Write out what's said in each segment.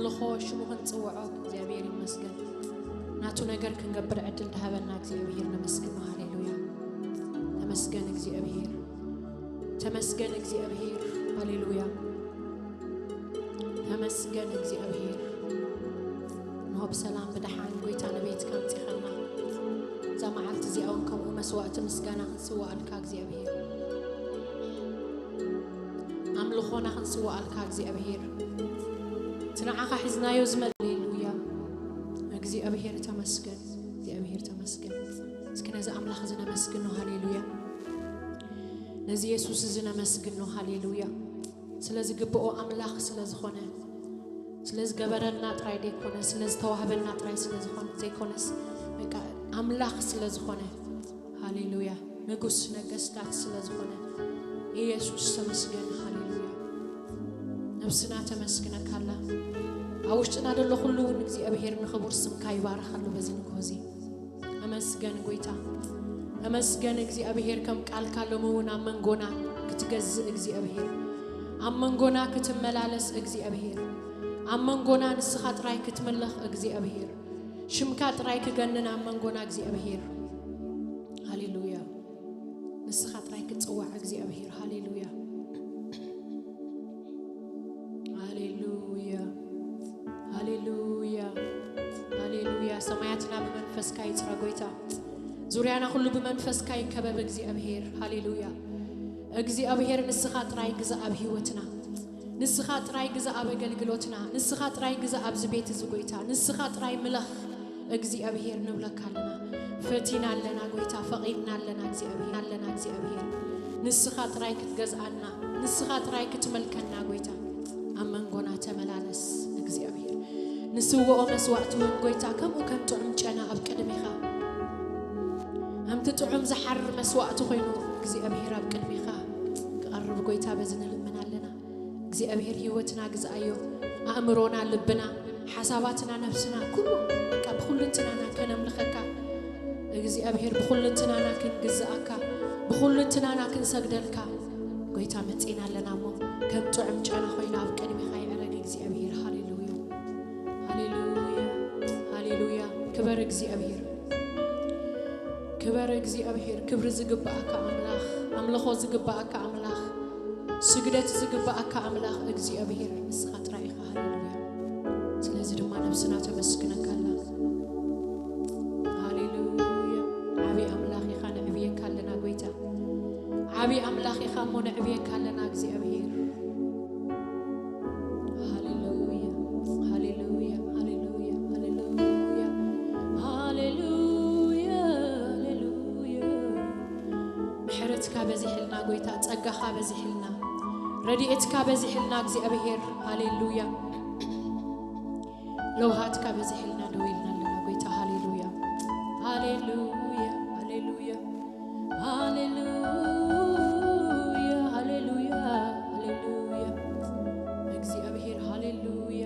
ልኾ ሽሙ ክንጽውዖ እግዚኣብሔር ይመስገን። ናቱ ነገር ክንገብር ዕድል ድሃበና እግዚኣብሔር ነመስግኖ። ሃሌሉያ። ተመስገን እግዚኣብሔር። ተመስገን እግዚኣብሔር። ሃሌሉያ። ተመስገን እግዚኣብሔር። እንሆ ብሰላም ብደሓን ጎይታ ንቤትካ ኣምጺኻና። እዛ መዓልቲ እዚኣ እውን ከምኡ መስዋዕቲ ምስጋና ክንስዋኣልካ እግዚኣብሔር። ኣምልኾና ክንስዋኣልካ እግዚኣብሔር። እቲ ንዓኻ ሒዝናዮ ዝመ-፣ ሃሌሉያ። እግዚኣብሔር ተመስገን። እግዚኣብሔር ተመስገን። እስኪ ነዚ ኣምላኽ እዚ ነመስግኖ። ሃሌሉያ። ነዚ የሱስ እዚ ነመስግኖ። ሃሌሉያ። ስለ ዝግብኦ ኣምላኽ ስለ ዝኾነ፣ ስለ ዝገበረልና ጥራይ ዘይኮነ፣ ስለ ዝተዋህበልና ጥራይ ስለ ዝኾነ ዘይኮነስ፣ በቃ ኣምላኽ ስለ ዝኾነ፣ ሃሌሉያ፣ ንጉስ ነገስታት ስለ ዝኾነ ኢየሱስ ተመስገን። ሃሌሉያ። ነብስና ተመስግነካ ኣላ። ኣብ ውሽጥና ዘሎ ኩሉ እውን እግዚኣብሔር ንኽቡር ስምካ ይባርኽ ኣሎ በዚ ንግሆ እዚ። ተመስገን ጎይታ። ተመስገን እግዚኣብሔር፣ ከም ቃልካ ሎሚ እውን ኣብ መንጎና ክትገዝእ እግዚኣብሔር፣ ኣብ መንጎና ክትመላለስ እግዚኣብሔር፣ ኣብ መንጎና ንስኻ ጥራይ ክትምለኽ እግዚኣብሔር፣ ሽምካ ጥራይ ክገንን ኣብ መንጎና እግዚኣብሔር። ሃሌሉያ። ንስኻ ጥራይ ክትጽዋዕ እግዚኣብሔር። ሃሌሉያ። ሃሌሉያ። ሃሌሉያ። ሃሌሉያ። ሰማያትና ብመንፈስካ ይጽረ ጎይታ። ዙርያና ኩሉ ብመንፈስካ ይከበብ እግዚኣብሔር። ሃሌሉያ። እግዚኣብሔር ንስኻ ጥራይ ግዛእ ኣብ ህይወትና። ንስኻ ጥራይ ግዛእ ኣብ ኣገልግሎትና። ንስኻ ጥራይ ግዛእ ኣብዚ ቤት እዚ ጎይታ። ንስኻ ጥራይ ምለኽ እግዚኣብሔር ንብለካ ኣለና። ፈቲና ኣለና ጎይታ፣ ፈቒድና ኣለና እግዚኣብሔር፣ ኣለና እግዚኣብሔር። ንስኻ ጥራይ ክትገዝኣና፣ ንስኻ ጥራይ ክትመልከና ጎይታ፣ ኣብ መንጎና ተመላለስ እግዚኣብሔር። ንስውኦ መስዋእቲ እውን ጎይታ ከምኡ ከም ጥዑም ጨና ኣብ ቅድሚኻ፣ ከምቲ ጥዑም ዝሓርር መስዋእቲ ኮይኑ እግዚኣብሔር ኣብ ቅድሚኻ ክቐርብ ጎይታ በዚ ንልምን ኣለና። እግዚኣብሔር ህይወትና ግዝኣዮ፣ ኣእምሮና፣ ልብና፣ ሓሳባትና፣ ነፍስና፣ ኩሉ በቃ ብኹልንትናና ከነምልኸካ እግዚኣብሔር፣ ብኹልንትናና ክንግዝኣካ፣ ብኹልንትናና ክንሰግደልካ ጎይታ መጺና ኣለና እሞ ከም ጥዑም ጨና ኮይና ኣብ ቅድሚኻ ይዕረግ እግዚኣብሔር። ሃሌሉያ። ሃሌሉያ። ሃሌሉያ። ክበር እግዚኣብሔር። ክበር እግዚኣብሔር። ክብሪ ዝግብኣካ ኣምላኽ፣ ኣምልኾ ዝግብኣካ ኣምላኽ፣ ስግደት ዝግብኣካ ኣምላኽ እግዚኣብሔር ንስኻ ጥራይ ኢኻ። ሃሌሉያ። ስለዚ ድማ ነብስና ተመስግነካ ኣላ። ሃሌሉያ። ዓቢ ኣምላኽ ኢኻ፣ ነዕብየካ ኣለና ጎይታ። ዓቢ ኣምላኽ ኢኻ እሞ ነዕብየካ ኣለና እግዚኣብሔር። ሃሌሉያ፣ ሃሌሉያ፣ ሃሌሉያ፣ ሃሌሉያ፣ ሃሌሉያ፣ ሃሌሉያ። ምሕረትካ በዚሕልና ጎይታ፣ ጸጋኻ በዚሕልና፣ ረድኤትካ በዚሕልና እግዚኣብሔር። ሃሌሉያ። ለውሃትካ በዚሕልና ደው ኢልና ኣለና ጎይታ። ሃሌሉያ፣ ሃሌሉያ፣ ሃሌሉያ፣ ሃሌሉያ፣ ሃሌሉያ፣ ሃሌሉያ። እግዚኣብሔር ሃሌሉያ።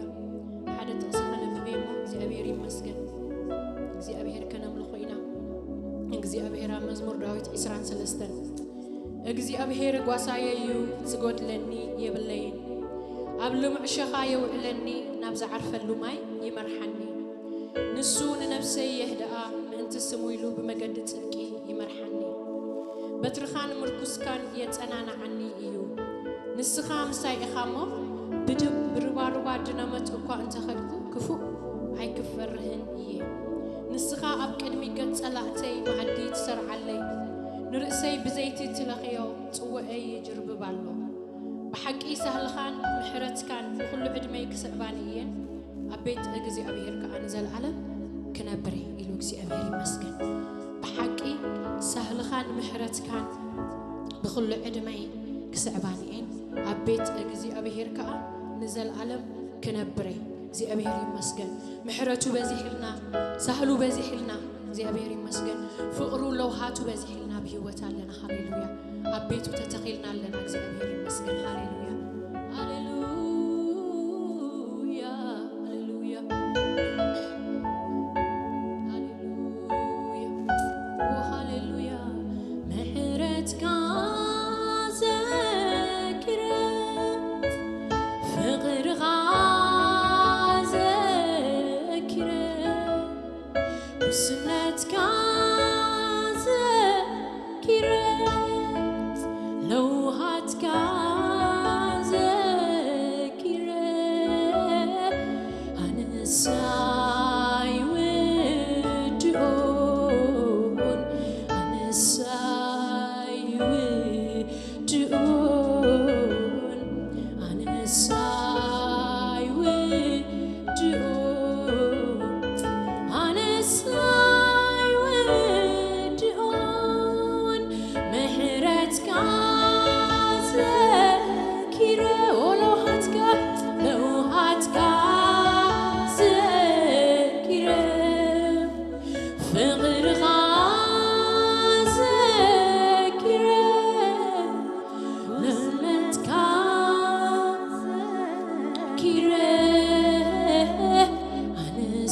ሓደ ጥቕሲ ከነንብብ እሞ እግዚኣብሔር ይመስገን። እግዚኣብሔር ከነምልኾ ኢና። እግዚኣብሔር ኣብ መዝሙር ዳዊት ዕስራን ሰለስተን እግዚኣብሔር ጓሳየ እዩ፣ ዝጎድለኒ የብለይን። ኣብ ልሙዕ ሸኻ የውዕለኒ፣ ናብ ዝዓርፈሉ ማይ ይመርሓኒ። ንሱ ንነፍሰይ የህድኣ፣ ምእንቲ ስሙ ኢሉ ብመገዲ ጽድቂ ይመርሓኒ። በትርኻን ምርኩስካን የጸናንዓኒ እዩ። ንስኻ ምሳይ ኢኻ እሞ፣ ብድብ-፣ ብርባርባ ድነመት እኳ እንተኸድኩ፣ ክፉእ ኣይክፈርህን እየ። ንስኻ ኣብ ቅድሚ ገጽ ጸላእተይ መኣዲ ትሰርዓለይ። ንርእሰይ ብዘይቲ ትለኽዮ፣ ጽውዐይ ይጅርብብ ኣሎ። ብሓቂ ሳህልኻን ምሕረትካን ብኹሉ ዕድመይ ክስዕባኒ እየን፣ ኣብ ቤት እግዚኣብሔር ከኣ ንዘለዓለም ክነብር እየ ኢሉ እግዚኣብሔር ይመስገን። ብሓቂ ሳህልኻን ምሕረትካን ብኹሉ ዕድመይ ክስዕባኒ እየን፣ ኣብ ቤት እግዚኣብሔር ከኣ ንዘለዓለም ክነብር እየ። እግዚኣብሔር ይመስገን። ምሕረቱ በዚሕልና፣ ሳህሉ በዚሕልና፣ እግዚኣብሔር ይመስገን። ፍቕሩ ለውሃቱ በዚሕልና ኣብ ህይወት ኣለና። ሃሌሉያ። ኣብ ቤቱ ተተኺልና ኣለና። እግዚኣብሔር ይመስገን። ሃሌሉያ። ሃሌሉያ። ሃሌሉያ። ሃሌሉያ። ኦ ሃሌሉያ። ምሕረትካ ዘኪረ፣ ፍቕርኻ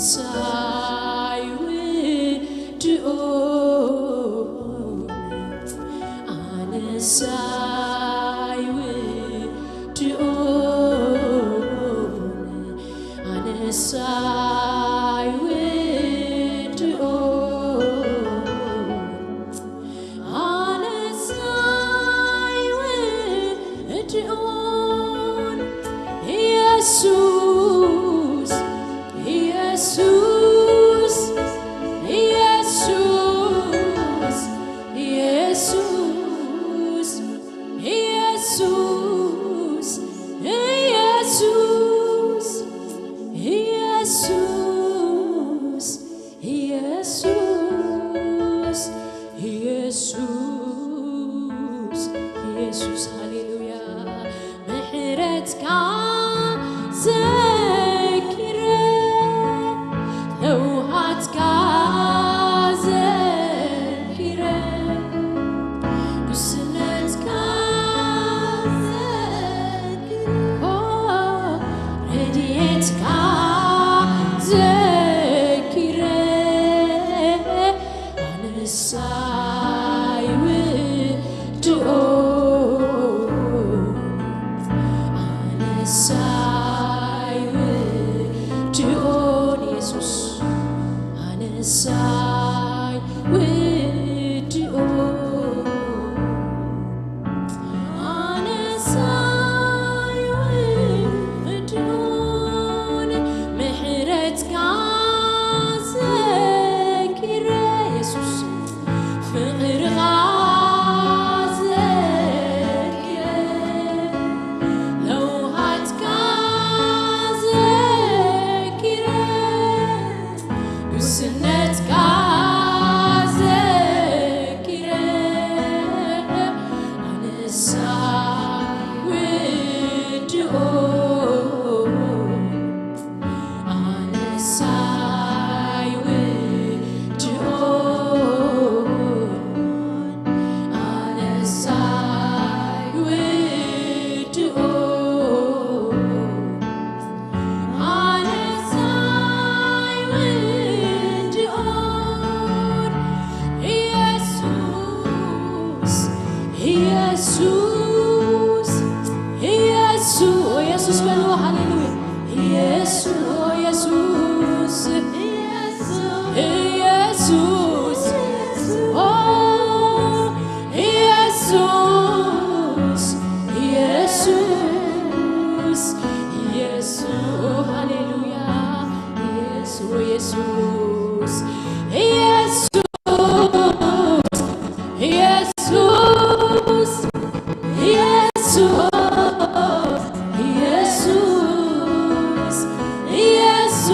ኣነሳይ ውድኦን፣ ኣነሳይ ውድኦን፣ ኣነሳይ ውድኦን፣ ኣነሳይ ውድኦን፣ ኢየሱስ፣ ኢየሱስ፣ ኢየሱስ፣ ኢየሱስ፣ ኢየሱስ፣ ኢየሱስ፣ ኢየሱስ፣ ኢየሱስ፣ ኢየሱስ፣ ኢየሱስ፣ ሃሌሉያ። ምሕረትካ ዘኪረ፣ ለውሃትካ ዘኪረ፣ ጉስነትካ ዘኪረ፣ ረድኤትካ ዘኪረ፣ ኣነሳይ ውድኦን፣ ኣነሳይ ውድኦን፣ ኢየሱስ፣ ኣነሳይ ውድኦን፣ ኣነሳይ ውድኦን፣ ምሕረትካ ዘኪረ፣ ኢየሱስ፣ ፍቕርኻ ዘኪረ፣ ለውሃትካ ዘኪረ፣ ጉስነትካ ዘኪረ፣ ኣነሳይ ውድኦን፣ ኣነሳይ ውድኦን፣ ኣነሳይ ውድኦን፣ ኣነሳይ ውድኦን፣ ኢየሱስ፣ ኢየሱስ፣ ኢየሱስ፣ ኢየሱስ በልዎ፣ ሃሌሉያ። ኢየሱስ፣ ኢየሱስ፣ ኢየሱስ፣ ኦ፣ ኢየሱስ፣ ኢየሱስ፣ ኢየሱስ፣ ሃሌሉያ። ኢየሱስ፣ ኢየሱስ፣ ኢየሱስ፣ ኢየሱስ፣ ኢየሱስ፣ ኢየሱስ፣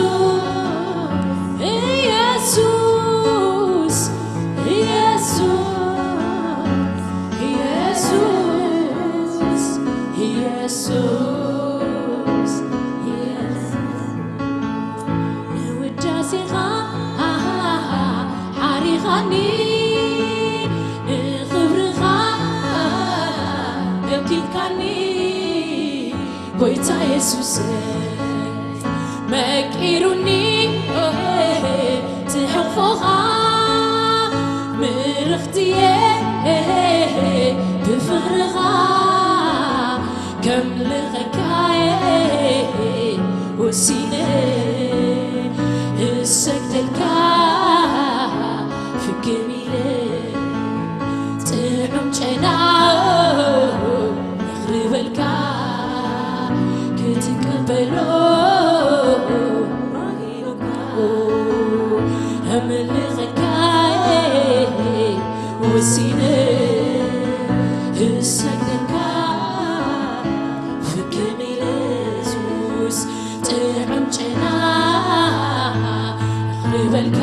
ኢየሱስ፣ ኢየሱስ፣ ኢየሱስ፣ ኢየሱስ፣ ኢየሱስ። ንውዳሴኻ ሓሪኻኒ፣ ንኽብርኻ ገምጊምካኒ፣ ጎይታ የሱስ መቂሩኒ፣ ትሕቕፎኻ ምርኽትየ ብፍቕርኻ ከምልኸካየ ወሲነ፣ እሰግደልካ ፍግም ኢለ፣ ጥዑም ጨና የቕርበልካ ክትቀበሎ እምልኸካ ወሲነ፣ እሰግደልካ ፍግም ኢለ፣ የሱስ ጥዑም ጨና የቕርበልካ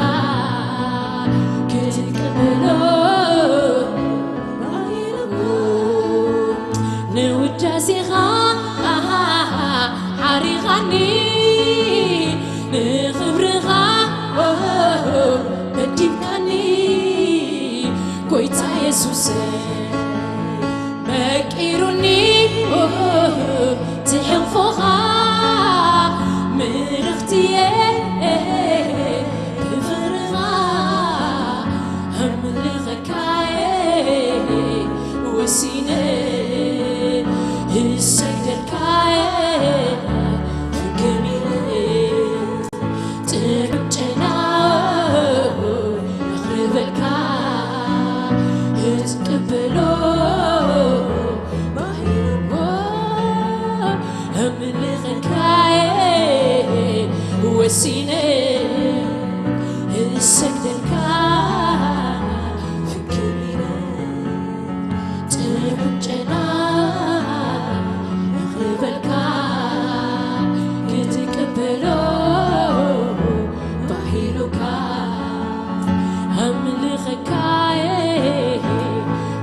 ክትቀበሎ ንውዳሴኻ ሓሪኻኒ፣ ንኽብርኻ መዲብካኒ፣ ጎይታ የሱስ መቂሩኒ ትሕቕፎኻ ሲነ እሰግደልካ ፍቅር ጥዑም ጨና ንኽበልካ ክትቀበሎ ባሂሉካ ኣምልኸካ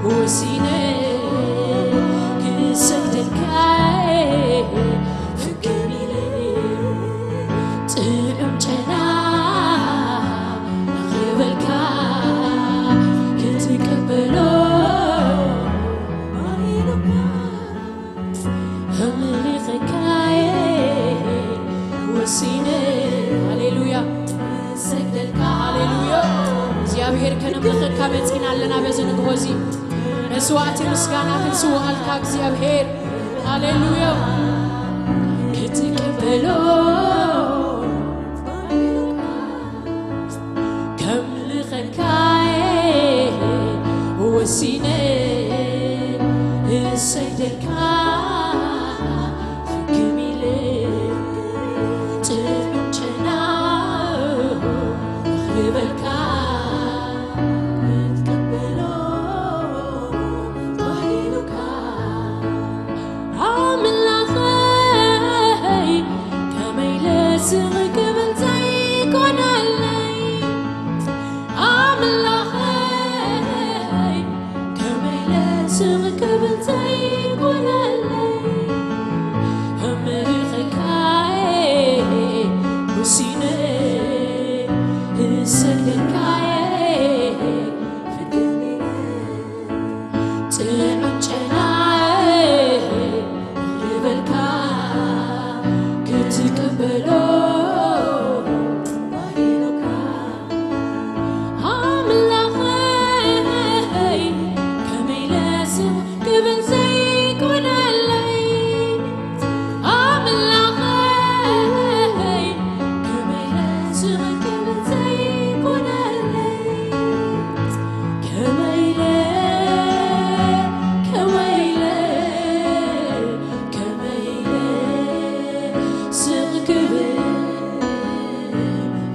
ወሲነ ክሰግደልካ ፍቅር ጥዑም ጨና ንኽበልካ ክትቀበሎ ኣምልኸካየ ወሲነ። ሃሌሉያ። ሰግደልካ። ሃሌሉያ። እግዚኣብሔር ከነምልኸካ መጺና ኣለና በዚ ንግሆ እዚ። መስዋዕቲ ምስጋና ክንስውኣልካ እግዚኣብሔር። ሃሌሉያ። ክትቀበሎ ከምልኸካየ ወሲነ እሰግደልካ ፍግም ኢለ ጥዑም ጨና ክበልካ ክትቀበሎ ባሂሉካ ኣምላኸይ ከመይ ኢለ ስቕ ክብል ዘይኮነለይ ኣምላኸይ ከመይ ኢለ ስቕ ክብል ዘይኮነለይ ኣምልኸካየ ወሲነ እሰግደልካየ ፍቅር ጥዑም ጨና ክበልካ ክትቀበሎ ባሂሉካ ኣምላኸይ ከመይ ኢለ ስቕ ክብል ዘይኮነለይ ኣምላኸይ ከመይ ኢለ ስቕ ክብል ዘይኮነለይ ከመይ ኢለ ከመይ ኢለ ከመይ ኢለ ስቕ ክብል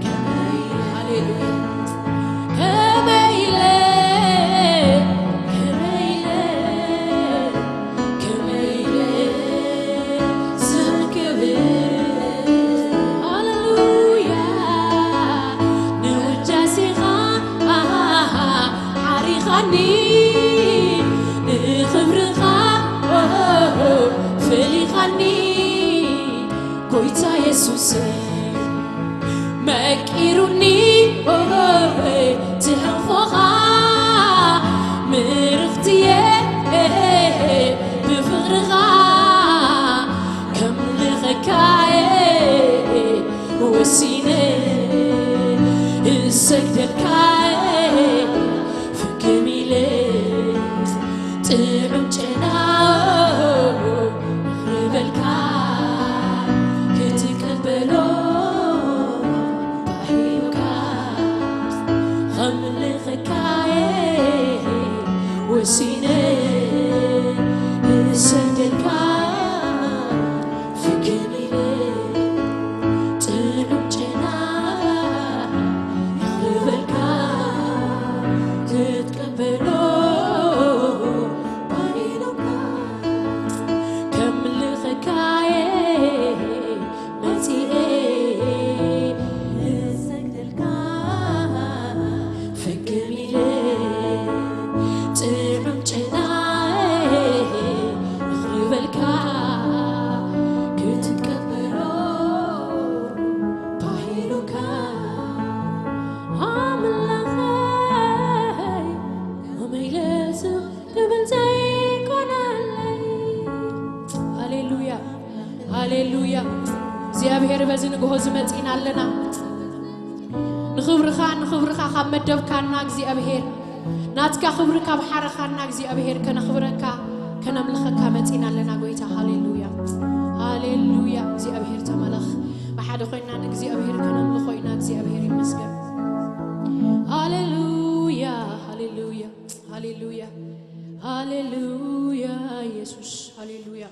ከመይ ኢለ ሃሌሉያ ከመይ ኢለ ከመይ ኢለ ከመይ ኢለ ስቕ ክብል ሃሌሉያ ንውዳሴኻ ዓሪኻኒ ንኽብርኻ ፈሊኻኒ ጎይታ የሱስ መቂሩኒ ትሕንፎኻ ምርኽትየ ብፍቕርኻ ከምልኸካየ ወሲነ እሰግደልካየ ፍግም ኢለ ጥዑም ጨና ክበልካ ክትቀበሎ ባሂሉካ ከምልኸካየ ወሲነ እሰግደልካ ፍግም ኢለ ጥዑም ጨና ክበልካ ክትቀበሎ ባሂሉካ ከምልኸካየ መጺኤ እሰግደልካ ፍግም ኢለ ጥዑም ጨና ክበልካ ክትቀበሎ ባሂሉካ ኣምላኸይ ከመይ ኢለ ስቕ ክብል ዘይኮነለይ ሃሌሉያ ሃሌሉያ እግዚኣብሔር በዚ ንግሆ ዝመጺና ኣለና ንኽብርኻ ንኽብርኻ ካብ መደብካና እግዚኣብሔር ናትካ ክብሪ ካብ ሓረኻና እግዚኣብሔር ከነኽብረካ ከነምልኸካ መጺና ኣለና ጎይታ ሃሌሉያ ሃሌሉያ እግዚኣብሔር ተመለኽ ብሓደ ኮይና ንእግዚኣብሔር ከነምልኾ ኢና እግዚኣብሔር ይመስገን ሃሌሉያ ሃሌሉያ ሃሌሉያ ሃሌሉያ ኢየሱስ ሃሌሉያ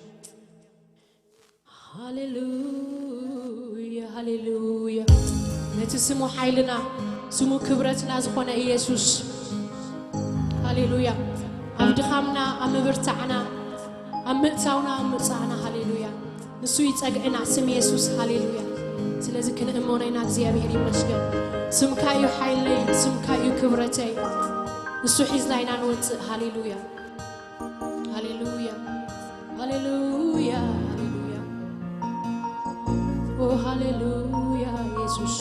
ሃሌሉያ ሃሌሉያ። ነቲ ስሙ ሓይልና፣ ስሙ ክብረትና ዝኾነ ኢየሱስ። ሃሌሉያ። ኣብ ድኻምና፣ ኣብ ምብርታዕና፣ ኣብ ምእታውና፣ ኣብ ምውጻእና፣ ሃሌሉያ። ንሱ ይጸግዕና፣ ስም ኢየሱስ፣ ሃሌሉያ። ስለዚ ክንእመኖ ኢና፣ እግዚኣብሔር ይመስገን። ስምካ እዩ ሓይለይ፣ ስምካ እዩ ክብረተይ። ንሱ ሒዝና ኢና ንወጽእ፣ ሃሌሉያ። ሃሌሉያ፣ ሃሌሉያ፣ ሃሌሉያ። ኦ ሃሌሉያ ኢየሱስ።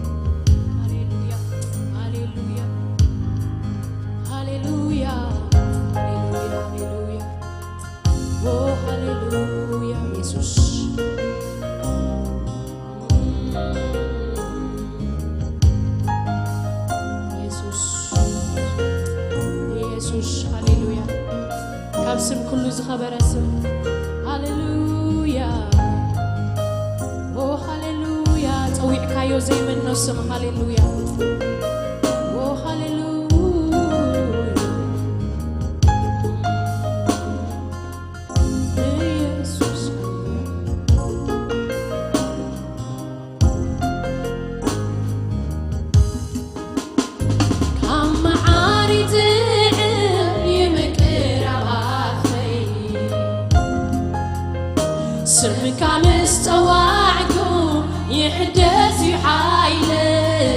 ሃሌሉያ፣ ሃሌሉያ፣ ሃሌሉያ፣ ሃሌሉያ፣ ሃሌሉያ። ኦ ሃሌሉያ ኢየሱስ። ኢየሱስ፣ ኢየሱስ፣ ሃሌሉያ። ካብ ስም ኩሉ ዝኸበረ ስም። ሃሌሉያ። ኦ ሃሌሉያ። ጸዊዕካዮ ዘይመኖ ስም። ሃሌሉያ። ኦ ሃሌሉያ። ኢየሱስ። ካብ መዓር ይጥዕም ይምቅር ኣባኸይ። ስምካ ምስ ጸዋዕኩ ይሕደስ እዩ ሓይለይ።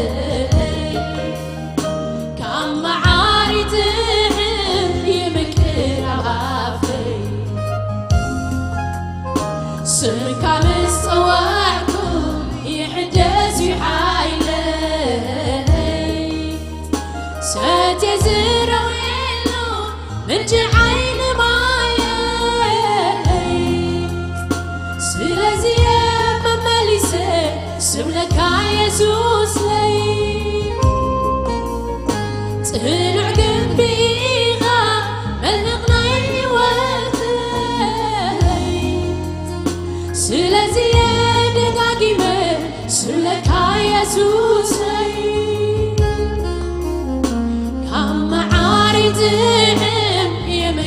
ካብ መዓር ይጥዕም ይምቅር ኣባኸይ። ስምካ ምስ ጸዋዕኩ ይሕደስ እዩ ሓይለይ። ሰትየ ዝረውየሉ ምንጪ ዓይኒ ማየይ። ስለዚ እየ መመሊሰ ስምለካ የሱሰይ። ጽኑዕ ግንቢ ኢኻ መልህቕ ናይ ህይወተይ። ስለዚ እየ ደጋጊመ ስምለካ የሱሰይ። ካብ መዓር ይጥዕም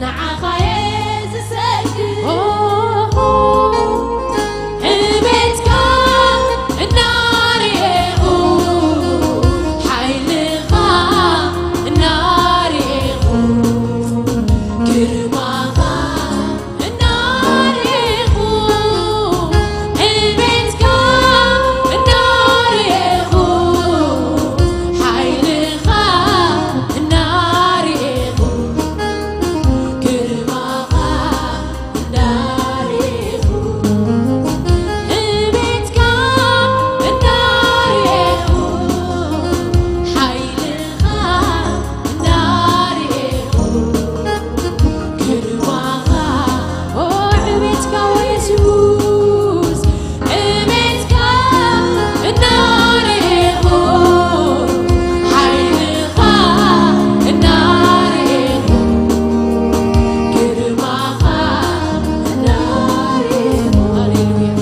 ንዓኻ እየ ዝሰግድ። ኦሆ፣ ዕቤትካ እናርኤኹ፣ ሓይልኻ እናርኤኹ፣ ግርማኻ እናርኤኹ፣ ዕቤትካ እናርኤኹ፣ ሓይልኻ እናርኤኹ፣ ግርማኻ እናርኤኹ፣ ዕቤትካ እናርኤኹ፣ ሓይልኻ እናርኤኹ፣ ግርማኻ፣ ኦ፣ ዕቤትካ፣ ኦ የሱስ፣ ዕቤትካ እናርኤኹ፣ ሓይልኻ እናርኤኹ፣ ግርማኻ እናርኤኹ። ሃሌሉያ፣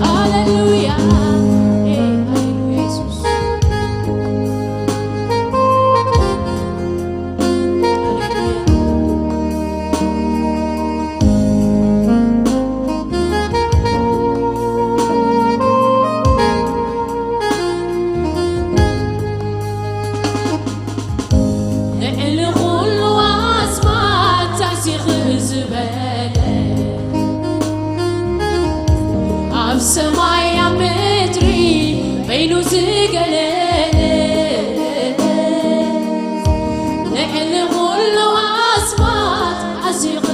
ሃሌሉያ፣ ሃሌሉያ፣ የሱስ። ልዕሊ ኩሉ ኣስማት ታሲኽ ዝበለ፣ ኣብ ሰማይ ኣብ ምድሪ በይኑ ዝገለለ፣ ልዕሊ ኩሉ ኣስማት ኣዚኹ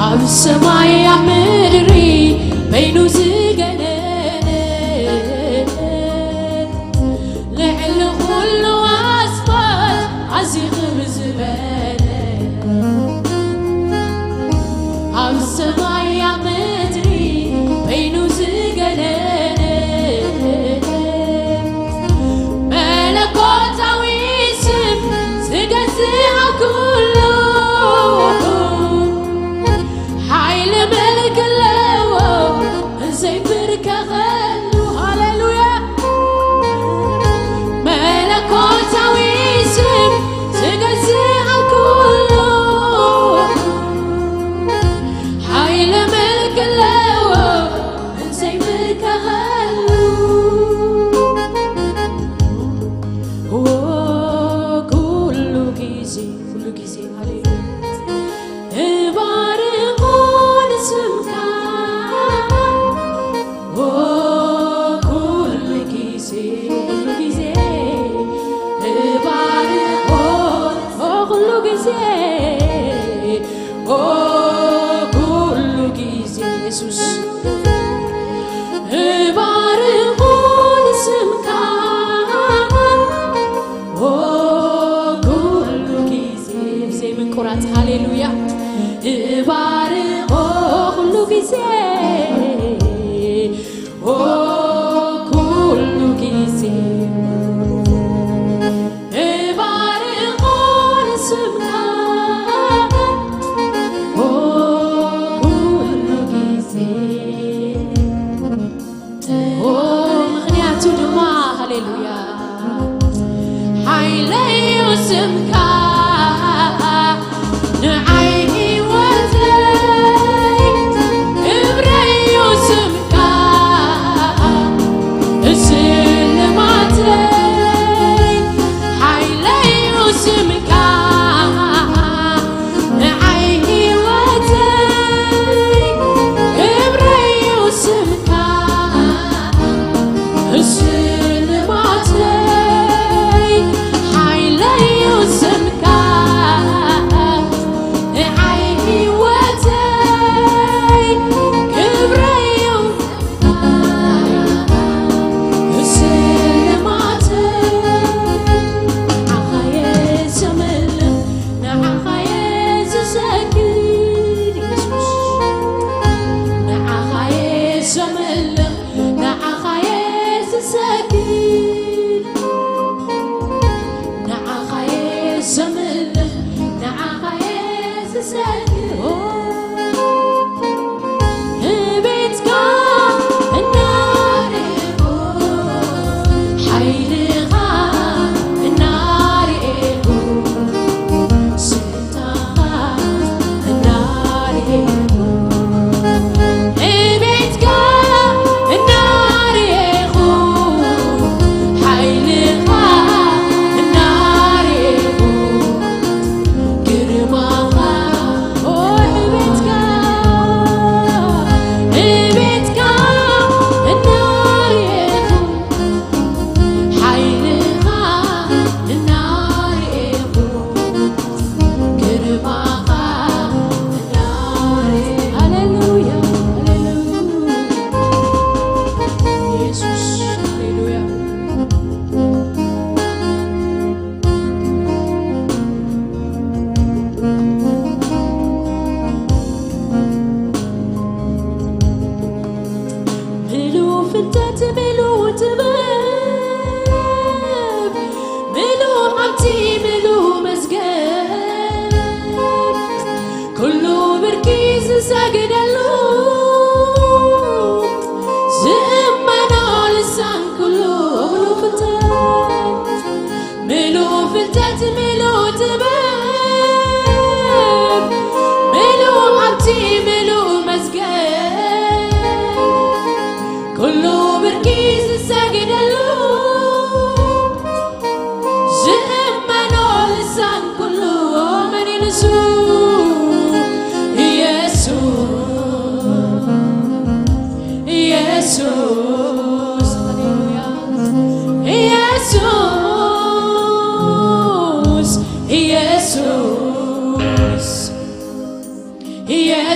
ኣብ ሰማይ ኣብ ምድሪ በይኑ ዝገነነ፣ ልዕሊ ኩሉ ኣስማት ኣዝዩ ክብር ዝበለ፣ ኣብ ሰማይ ኣብ ምድሪ በይኑ ዝገነነ፣ መለኮታዊ ስም ዝገዝእ ኣብ ኩሉ፣ ሓይሊ ምልኪ ኣለዎ ዘይብርከኸሉ። ሃሌሉያ። መለኮታዊ ስም ዝገዝእ ኣብ ኩሉ፣ ሓይሊ ምልኪ ኣለዎ ዘይብርከኸሉ። ኦ፣ ኩሉ ግዜ፣ ኩሉ ግዜ፣ ሃሌሉያ። እባርኾ ንስምካ፣ ኦ፣ ኩሉ ግዜ፣ ኩሉ ግዜ። እባርኾ፣ ኦ፣ ኩሉ ግዜ፣ ኦ፣ ኩሉ ግዜ። ኢየሱስ፣ እባርኾ ንስምካ፣ ኦ፣ ኩሉ ግዜ። ብዘይ ምቁራጽ፣ ሃሌሉያ። እባርኾ ኩሉ ግዜ፣ ኦ፣ ኩሉ ግዜ። እባርኾ ንስምካ፣ ኦ፣ ኩሉ ግዜ። ኦ፣ ምኽንያቱ ድማ፣ ሃሌሉያ፣ ሓይለዩ ስምካ፣ ንዓይ ህይወተይ ክብረዩ ስምካ፣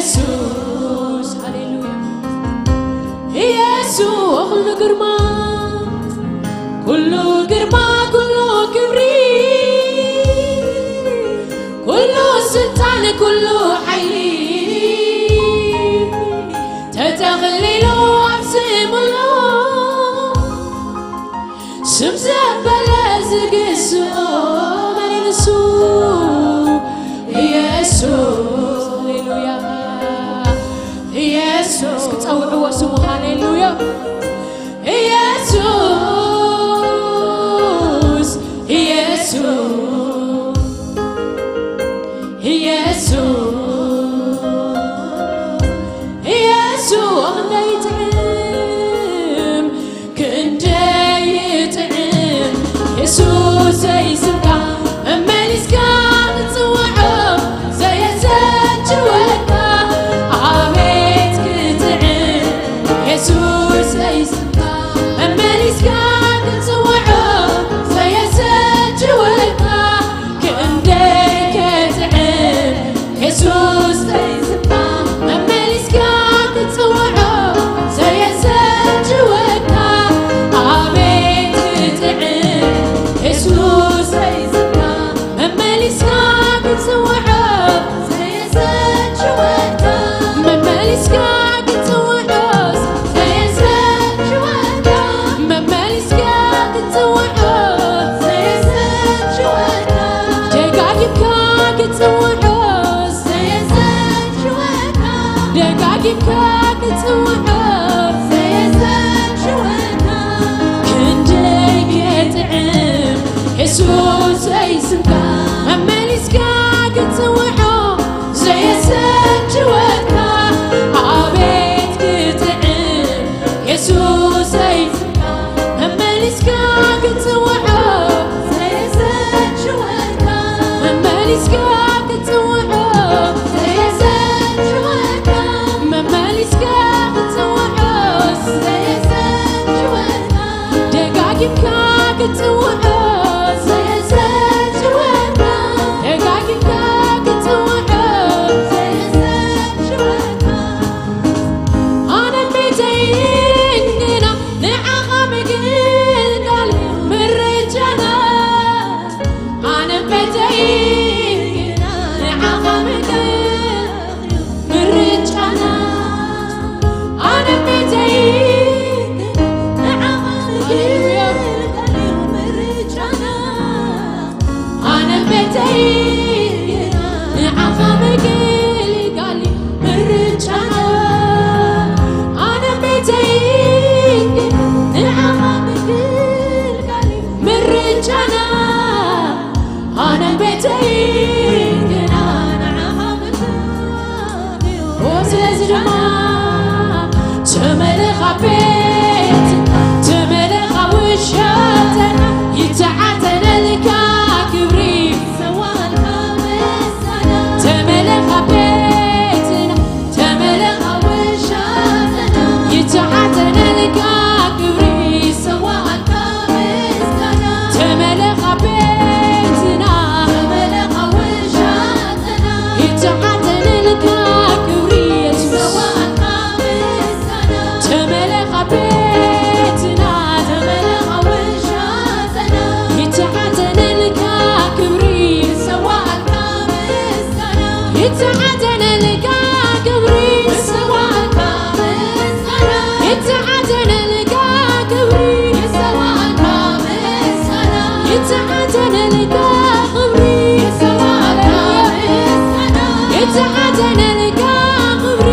ኢየሱስ፣ ሃሌሉያ። ኢየሱስ፣ ኩሉ ግርማ፣ ኩሉ ግርማ፣ ኩሉ ክብሪ፣ ኩሉ ስልጣን፣ ኩሉ ሓይሊ ተጠቕሊሉ ኣብ ስምሎ ስም ዘበለ ዝግስኦ መን እዩ ንሱ? ኢየሱስ። ሃሌሉያ። ኢየሱስ። ክጸውዕዎ ስሙ። ሃሌሉያ። ኢየሱስ፣ ኢየሱስ፣ ኢየሱስ፣ ኢየሱስ፣ ክንደይ ይጥዕም፣ ክንደይ ይጥዕም፣ የሱሰይ ስምካ መመሊስካ ክትጽውዖ ዘየሰልችወካ፣ ኣቤት ክጥዕም፣ የሱሰይ ስምካ መመሊስካ ክትጽውዖ ዘየሰልችወካ፣ ክንደይ ከጥዕም የሱስ ስምካ መመሊስካ ክትጽውዖ ዘየሰልችወካ፣ ኣቤት ክጥዕም የሱስ ስምካ መመሊስካ ክትጽውዖ ዘየሰልችወካ፣ መመሊስካ ክትጽውዖስ ዘየሰልችወካ፣ መመሊስካ ክትጽውዖስ ዘየሰልችወካ፣ ደጋጊምካ ክትጽውዖስ ዘየሰልችወካ፣ ደጋጊምካ ክትጽውዖስ ዘየሰልችወካ፣ ክንደይ ክጥዕም የሱሰይ ስምካ መመሊስካ ክትጽውዖ ዘየሰልችወካ፣ ኣቤት ክጥዕም የሱሰይ ስምካ መመሊስካ ክትጽውዖ ዘየሰልችወካ፣ መመሊስካ ክትጽውዖ ዘየሰልችወካ፣ መመሊስካ ክትጽውዖ ዘየሰልችወካ፣ ደጋጊምካ ክትጽውዖ ዘየሰልችወካ፣ ደጋጊምካ ክትጽውዖ ዘየሰልችወካ፣ ኣነን ቤተይን ግና ንዓኻ ምግልጋል ምርጫና፣ ኣነን ቤተይን ግና ንዓኻ ምግልጋል ምርጫና፣ ኣነን ቤተይን ንዓኻ ምግልጋል ምርጫና፣ ኣነን ቤተይን ንዓኻ ምግልጋል ምርጫና፣ ኣነን ቤተይን ንዓኻ ምግልጋል ምርጫና፣ ኣነን ቤተይን ግና ንዓኻ ምግልጋል። ኦ፣ ስለዚ ድማ ተመለኻ ቤት፣ ተመለኻ ውሸጠና፣ ይተዓደለልካ ክብሪ፣ ይሰዋልካ ምስጋና። ተመለኻ ቤትና፣ ተመለኻ ውሸጠና፣ ይተዓደለልካ ክብሪ፣ ይሰዋልካ ምስጋና። ተመለኻ ቤትና፣ ተመለኻ ውሸጠና፣ ይተዓደለልካ ክብሪ የሱስ። ተመለኻ ቤትና፣ ይተዓደለልካ ክብሪ፣ ይተዓደለልካ ክብሪ፣ ይተዓደለልካ ክብሪ፣ ይተዓደለልካ ክብሪ፣ ይተዓደለልካ ክብሪ።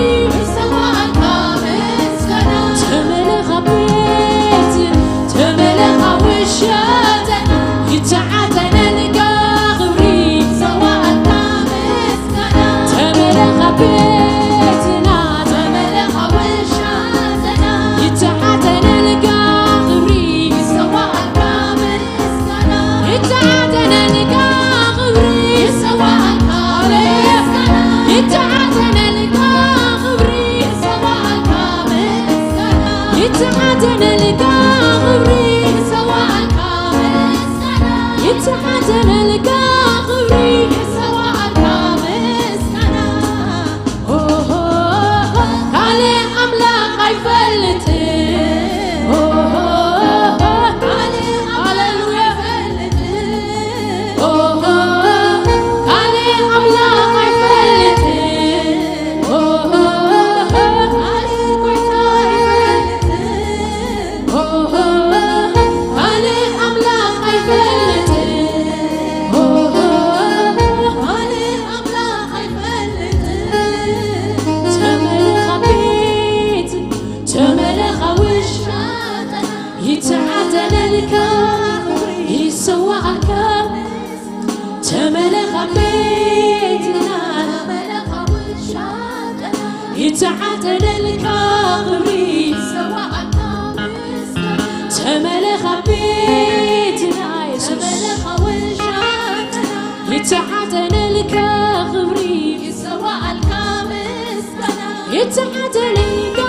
ተመለኻ ቤት፣ ተመለኻ ውሸጠ፣ ይተዓደለልካ ክብሪ። ተመለኻ ቤትና፣ ይተዓደለልካ ክብሪ። ይተዓደለልካ ክብሪ። ይሰዋእልካ ምስጋና። ይተዓደ ይተዓደለልካ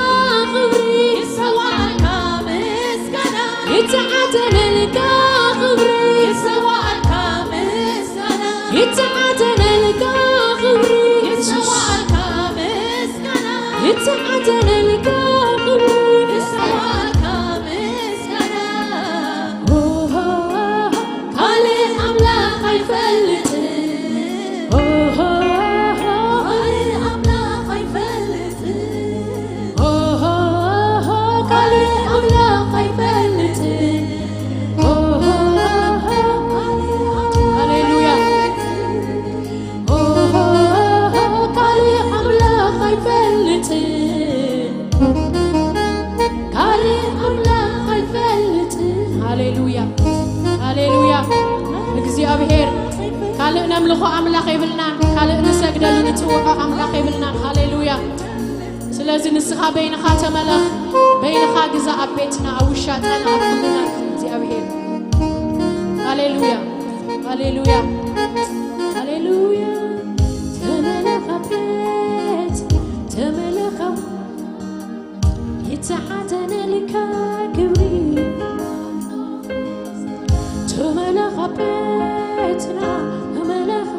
ክብሪ፣ ይሰዋእካ ምስጋና። ይተዓደለልካ ክብሪ፣ ይሰዋእካ ምስጋና። ይተዓደለልካ ክብሪ፣ ይሰዋእካ ምስጋና። ይተዓደለልካ ክብሪ፣ ይሰዋእካ ምስጋና። ኦሆ፣ ካልእ ኣምላኽ ኣይፈልጥን። ኦሆ፣ ካልእ ኣምላኽ ኣይፈልጥን። ኦሆ፣ ካልእ ኣምላኽ ኣይፈልጥን። ኦሆ፣ ሃሌሉያ። ኦሆ፣ ካልእ ኣምላኽ ኣይፈልጥን። ካልእ ኣምላኽ ኣይፈልጥን። ሃሌሉያ፣ ሃሌሉያ። እግዚኣብሔር፣ ካልእ ነምልኾ ኣምላኽ የብልናን፣ ካልእ ንሰግደሉ ንጽውዖ ኣምላኽ የብልናን። ሃሌሉያ። ስለዚ ንስኻ በይንኻ ተመለኽ፣ በይንኻ ግዛ ኣብ ቤትና፣ ኣብ ውሻጠና፣ ኣብ ኩልና እግዚኣብሔር። ሃሌሉያ፣ ሃሌሉያ፣ ሃሌሉያ። ተመለኽ ኣብ ቤት፣ ተመለኽ ኣብ ይተሓተነልካ ክብሪ፣ ተመለኽ ኣብ ቤትና፣ ተመለኽ።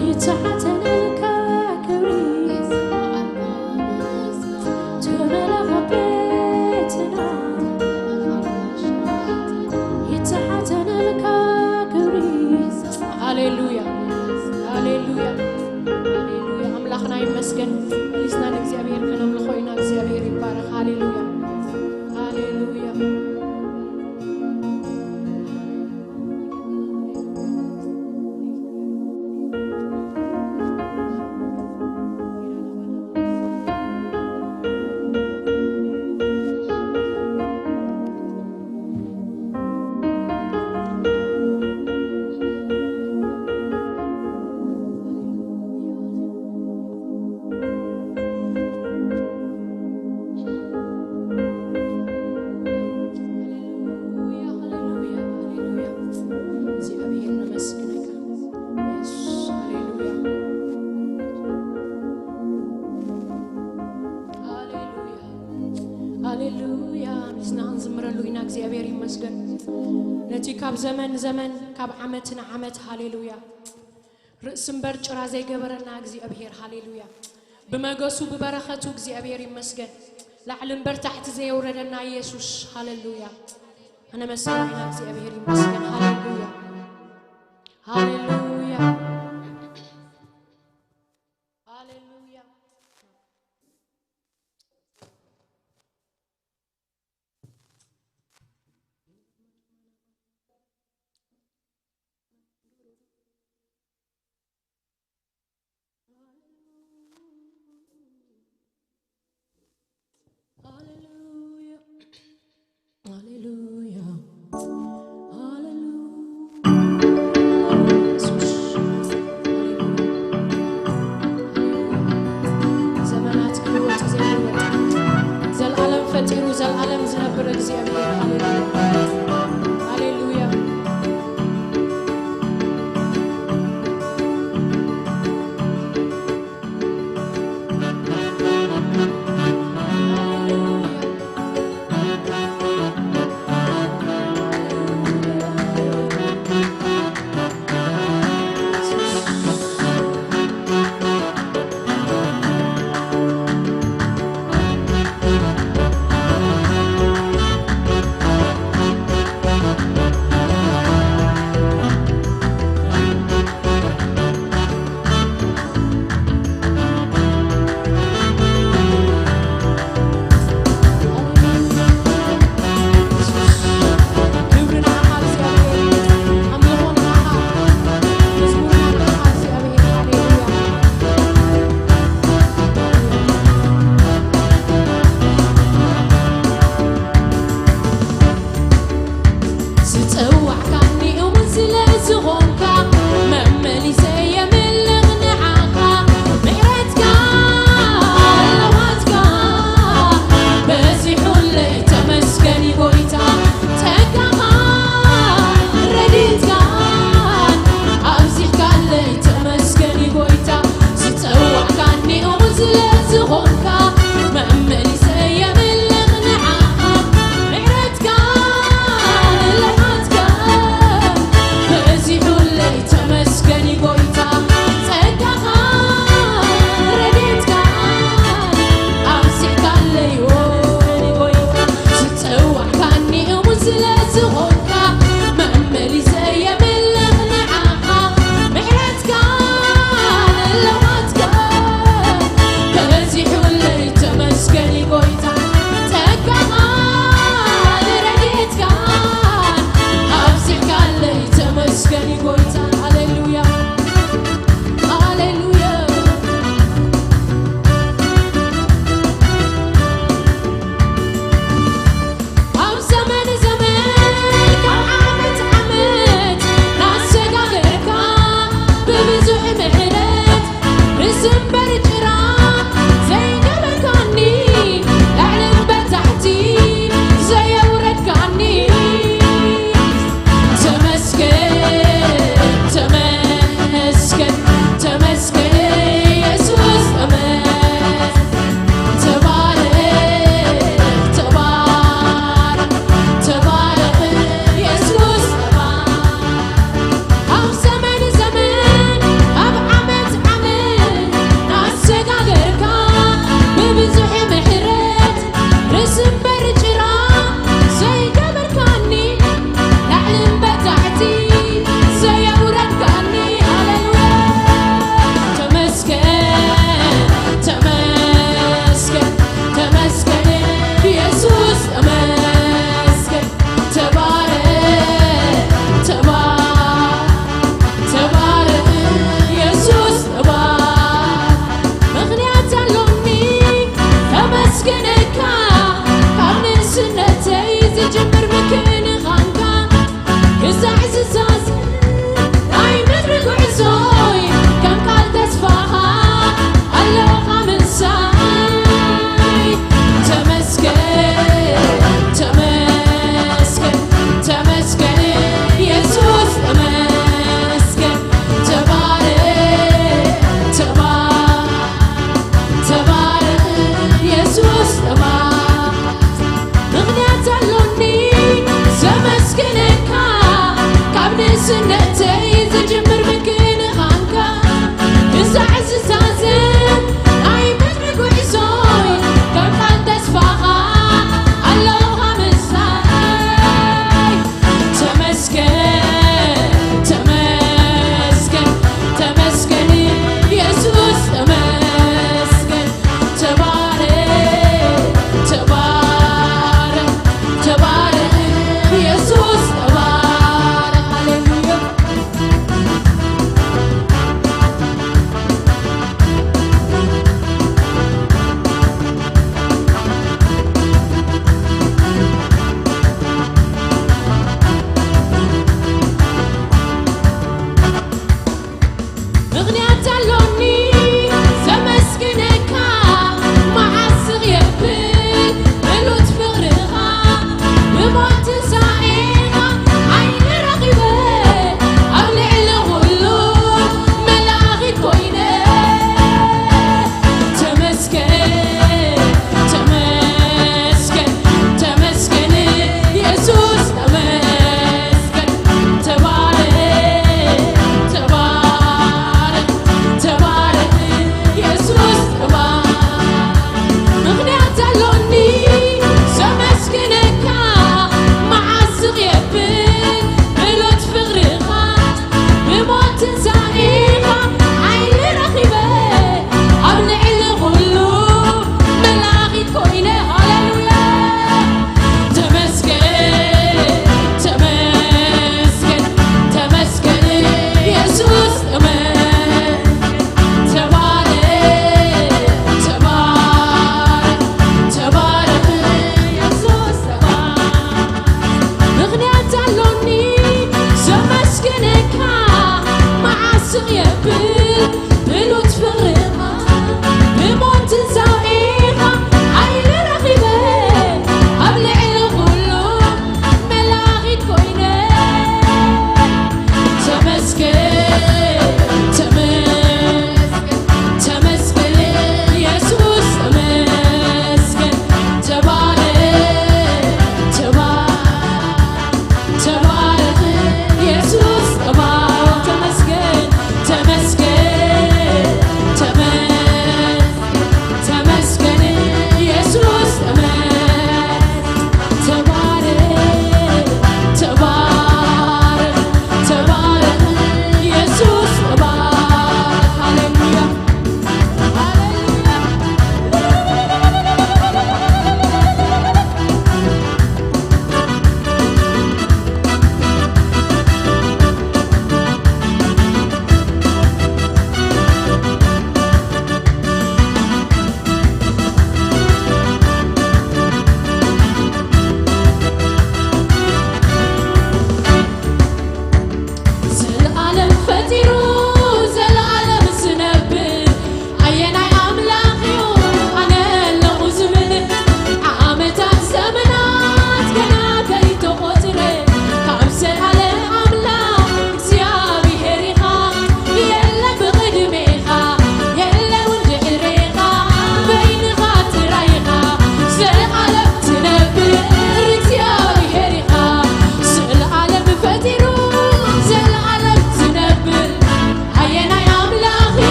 ይተሓተነልካ ክብሪ፣ ተመለኽ ኣብ ቤትና፣ ይተሓተነልካ ክብሪ። ሃሌሉያ፣ ሃሌሉያ፣ ሃሌሉያ። ኣምላኽና ይመስገን። መሊስና ንእግዚኣብሔር ከነምልኾ ኢና። እግዚኣብሔር ይባረኽ። ሃሌሉያ፣ ሃሌሉያ። ሃሌሉያ፣ ሃሌሉያ፣ ሃሌሉያ። እግዚኣብሔር ነመስግነካ። የሱስ፣ ሃሌሉያ። ሃሌሉያ፣ ሃሌሉያ። ምስና ክንዝምረሉ ኢና። እግዚኣብሔር ይመስገን። ነቲ ካብ ዘመን ዘመን፣ ካብ ዓመት ንዓመት፣ ሃሌሉያ፣ ርእሲ እምበር ጭራ ዘይገበረና እግዚኣብሔር፣ ሃሌሉያ። ብመገሱ ብበረኸቱ እግዚኣብሔር ይመስገን። ላዕሊ እምበር ታሕቲ ዘየውረደና ኢየሱስ፣ ሃሌሉያ። ኣነ መሰረትና እግዚኣብሔር ይመስገን። ሃሌሉያ፣ ሃሌሉያ፣ ሃሌሉያ። ሃሌሉያ፣ ሃሌሉያ፣ ሃሌሉያ።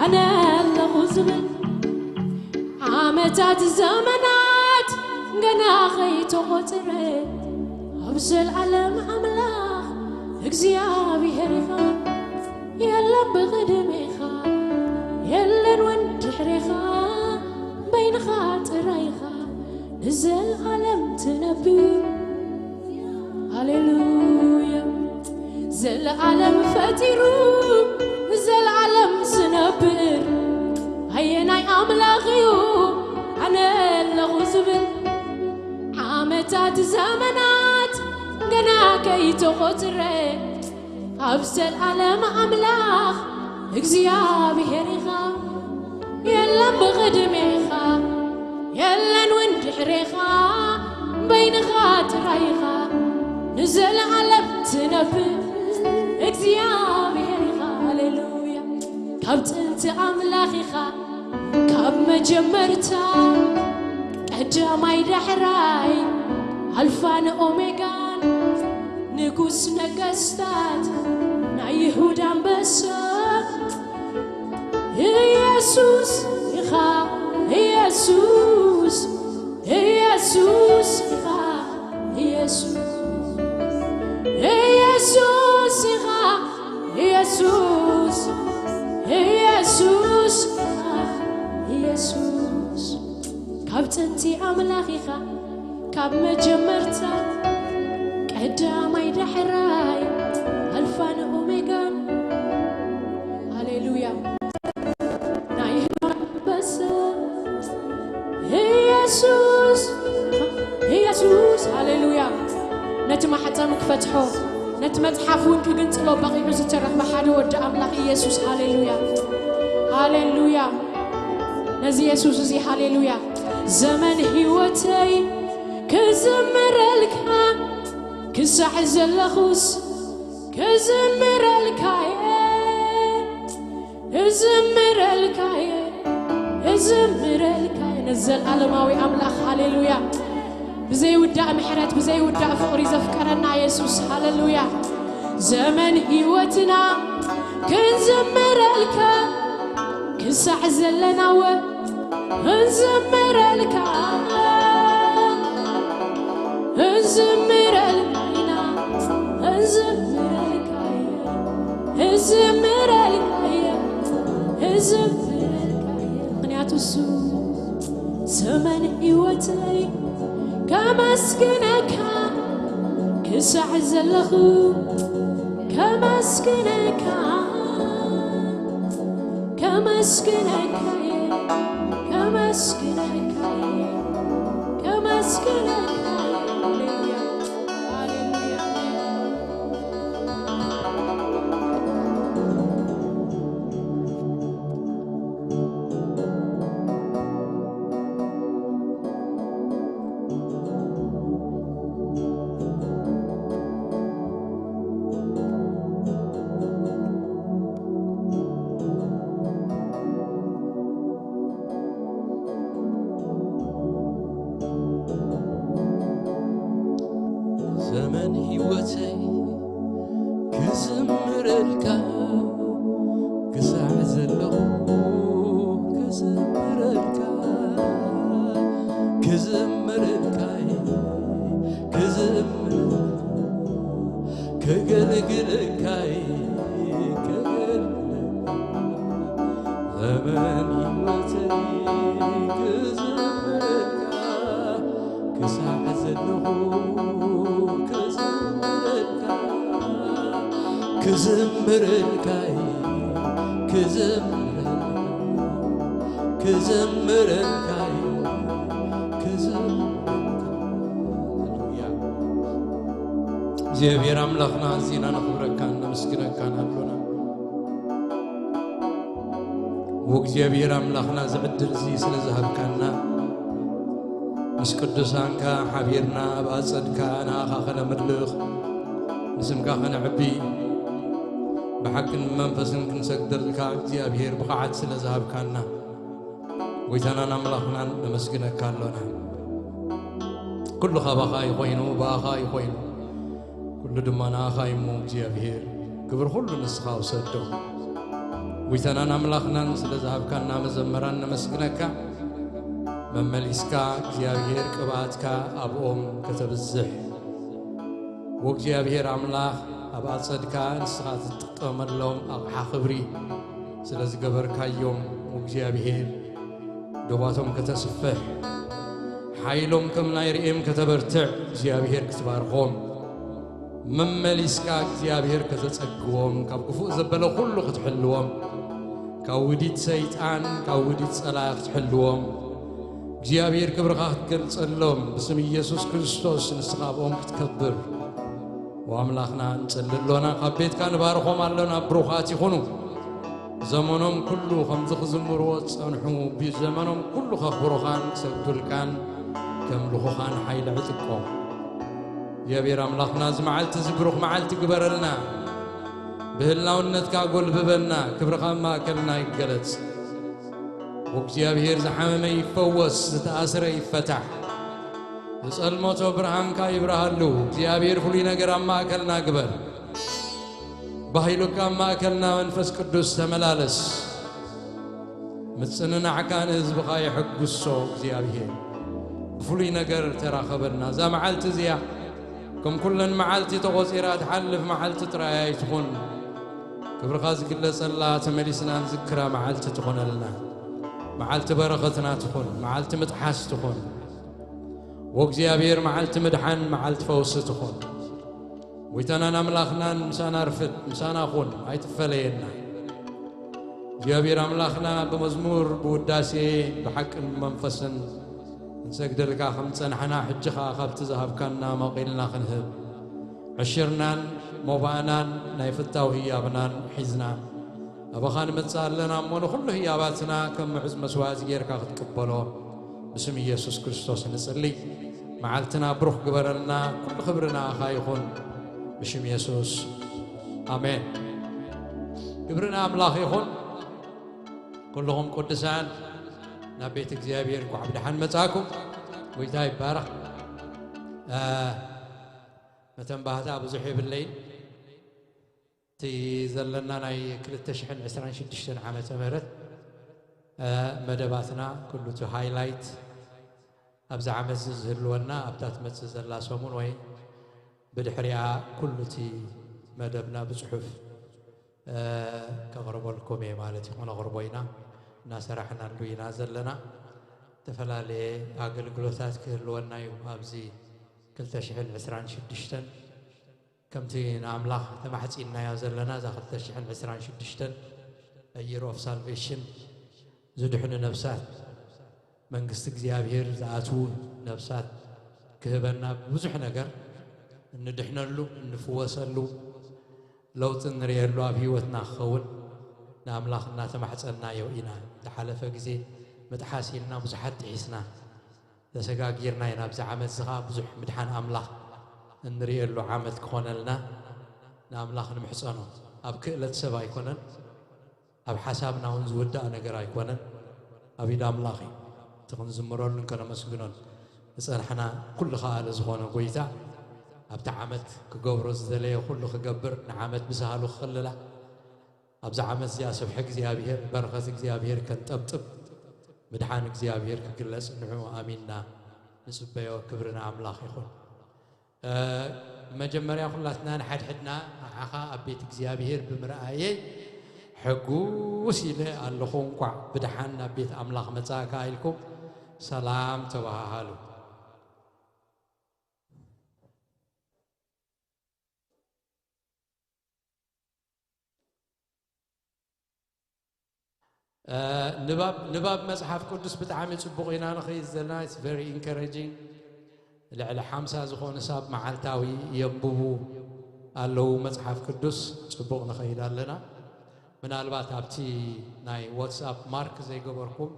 ኣነ ኣለኹ ዝብል ዓመታት ዘመናት ገና ከይተቖጽረ ኣብ ዘልዓለም ኣምላኽ እግዚኣብሔር ኢኻ። የለን ብቕድሜኻ የለን እውን ድሕሬኻ በይንኻ ጥራይኻ ንዘልዓለም ትነብር። ሃሌሉያ። ዘለዓለም ፈጢሩ ዘለዓለም ዝነብር ኣየናይ ኣምላኽ እዩ ኣነ ኣለኹ ዝብል? ዓመታት ዘመናት ገና ከይተቖጽረ ኣብ ዘለዓለም ኣምላኽ እግዚኣብሔር ኢኻ። የለን ብቕድሜኻ የለን እውን ድሕሬኻ በይንኻ ጥራይኻ ንዘለዓለም ትነብር እግዚኣብሔር ኢኻ። ሃሌሉያ። ካብ ጥንቲ ኣምላኽ ኢኻ ካብ መጀመርታ ቀዳማይ ዳሕራይ ኣልፋን ኦሜጋን ንጉስ ነገስታት ናይ ይሁዳ ኣንበሳ ኢየሱስ ኢኻ። ኢየሱስ ኢየሱስ ኢኻ። ኢየሱስ ኢየሱስ ኢኻ። ኢየሱስ ኢየሱስ ኢኻ። ኢየሱስ ካብ ጥንቲ ኣምላኽ ኢኻ ካብ መጀመርታ ቀዳማይ ዳሕራይ ኣልፋን ኦሜጋን። ሃሌሉያ። ናይ ህይወት በሰ ኢየሱስ ኢየሱስ። ሃሌሉያ። ነቲ ማሕተም ክፈትሖ ነቲ መጽሓፍ እውን ክግንጽሎ በቒዑ ዝተረኽበ ሓደ ወዲ ኣምላኽ ኢየሱስ። ሃሌሉያ ሃሌሉያ። ነዚ የሱስ እዚ ሃሌሉያ። ዘመን ህይወተይ ክዝምረልካ ክሳዕ ዘለኹስ ክዝምረልካየ ክዝምረልካየ ክዝምረልካየ ነዘለኣለማዊ ኣምላኽ ሃሌሉያ። ብዘይውዳእ ምሕረት ብዘይውዳእ ፍቕሪ ዘፍቀረና የሱስ ሃሌሉያ። ዘመን ህይወትና ክንዝምረልካ ክሳዕ ዘለናወ እንዝምረልካ እንዝምረልካ ኢና እንዝምረልካ እንዝምረልካ እንዝምረልካ ምክንያቱ እሱ ዘመን ህይወተይ ከመስግነካ ክሳዕ ዘለኹ ከመስግነካ ከመስግነካ ከመስግነካ ከመስግነካ ሃሌሉያ ሃሌሉያ። ዘመን ህይወተይ ክዝምረልካ ክሳዕ ዘለኹ ክዝምረልካ ክዝምረልካ ክዝምር ከገልግለካይ ከገልግለካ ዘመን ህይወተይ ክዝምረልካ ክሳዕ ዘለኹ ክዝምረልካ ክዝምረልካይ ክዝምረልካ ክዝምረልካይ ክዝምረልካ ሃሌሉያ። እግዚኣብሔር ኣምላኽና ኣዚና ነኽብረካን ነመስግነካን ኣሎና። እወ እግዚኣብሔር ኣምላኽና እዚ ዕድል እዚ ስለ ዝሃብካና ምስ ቅዱሳንካ ሓቢርና ኣብ ኣጸድካ ንኣኻ ከነምልኽ ንስምካ ከነዕቢ ብሓቅን መንፈስን ክንሰግደልካ እግዚኣብሔር ብቕዓት ስለ ዝሃብካና ጎይታናን ኣምላኽናን ነመስግነካ ኣሎና። ኩሉ ካባኻ እዩ ኮይኑ ብኣኻ እዩ ኮይኑ ኩሉ ድማ ንኣኻ እዩ እሞ እግዚኣብሔር ክብሪ ኩሉ ንስኻ ውሰዶ። ጎይታናን ኣምላኽናን ስለ ዝሃብካና መዘመራን ነመስግነካ። መመሊስካ እግዚኣብሔር ቅብኣትካ ኣብኦም ከተብዝሕ። ወእግዚኣብሔር ኣምላኽ ኣብ ኣጸድካ ንስኻ ትጥቀመሎም ኣቕሓ ክብሪ ስለ ዝገበርካዮም፣ ወእግዚኣብሔር ዶባቶም ከተስፍሕ፣ ሓይሎም ከም ናይ ርእየም ከተበርትዕ እግዚኣብሔር ክትባርኾም፣ መመሊስካ እግዚኣብሔር ከተጸግዎም፣ ካብ ክፉእ ዘበለ ኩሉ ክትሕልዎም፣ ካብ ውዲት ሰይጣን፣ ካብ ውዲት ጸላኢ ክትሕልዎም፣ እግዚኣብሔር ክብርኻ ክትገልጸሎም፣ ብስም ኢየሱስ ክርስቶስ ንስኻ ኣብኦም ክትከብር፣ ወኣምላኽና ንጸሊ ኣሎና፣ ካብ ቤትካ ንባርኾም ኣሎና፣ ብሩኻት ይኹኑ። ዘመኖም ኩሉ ከምዚ ክዝምርዎ ዝጸንሑ፣ ብዘመኖም ኩሉ ከኽብሩኻን ክሰግዱልካን ከምልኹኻን ሓይሊ ዕጥቆም። እግዚኣብሔር ኣምላኽና፣ እዚ መዓልቲ እዚ ብሩኽ መዓልቲ ግበረልና። ብህላውነትካ ጎልብበና፣ ክብርኻ ኣብ ማእከልና ይገለጽ። ወእግዚኣብሔር ዝሓመመ ይፈወስ፣ ዝተኣስረ ይፈታሕ። ዝጸልመቶ ብርሃንካ ይብርሃሉ። እግዚኣብሔር ፍሉይ ነገር ኣብ ማእከልና ግበር። ባህይሉካ ኣብ ማእከልና መንፈስ ቅዱስ ተመላለስ። ምጽንናዕካ ንህዝብኻ የሐጉሶ እግዚኣብሔር። ብፍሉይ ነገር ተራኸበና። እዛ መዓልቲ እዚኣ ከም ኩለን መዓልቲ ተቖጺራ ትሓልፍ መዓልቲ ጥራይ ኣይትኹን። ክብርኻ ዝግለጸላ ተመሊስና ንዝክራ መዓልቲ ትኾነልና። መዓልቲ በረኸትና ትኹን፣ መዓልቲ ምጥሓስ ትኹን። ወእግዚኣብሔር መዓልቲ ምድሓን፣ መዓልቲ ፈውሲ ትኹን። ጎይታናን ኣምላኽናን ምሳና ርፍድ፣ ምሳና ኹን፣ ኣይትፈለየና። እግዚኣብሔር ኣምላኽና ብመዝሙር፣ ብውዳሴ፣ ብሓቅን ብመንፈስን ንሰግደልካ ከም ጸናሕና፣ ሕጂ ኸኣ ካብቲ ዝሃብካና መቒልና ክንህብ፣ ዕሽርናን ሞባእናን ናይ ፍታው ህያብናን ሒዝና፣ ኣባኻ ንመጽእ ኣለና እሞ፣ ንኹሉ ህያባትና ከም ምዑዝ መስዋእቲ ጌርካ ክትቅበሎ ብስም ኢየሱስ ክርስቶስ ንጽሊ። መዓልትና ብሩኽ ግበረልና። ኩሉ ክብሪ ንኣኻ ይኹን ብሽም የሱስ፣ ኣሜን። ክብሪ ንኣምላኽ ይኹን። ኩልኹም ቅዱሳን ናብ ቤት እግዚኣብሔር እንኳዕ ብደሓን መጻእኩም። ጎይታ ይባረኽ። እ፣ መተንባህታ ብዙሕ የብለይን። እቲ ዘለና ናይ ክልተ ሽሕን ዕስራን ሽዱሽተን ዓመተ ምህረት፣ እ፣ መደባትና ኩሉ እቲ ሃይላይት ኣብዚ ዓመት እዚ ዝህልወና ኣብታ ትመጽእ ዘላ ሰሙን ወይ ብድሕሪኣ ኩሉ እቲ መደብና ብጽሑፍ፣ እ፣ ከቕርበልኩም እየ ማለት እዩ። ክነቕርቦ ኢና፣ እናሰራሕናሉ ኢና ዘለና። ዝተፈላለየ ኣገልግሎታት ክህልወና እዩ ኣብዚ ክልተ ሽሕን ዕስራን ሽዱሽተን። ከምቲ ንኣምላኽ ተማሕጺንናዮ ዘለና፣ እዛ ክልተ ሽሕን ዕስራን ሽዱሽተን A Year of Salvation፣ ዝድሕኑ ነፍሳት፣ መንግስቲ እግዚኣብሔር ዝኣትዉ ነፍሳት ክህበና፣ ብዙሕ ነገር እንድሕነሉ፣ እንፍወሰሉ፣ ለውጢ እንርእየሉ ኣብ ህይወትና ክኸውን ንኣምላኽ እናተማሕጸንናዮ ኢና። ዝሓለፈ ግዜ ምጥሓስ ኢልና ብዙሓት ጥሒስና። ተሰጋጊርና ኢና። ኣብዚ ዓመት እዚ ኸዓ ብዙሕ ምድሓን ኣምላኽ እንርእየሉ ዓመት ክኾነልና ንኣምላኽ ንምሕጸኖ። ኣብ ክእለት ሰብ ኣይኮነን፣ ኣብ ሓሳብና እውን ዝውዳእ ነገር ኣይኮነን። ኣብ ኢድ ኣምላኽ እዩ። እቲ ክንዝምረሉን ከነመስግኖን ዝጸናሕና ኩሉ ኸኣሊ ዝኾነ ጐይታ ኣብቲ ዓመት ክገብሮ ዝደለየ ኩሉ ክገብር፣ ንዓመት ብሳህሉ ክኽልላ፣ ኣብዚ ዓመት እዚኣ ስብሒ እግዚኣብሔር፣ በረኸት እግዚኣብሔር ከንጠብጥብ፣ ምድሓን እግዚኣብሔር ክግለጽ ንዕኡ ኣሚንና ንጽበዮ። ክብሪ ንኣምላኽ ይኹን። እ፣ መጀመርያ ኩላትና ንሓድሕድና ንዓኻ ኣብ ቤት እግዚኣብሔር ብምርኣየይ ሕጉስ ኢለ ኣለኹ። እንቋዕ ብደሓን ናብ ቤት ኣምላኽ መጻእካ ኢልኩም ሰላም ተበሃሃሉ። እ፣ ንባብ፣ ንባብ መጽሓፍ ቅዱስ ብጣዕሚ ጽቡቕ ኢና ንኸይድ ዘለና። It's very encouraging። ልዕሊ ሓምሳ ዝኾኑ ሰብ መዓልታዊ የንብቡ ኣለዉ መጽሓፍ ቅዱስ። ጽቡቕ ንኸይድ ኣለና። ምናልባት ኣብቲ ናይ ዋትስኣፕ ማርክ ዘይገበርኩም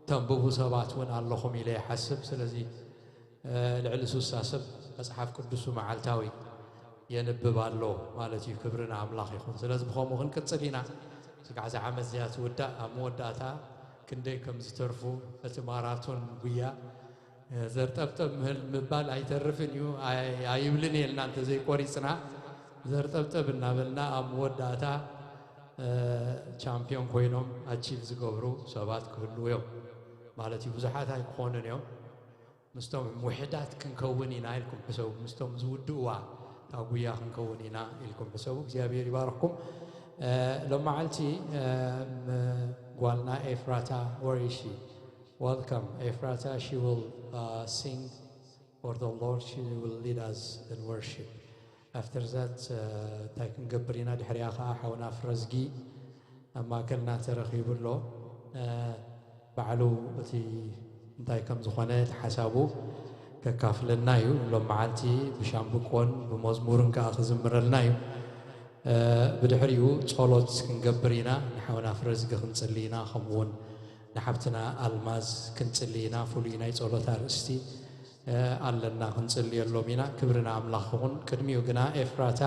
ተንብቡ ሰባት እውን ኣለኹም ኢለ ይሓስብ። ስለዚ፣ እ፣ ልዕሊ ሱሳ ሰብ መጽሓፍ ቅዱሱ መዓልታዊ የንብብ ኣሎ ማለት እዩ። ክብሪ ንኣምላኽ ይኹን። ስለዚ ብኸምኡ ክንቅጽል ኢና። ስጋዕ እዛ ዓመት እዚኣ ትውዳእ፣ ኣብ መወዳእታ ክንደይ ከም ዝተርፉ እቲ ማራቶን ጉያ፣ እ፣ ዘርጠብጠብ ምህል ምባል ኣይተርፍን እዩ። ኣይ-፣ ኣይብልን እየ ኢልና እንተዘይቆሪጽና፣ ዘርጠብጠብ እናበልና ኣብ መወዳእታ ቻምፒዮን ኮይኖም ኣቺቭ ዝገብሩ ሰባት ክህልዉ እዮም ማለት እዩ። ብዙሓት ኣይክኾኑን እዮም። ምስቶም ውሕዳት ክንከውን ኢና ኢልኩም ሕሰቡ። ምስቶም ዝውድእዋ እታ ጉያ ክንከውን ኢና ኢልኩም ሕሰቡ። እግዚኣብሔር ይባርኽኩም። ሎመዓልቲ ጓልና ኤፍራታ ወሪሺ Welcome, Efrata. She will uh, sing for the Lord. She will lead us in worship. After that, እንታይ ክንገብር ኢና? ድሕሪያ ከዓ ሓውና ፍረዝጊ ኣብ ማእከልና ተረኺቡ ኣሎ። ባዕሉ እቲ እንታይ ከም ዝኾነ እቲ ሓሳቡ ከካፍለና እዩ። ሎም መዓልቲ ብሻምብቆን ብመዝሙርን ከዓ ክዝምረልና እዩ። ብድሕሪኡ ጸሎት ክንገብር ኢና። ንሓውና ፍረዝጊ ክንጽሊ ኢና። ከምኡውን ንሓብትና ኣልማዝ ክንጽሊ ኢና። ፍሉይ ናይ ጸሎት ኣርእስቲ ኣለና፣ ክንጽልየሎም ኢና። ክብሪ ንኣምላኽ ይኹን። ቅድሚኡ ግና ኤፍራታ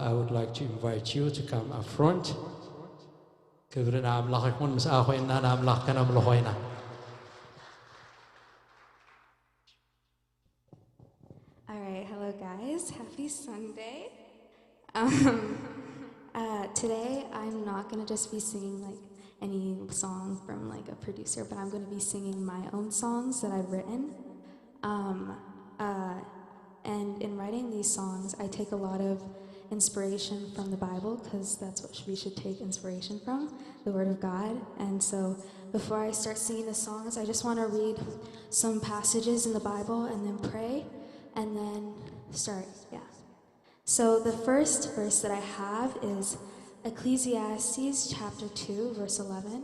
I would like to invite you to come up front. ክብሪ ንኣምላኽ ይኹን። ምስኣ ኮይንና ንኣምላኽ ከነምልኾ ኢና። All right, hello guys. Happy Sunday. Um, uh, today I'm not gonna just be singing like any song from like a producer, but I'm gonna be singing my own songs that I've written. Um, uh, and in writing these songs, I take a lot of inspiration from the Bible because that's what we should take inspiration from, the Word of God. And so before I start singing the songs, I just want to read some passages in the Bible and then pray and then start. Yeah. So the first verse that I have is Ecclesiastes chapter two, verse eleven.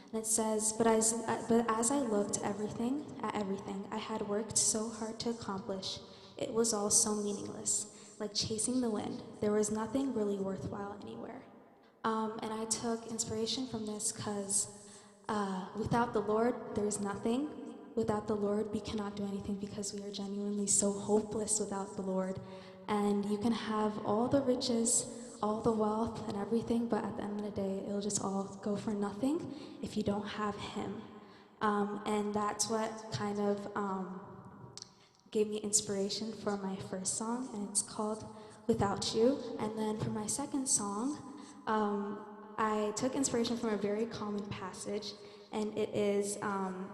And it says, but as, uh, but as I looked everything at everything I had worked so hard to accomplish, it was all so meaningless, like chasing the wind. There was nothing really worthwhile anywhere. Um, and I took inspiration from this because uh, without the Lord, there is nothing. Without the Lord, we cannot do anything because we are genuinely so hopeless without the Lord. And you can have all the riches, all the wealth, and everything, but at the end of the day, it'll just all go for nothing if you don't have Him. Um, and that's what kind of um, gave me inspiration for my first song, and it's called Without You. And then for my second song, um, I took inspiration from a very common passage, and it is um,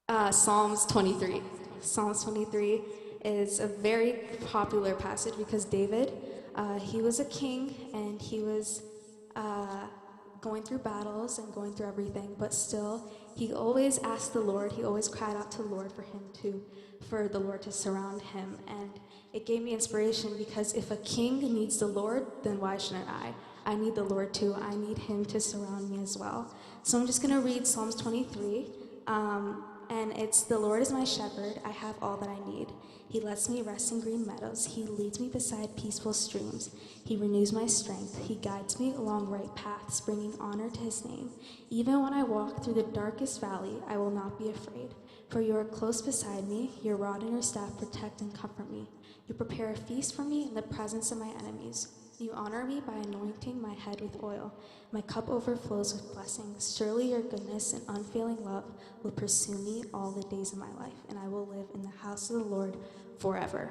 uh, Psalms twenty-three. Psalms twenty-three is a very popular passage because David, uh, he was a king and he was uh, going through battles and going through everything, but still he always asked the Lord, he always cried out to the Lord for him to, for the Lord to surround him. And it gave me inspiration because if a king needs the Lord, then why shouldn't I? I need the Lord too. I need him to surround me as well. So I'm just going to read Psalms twenty-three. Um, and it's, the Lord is my shepherd. I have all that I need. He lets me rest in green meadows. He leads me beside peaceful streams. He renews my strength. He guides me along right paths, bringing honor to his name. Even when I walk through the darkest valley, I will not be afraid. For you are close beside me. Your rod and your staff protect and comfort me. You prepare a feast for me in the presence of my enemies. You honor me by anointing my head with oil. My cup overflows with blessings. Surely your goodness and unfailing love will pursue me all the days of my life, and I will live in the house of the Lord forever.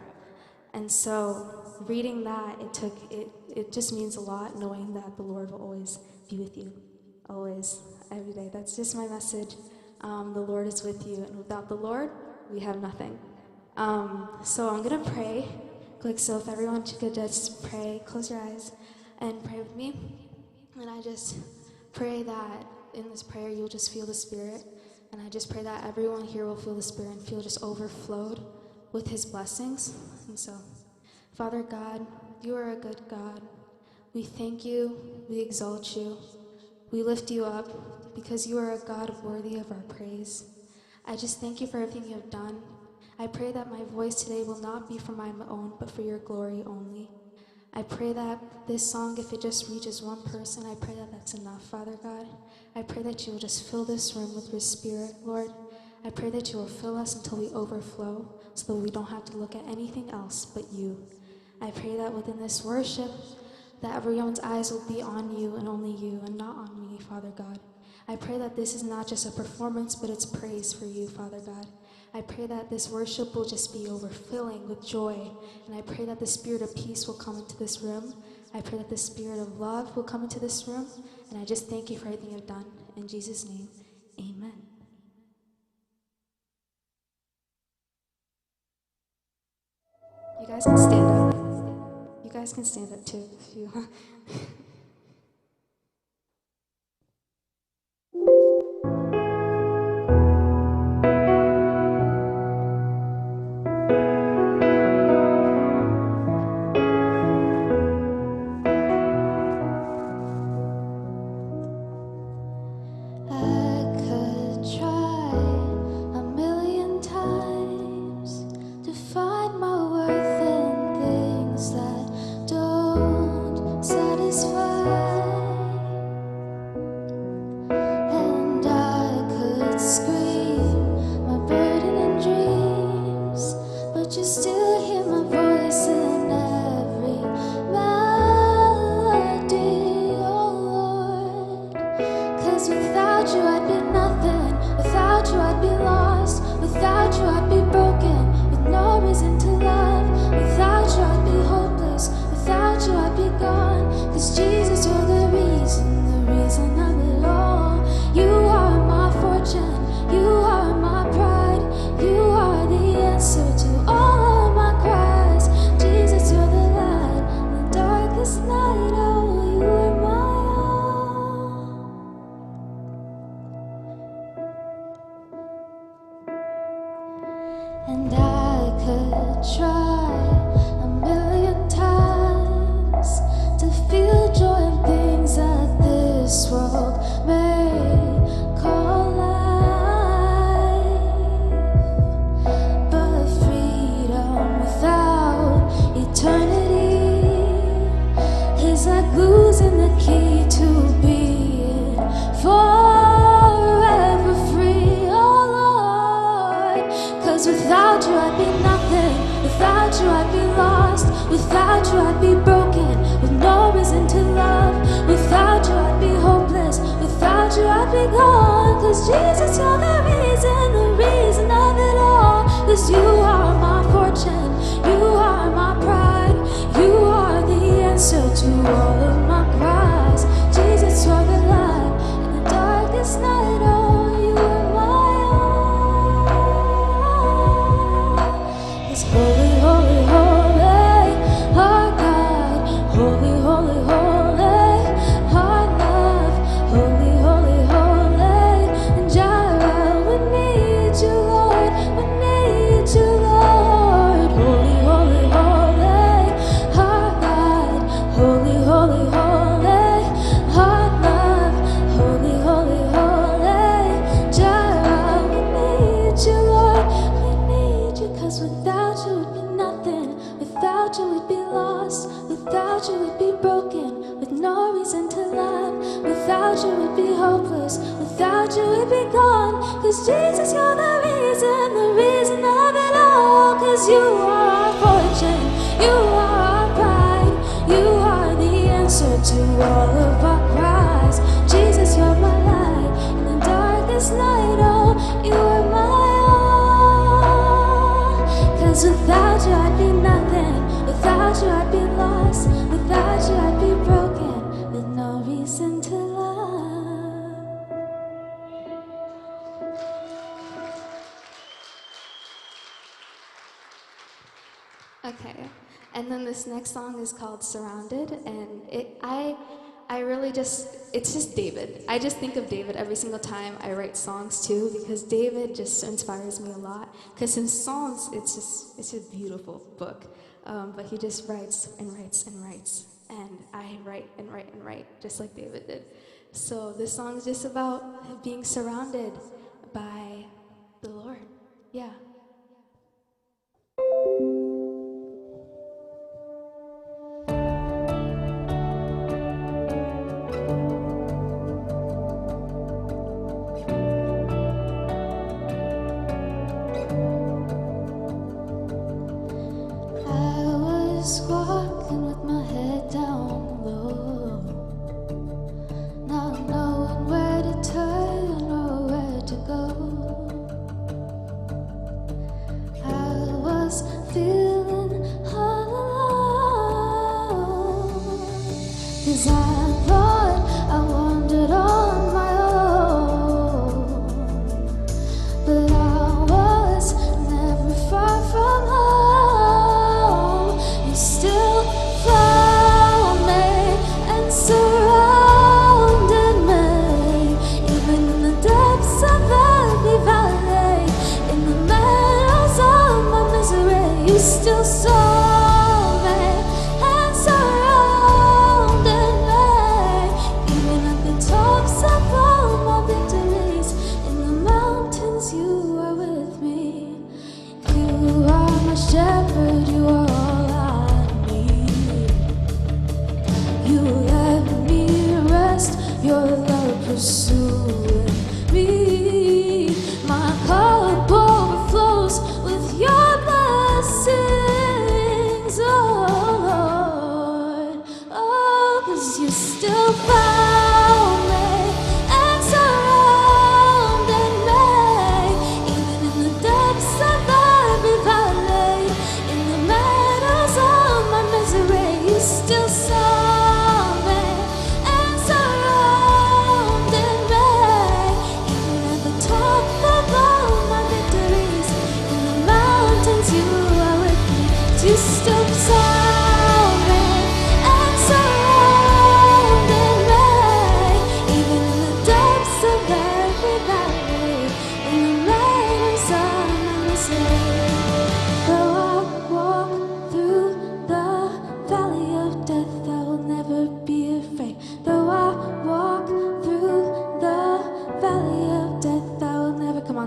And so, reading that, it took it. It just means a lot knowing that the Lord will always be with you, always, every day. That's just my message. Um, the Lord is with you, and without the Lord, we have nothing. Um, so I'm gonna pray quick. So if everyone could just pray, close your eyes, and pray with me. And I just pray that in this prayer you'll just feel the Spirit. And I just pray that everyone here will feel the Spirit and feel just overflowed with His blessings. And so, Father God, you are a good God. We thank you. We exalt you. We lift you up because you are a God worthy of our praise. I just thank you for everything you have done. I pray that my voice today will not be for my own, but for your glory only. I pray that this song, if it just reaches one person, I pray that that's enough, Father God. I pray that you will just fill this room with your Spirit, Lord. I pray that you will fill us until we overflow so that we don't have to look at anything else but you. I pray that within this worship, that everyone's eyes will be on you and only you and not on me, Father God. I pray that this is not just a performance, but it's praise for you, Father God. I pray that this worship will just be overflowing with joy, and I pray that the spirit of peace will come into this room. I pray that the spirit of love will come into this room, and I just thank you for everything you've done. In Jesus' name, amen. You guys can stand up. You guys can stand up too if you want. I could try a million times to find my worth in things that don't satisfy. And I could scream my burden and dreams, but you still hear my voice in every melody, oh Lord. 'Cause without you I'd be nothing, without you I'd be lost, without you I'd be broken, with no reason to love, without you I'd be hopeless, without you I'd be gone. 'Cause Jesus, you're the reason, the reason of it all. You are my fortune, you are my pride, you are the answer to all of my cries. Jesus, you're the light in the darkest night, oh, you are my all. And I could try a million times to feel joy in things that this world may call life. But freedom without eternity is like losing the key to being forever free, oh Lord. 'Cause without you I'd be nothing, without you I'd be lost, without you I'd be broken, with no reason to love, without you I'd be hopeless, without you I'd be gone. 'Cause Jesus, you're the reason, the reason of it all. 'Cause you are my fortune, you are my pride, you are the answer to all of my cries. Jesus, you're the light in the darkest night, oh, you are my all. 'Cause holy, holy, holy, our God, holy, holy, holy, our love, holy, holy, holy, and Jireh, we need you, Lord, we need you, Lord, holy, holy, holy, our God, holy, holy, holy, our love, holy, holy, holy, Jireh, we need you, Lord, we need you, 'cause without you we'd be nothing, without you we'd be lost, without you we'd be broken, with no reason to love, without you we'd be hopeless, without you we'd be gone. 'Cause Jesus, you're the reason, the reason of it all. 'Cause you are our fortune, you are our pride, you are the answer to all of our cries. Jesus, you're my light in the darkest night, oh, you are my all. 'Cause without you I'd be nothing, without you I'd be lost, without you I'd be broken, with no reason to love. Okay, and then this next song is called Surrounded, and it, I, I really just, it's just David. I just think of David every single time I write songs too, because David just inspires me a lot. Because in Psalms, it's just, it's a beautiful book, um, but he just writes and writes and writes, and I write and write and write, just like David did. So this song is just about being surrounded by the Lord. Yeah. I was walking with my head down low, not knowing where to turn or where to go. I was feeling all alone.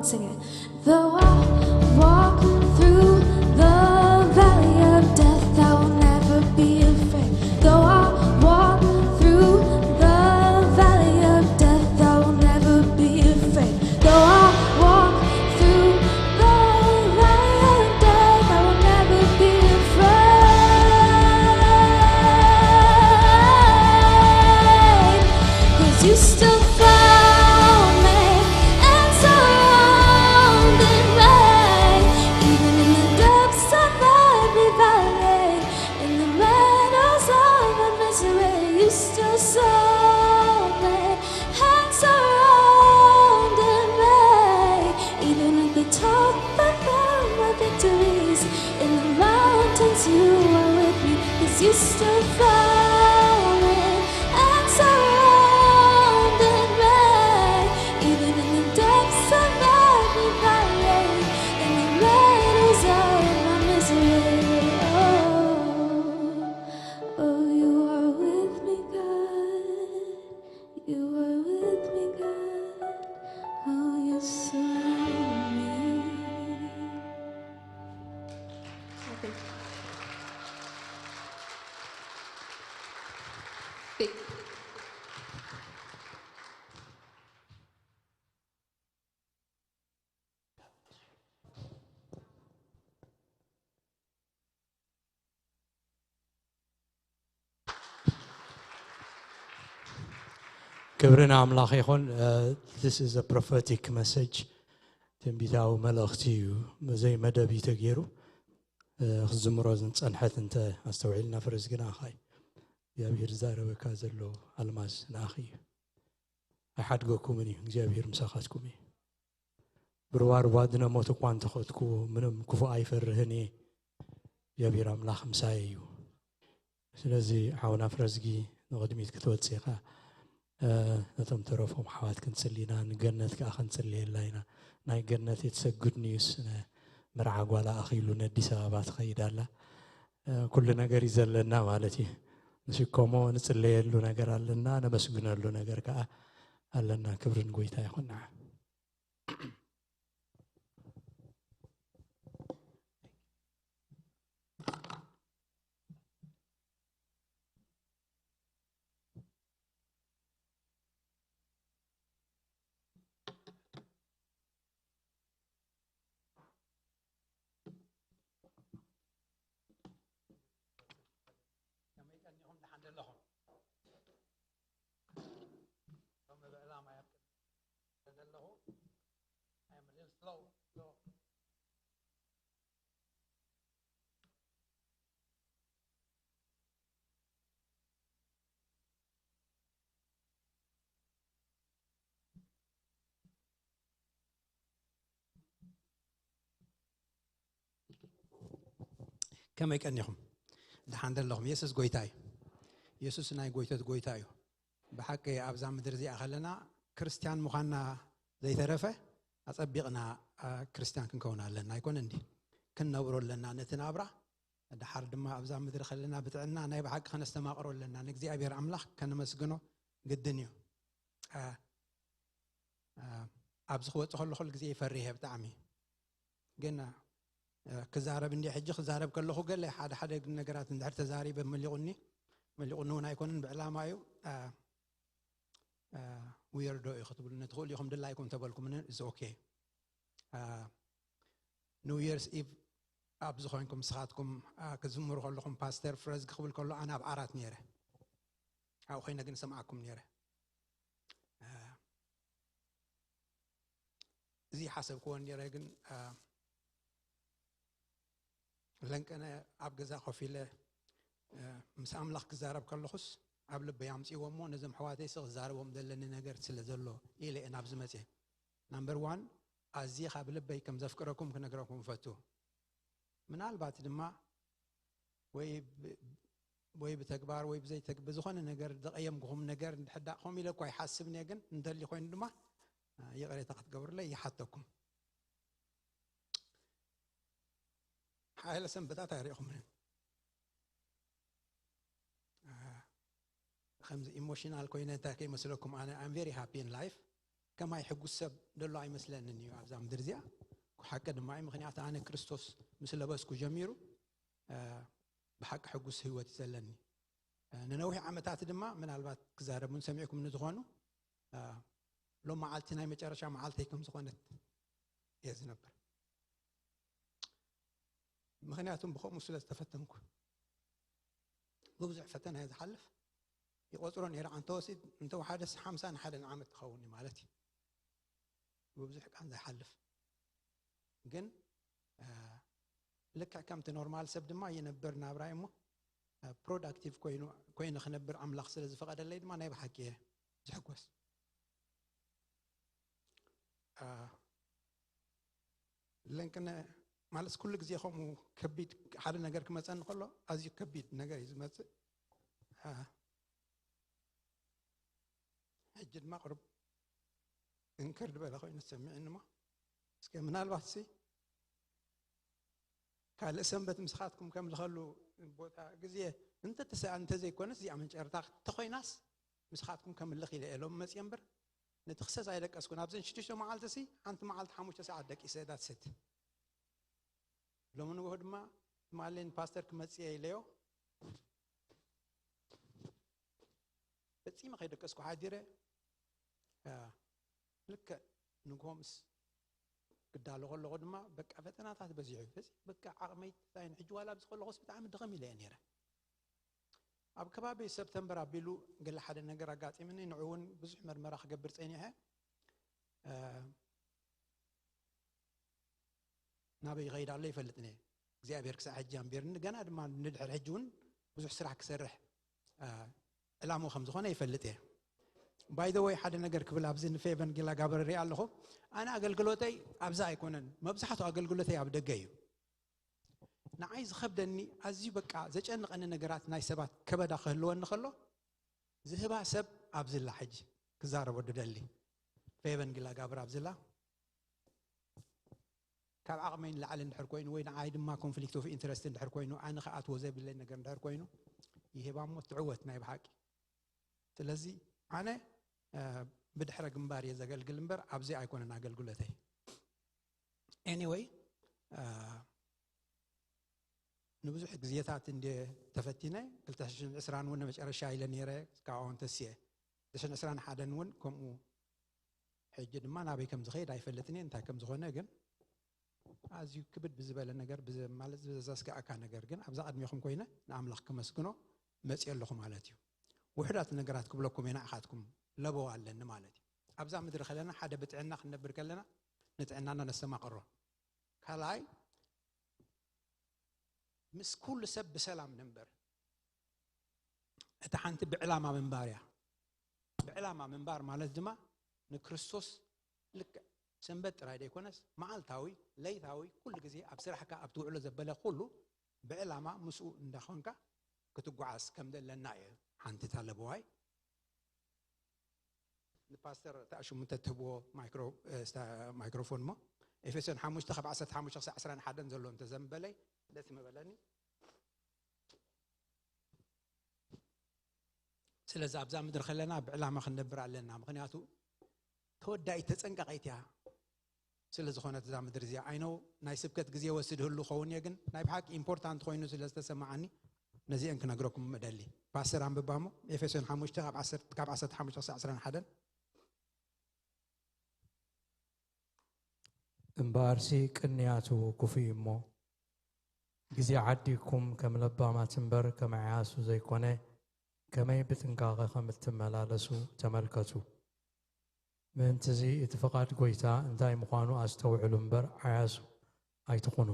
Sing it. Though I walk through the valley of death, I will never be afraid. Though I walk through the valley of death, I will never be afraid. Though I walk through the valley of death, I will never be afraid. 'Cause you still found me and surrounded me. Even in the depths of every valley, in the meadows of my misery, you still saw me and surrounded me. Even at the top of all my victories, in the mountains you are with me. 'Cause you still found me and surrounded me. Even in the depths of every valley, in the meadows of my misery. Oh, oh, you are with me, God. You are with me, God. Oh, you surround me. ክብሪ ንኣምላኽ ይኹን። This is a prophetic message፣ ትንቢታዊ መልእኽቲ እዩ። ብዘይ መደብ እዩ ተገይሩ። ክዝምሮ ዝጸንሐት እንተ ኣስተውዒልና፣ ፍረዝ ግን ኣኻ እዩ። እግዚኣብሔር ዝዛረበካ ዘሎ ኣልማዝ ንኣኺ እዩ። ኣይሓድገኩምን እዩ። እግዚኣብሔር ምሳኻትኩም እዩ። ብርባርባ ድነ ሞት እኳ እንተኸድኩ፣ ምንም ክፉእ ኣይፈርህን እየ። እግዚኣብሔር ኣምላኽ ምሳይ እዩ። ስለዚ ሓውና ፍረዝጊ ንቕድሚት ክትወፅእ ኢኻ። ነቶም ተረፎም ሓዋት ክንፅሊ ኢና፣ ንገነት ከዓ ክንፅልየላ ኢና። ናይ ገነት it's a good news። መርዓ ጓላ ኣኺሉ ነዲስ ኣበባ ትኸይድ ኣላ። ኩሉ ነገር እዩ ዘለና ማለት እዩ። ንሽከሞ ንፅለየሉ ነገር ኣለና፣ ነመስግነሉ ነገር ከዓ ኣለና። ክብሪ ንጎይታ ይኹን። ንዓ ከመይ ቀኒኹም? ደሓን ዘለኹም? ሎሚ ብዕላማ እየ ኣብ ቅድሚ ዘለኹ። I am a little slow, so ከመይ ቀኒኹም? ደሓን ዶ ኣለኹም? የሱስ ጎይታ እዩ። የሱስ ናይ ጎይቶት ጎይታ እዩ። ብሓቂ ኣብዛ ምድሪ እዚኣ ከለና ክርስትያን ምዃንና ዘይተረፈ ኣጸቢቕና፣ ኣ፣ ክርስትያን ክንከውን ኣለና። ኣይኮነን ድዩ? ክንነብሮ ኣለና ነቲ ናብራ። ደሓር ድማ ኣብዛ ምድሪ ከለና ብጥዕና ናይ ብሓቂ ከነስተማቕሮ ኣለና። ንእግዚኣብሔር ኣምላኽ ከነመስግኖ ግድን እዩ። ኣ፣ ኣ፣ ኣብዚ ክወጽእ ከለኹ ኩሉ ግዜ ይፈርህ እየ ብጣዕሚ። ግን፣ እ፣ ክዛረብ እንድየ ሕጂ ክዛረብ ከለኹ ገለ ሓደ ሓደ ግን ነገራት እንድሕር ተዛሪበ መሊቑኒ፣ መሊቑኒ እውን ኣይኮነን፣ ብዕላማ እዩ። እ፣ እ፣ ዊርዶ እዩ ክትብሉኒ ትኽእሉ ኢኹም፣ ድላይኩም ተበልኩምኒ፣ it's okay። እ፣ ኒው ይርስ ኢቭ ኣብዚ ኮይንኩም ንስኻትኩም፣ እ፣ ክትዝምሩ ከለኹም ፓስተር ፍረዝ ክብል ከሎ ኣነ ኣብ ዓራት ነይረ። ኣብኡ ኮይነ ግን ሰምዓኩም ነይረ። እ፣ እዚ ሓሰብክዎ ነይረ ግን፣ እ፣ ለንቀነ ኣብ ገዛ ኮፍ ኢለ፣ እ፣ ምስ ኣምላኽ ክዛረብ ከለኹስ ኣብ ልበይ ኣምፅእዎ እሞ ነዞም ኣሕዋተይ ስ ክዛረቦም ዘለኒ ነገር ስለ ዘሎ ኢለ እየ ናብዚ መፅየ። ናምበር ዋን፣ ኣዝየ ካብ ልበይ ከም ዘፍቅረኩም ክነግረኩም እፈቱ። ምናልባት ድማ ወይ ብ-፣ ወይ ብተግባር ወይ ብዘይተግ-፣ ብዝኾነ ነገር ዝቐየምኩኹም ነገር እንድሕር ደኣ ከምኡ ኢለ እኳ ይሓስብ እየ፣ ግን እንተልዩ ኮይኑ ድማ፣ እ፣ ይቕሬታ ክትገብሩለይ ይሓተኩም። ሓያለ ሰንበታት ኣይሪእኹምን። እ፣ ከምዚ ኢሞሽናል ኮይነ እንታይ ከይመስለኩም፣ ኣነ I'm very happy in life። ከማይ ሕጉስ ሰብ ዘሎ ኣይመስለንን እዩ ኣብዛ ምድሪ እዚኣ። ሓቂ ድማ እዩ፣ ምክንያቱ ኣነ ክርስቶስ ምስ ለበስኩ ጀሚሩ ብሓቂ ሕጉስ ህይወት እዩ ዘለኒ። ንነዊሕ ዓመታት ድማ ምናልባት ክዛረቡን ሰሚዕኩም ንዝኾኑ ሎም መዓልቲ ናይ መጨረሻ መዓልተይ ከም ዝኾነት እየ ዝነብር። ምክንያቱም ብከምኡ ስለ ዝተፈተንኩ፣ ብብዙሕ ፈተና እየ ዝሓልፍ። ይቆፅሮ ነይረ፣ ኣንተወሲድ እንተወሓደስ ሓምሳ ንሓደ ዓመት ትኸውን እዩ ማለት እዩ። ብብዙሕ ቃንዛ ይሓልፍ። ግን ልክዕ ከምቲ ኖርማል ሰብ ድማ ይነብር ናብራይ እሞ ፕሮዳክቲቭ ኮይኑ ክነብር ኣምላኽ ስለ ዝፈቐደለይ ድማ ናይ ብሓቂ እየ ዝሕጎስ። ለንቅነ ማለት ኩሉ ግዜ ከምኡ ከቢድ ሓደ ነገር ክመፀኒ ከሎ ኣዝዩ ከቢድ ነገር እዩ ዝመፅእ። ሕጂ ድማ ቅሩብ እንክር ዝበለ ኮይኑ ዝሰምዕኒ እሞ እስከ ምናልባት ሲ ካልእ ሰንበት ምስኻትኩም ከም ዝኸሉ ቦታ ግዜ እንተተሰኣ እንተዘይኮነስ እዚኣ መንጨርታ ተኮይናስ ምስኻትኩም ከምልኽ ኢለ እየ ሎም መፅየ እምበር ነቲ ክሰስ ኣይደቀስኩን። ኣብዘን ሽዱሽተ መዓልቲ ሲ ሓንቲ መዓልቲ ሓሙሽተ ሰዓት ደቂሰ ዳትስት ሎሚ ንግሆ ድማ ትማሊ ንፓስተር ክመፅእ እየ ኢለዮ። ፈፂመ ከይደቀስኩ ሓዲረ። ልክዕ ንግሆ ምስ ክዳሎ ከለኹ ድማ በቃ ፈተናታት በዚሑ በቃ ዓቕመይ ተሳይን ሕጂ ዋላ ኣብዚ ከለኹስ ብጣዕሚ ድኸም ኢለ እየ ነይረ። ኣብ ከባቢ ሰፕተምበር ኣቢሉ ገለ ሓደ ነገር ኣጋጢምኒ። ንዑ እውን ብዙሕ መርመራ ክገብር ፀኒሐ። ናበይ ይኸይድ ኣሎ ይፈልጥን እየ። እግዚኣብሔር ክሳዕ ሕጂ ኣንቢርኒ፣ ገና ድማ ንድሕር ሕጂ እውን ብዙሕ ስራሕ ክሰርሕ ዕላምኡ ከም ዝኾነ ይፈልጥ እየ። ባይ ዘ ወይ ሓደ ነገር ክብል ኣብዚ ንፌቨን ጊላ ጋበር ሪኣ ኣለኹ። ኣነ ኣገልግሎተይ ኣብዛ ኣይኮነን፣ መብዛሕትኡ ኣገልግሎተይ ኣብ ደገ እዩ። ንዓይ ዝኸብደኒ ኣዝዩ በቃ ዘጨንቐኒ ነገራት ናይ ሰባት ከበዳ ክህልወኒ ከሎ ዝህባ ሰብ ኣብዝላ ሕጂ ክዛረቦ ድደሊ ፌቨን ጊላ ጋብር ኣብዝላ ካብ ዓቕመይ ንላዕሊ እንድሕር ኮይኑ ወይ ንዓይ ድማ ኮንፍሊክት ኦፍ ኢንትረስት እንድሕር ኮይኑ ኣነ ክኣትዎ ዘብለይ ነገር እንድሕር ኮይኑ ይህባ እሞ ትዕወት ናይ ብሓቂ። ስለዚ ኣነ ብድሕረ ግንባር እየ ዘገልግል እምበር ኣብዚ ኣይኮነን ኣገልግሎተይ። ኤኒወይ ንብዙሕ ግዜታት እንደ ተፈቲነ ክልተ ሽሕን ዕስራን እውን መጨረሻ ኢለ ነይረ። ካብኡ ተስየ ክልተ ሽሕን ዕስራን ሓደን እውን ከምኡ። ሕጂ ድማ ናበይ ከም ዝኸይድ ኣይፈልጥን እየ እንታይ ከም ዝኾነ ግን ኣዝዩ ክብድ ብዝበለ ነገር ማለት ዘስጋእካ ነገር ግን ኣብዛ ቅድሚኹም ኮይነ ንኣምላኽ ከመስግኖ መፅእ ኣለኹ ማለት እዩ። ውሕዳት ነገራት ክብለኩም እየ ንዓኻትኩም ለበዋ ኣለኒ ማለት እዩ። ኣብዛ ምድሪ ከለና ሓደ ብጥዕና ክንነብር ከለና ንጥዕናና ነስተማቕሮ። ካልኣይ ምስ ኩሉ ሰብ ብሰላም ንንበር። እታ ሓንቲ ብዕላማ ምንባር እያ። ብዕላማ ምንባር ማለት ድማ ንክርስቶስ ልክዕ ሰንበት ጥራይ ዘይኮነስ መዓልታዊ ለይታዊ ኩሉ ግዜ ኣብ ስራሕካ ኣብ ትውዕሎ ዘበለ ኩሉ ብዕላማ ምስኡ እንዳኾንካ ክትጓዓዝ ከም ዘለና እየ። ሓንቲ እታ ለበዋይ ንፓስተር ተኣሽሙ እንተትህብዎ ማይክሮፎን እሞ ኤፌሶን ሓሙሽተ ካብ ዓሰርተ ሓሙሽተ ክሳዕ ዓሰርተ ሓደ ዘሎ እንተዘንበለይ ደስ ምበለኒ። ስለዚ ኣብዛ ምድሪ ከለና ብዕላማ ክንነብር ኣለና። ምክንያቱ ተወዳኢት ተፀንቃቂት እያ ስለ ዝኾነት እዛ ምድሪ እዚኣ። I know ናይ ስብከት ግዜ ወስድ ህሉ ኸውን እየ ግን ናይ ብሓቂ ኢምፖርታንት ኮይኑ ስለ ዝተሰማዓኒ ነዚአን ክነግረኩም እደሊ። ፓስተር ኣንብባ እሞ ኤፌሶን ሓሙሽተ ካብ ዓሰርተ ካብ ዓሰርተ ሓሙሽተ ክሳዕ ዓሰርተ ሓደ። እምበኣርሲ ቅንያቱ ክፉእ እዩ እሞ፣ ግዜ ዓዲግኩም ከም ለባማት እምበር ከም ዓያሱ ዘይኮነ፣ ከመይ ብጥንቃቐ ከም እትመላለሱ ተመልከቱ። ምእንትዚ እቲ ፍቓድ ጐይታ እንታይ ምዃኑ ኣስተውዕሉ እምበር ዓያሱ ኣይትኹኑ።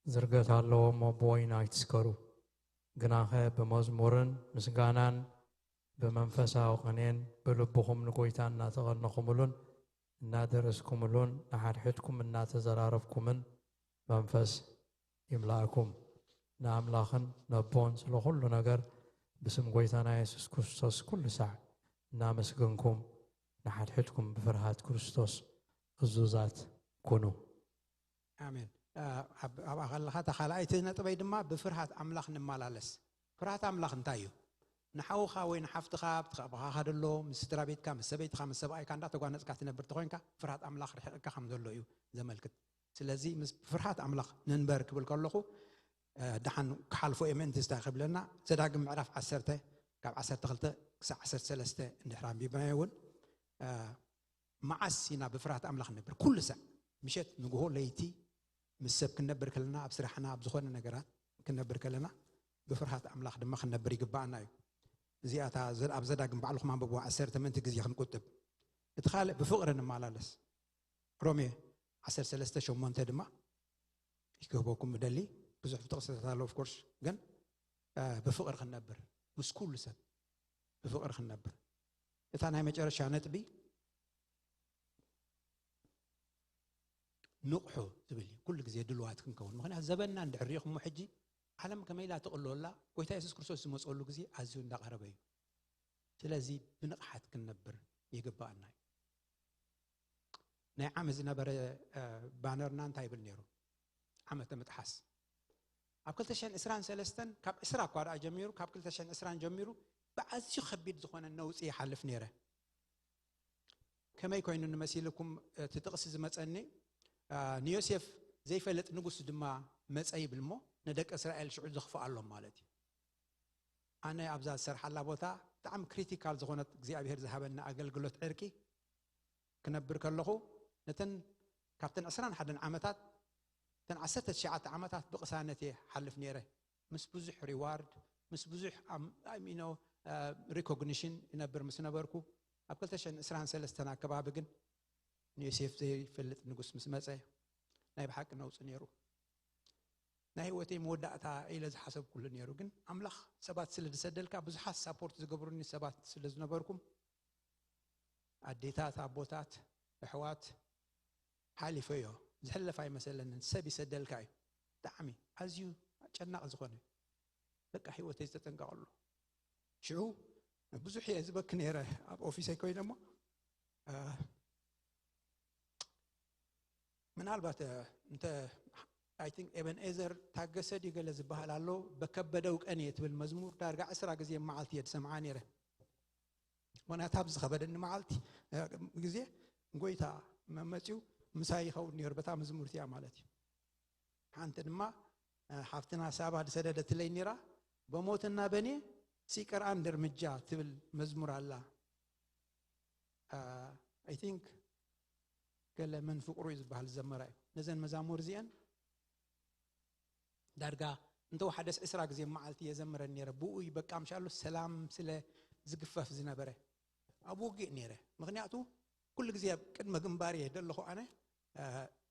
ዝርገት ኣለዎ እሞ ብወይኒ ኣይትስከሩ። ግናኸ ብመዝሙርን ምስጋናን ብመንፈሳዊ ቅኔን ብልብኹም ንጐይታ እናተቐነኹምሉን እናደረስኩምሉን ንሓድሕድኩም እናተዘራረብኩምን መንፈስ ይምላእኩም። ንኣምላኽን ነቦን ስለ ኩሉ ነገር ብስም ጐይታና የሱስ ክርስቶስ ኩሉ ሳዕ እናመስገንኩም ንሓድሕድኩም ብፍርሃት ክርስቶስ እዙዛት ኩኑ። ኣሜን። ኣብኣ ከለኻ እታ ካልኣይቲ ነጥበይ ድማ ብፍርሃት ኣምላኽ ንመላለስ። ፍርሃት ኣምላኽ እንታይ እዩ? ንሓውኻ ወይ ንሓፍትኻ ኣብቲ ከባቢኻ ዘሎ ምስ ስድራ ቤትካ ምስ ሰበይትኻ ምስ ሰብኣይካ እንዳተጓነፅካ ትነብር ተኾይንካ ፍርሃት ኣምላኽ ርሕቕካ ከም ዘሎ እዩ ዘመልክት። ስለዚ ምስ ፍርሃት ኣምላኽ ንንበር ክብል ከለኹ ደሓን ክሓልፎ እየ ምእንቲ ዝታይ ክብለና ዘዳግም ምዕራፍ ዓሰርተ ካብ ዓሰርተ ክልተ ክሳብ ዓሰርተ ሰለስተ እንድሕር ኣንቢብናዮ እውን መዓስ ኢና ብፍርሃት ኣምላኽ ንነብር? ኩሉ ሳዕ ምሸት ንግሆ ለይቲ ምስ ሰብ ክንነብር ከለና ኣብ ስራሕና ኣብ ዝኾነ ነገራት ክንነብር ከለና ብፍርሃት ኣምላኽ ድማ ክንነብር ይግባኣና እዩ። እዚኣታ ኣብ ዘዳግም ባዕልኹም ኣንብብዋ ዓሰርተ ምእንቲ ግዜ ክንቁጥብ። እቲ ካልእ ብፍቕሪ ንመላለስ። ሮሜ ዓሰርተ ሰለስተ ሸሞንተ ድማ ይክህበኩም እደሊ። ብዙሕ ጥቕስታት ኣሎ ኦፍኮርስ፣ ግን ብፍቕሪ ክንነብር ምስ ኩሉ ሰብ ብፍቕሪ ክንነብር። እታ ናይ መጨረሻ ነጥቢ ንቕሑ ዝብል እዩ። ኩሉ ግዜ ድልዋት ክንከውን፣ ምክንያቱ ዘበንና እንድሕር ሪኢኹሞ ሕጂ ዓለም ከመይ ኢላ ትቕሎ ኣላ። ጎይታ የሱስ ክርስቶስ ዝመፀሉ ግዜ ኣዝዩ እንዳቐረበ እዩ። ስለዚ ብንቕሓት ክንነብር ይግባኣና እዩ። ናይ ዓመት ዝነበረ ባነርና እንታይ ይብል ነይሩ? ዓመተ ምጥሓስ። ኣብ ክልተ ሽሕን ዕስራን ሰለስተን ካብ ዕስራ እኳ ደኣ ጀሚሩ ካብ ክልተ ሽሕን ዕስራን ጀሚሩ ብኣዝዩ ከቢድ ዝኾነ ነውፂ ይሓልፍ ነይረ። ከመይ ኮይኑ ንመሲልኩም እቲ ጥቕሲ ዝመፀኒ? ንዮሴፍ ዘይፈልጥ ንጉስ ድማ መፀ ይብል እሞ ንደቂ እስራኤል ሽዑ ዘኽፍኣሎም ማለት እዩ። ኣነ ኣብዛ ዝሰርሓላ ቦታ ብጣዕሚ ክሪቲካል ዝኾነት እግዚኣብሔር ዝሃበኒ ኣገልግሎት ዕርቂ ክነብር ከለኹ ነተን ካብተን ዕስራን ሓደን ዓመታት እተን ዓሰርተ ትሽዓተ ዓመታት ብቕሳነት እየ ሓልፍ ነይረ። ምስ ብዙሕ ሪዋርድ ምስ ብዙሕ ሪኮግኒሽን ይነብር ምስ ነበርኩ ኣብ ክልተ ሽሕን ዕስራን ሰለስተን ኣከባቢ ግን ንዮሴፍ ዘይፈልጥ ንጉስ ምስ መፀ ናይ ብሓቂ ነውፂ ነይሩ። ናይ ህይወተይ መወዳእታ ኢለ ዝሓሰብኩሉ ነይሩ። ግን ኣምላኽ ሰባት ስለ ዝሰደልካ ብዙሓት ሳፖርት ዝገብሩኒ ሰባት ስለ ዝነበርኩም ኣዴታት ኣቦታት ኣሕዋት ሓሊፈዮ ዝሕለፍ ኣይመሰለንን። ሰብ ይሰደልካ እዩ። ብጣዕሚ ኣዝዩ ጨናቕ ዝኾነ በቃ ህይወተይ ዝተጠንቀቐሉ። ሽዑ ብዙሕ እየ ዝበክ ነይረ ኣብ ኦፊሰይ ኮይነ እሞ ምናልባት እንተ I think ኤበን ኤዘር ታገሰ ድዩ ገለ ዝበሃል ኣሎ በከበደው ቀን እየ ትብል መዝሙር ዳርጋ ዕስራ ግዜ መዓልቲ እየ ዝሰምዓ ነይረ። ምክንያቱ ኣብ ዝኸበደኒ መዓልቲ ግዜ ጎይታ መመፅኡ ምሳይ ይኸውን ነይሩ በታ መዝሙርቲ እያ ማለት እዩ። ሓንቲ ድማ ሓፍትና ሳባ ዝሰደደትለይ ነይራ በሞትና በኔ ሲቀር አንድ እርምጃ ትብል መዝሙር ኣላ። I think ገለ መን ፍቅሩ እዩ ዝበሃል ዘመራ እዩ። ነዘን መዛሙር እዚአን ዳርጋ እንተወሓደስ ዕስራ ግዜ መዓልቲ የዘምረን ነይረ። ብኡ በቃ ምሻሉ ሰላም ስለ ዝግፈፍ ዝነበረ ኣብ ውግእ ነይረ። ምክንያቱ ኩሉ ግዜ ኣብ ቅድመ ግንባር እየ ደለኹ ኣነ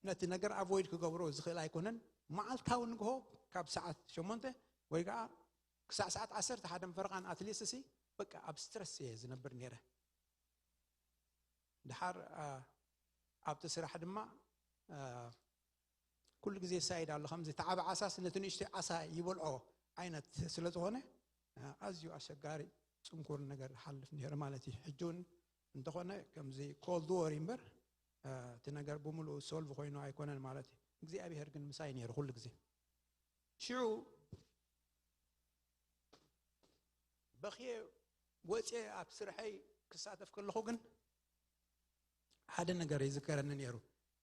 ነቲ ነገር ኣቮይድ ክገብሮ ዝኽእል ኣይኮነን። መዓልታዊ ንግሆ ካብ ሰዓት ሸሞንተ ወይ ከዓ ክሳዕ ሰዓት ዓሰርተ ሓደ ፈረቓን ኣትሊስት ሲ በቃ ኣብ ስትረስ እየ ዝነብር ነይረ። ድሓር ኣብቲ ስራሕ ድማ ኩሉ ግዜ ሳይድ ኣሎ ከምዚ ተዓቢ ዓሳስ ነቲ ንእሽተይ ዓሳ ይበልዖ ዓይነት ስለ ዝኾነ ኣዝዩ ኣሸጋሪ ፅንኩር ነገር ሓልፍ ነይሩ ማለት እዩ። ሕጂ እውን እንተኾነ ከምዚ ኮልድ ወር እምበር እቲ ነገር ብምሉኡ ሶልቭ ኮይኑ ኣይኮነን ማለት እዩ። እግዚኣብሔር ግን ምሳይ ነይሩ ኩሉ ግዜ። ሽዑ በኽየ ወፅየ ኣብ ስርሐይ ክሳተፍ ከለኹ ግን ሓደ ነገር ይዝከረኒ ነይሩ።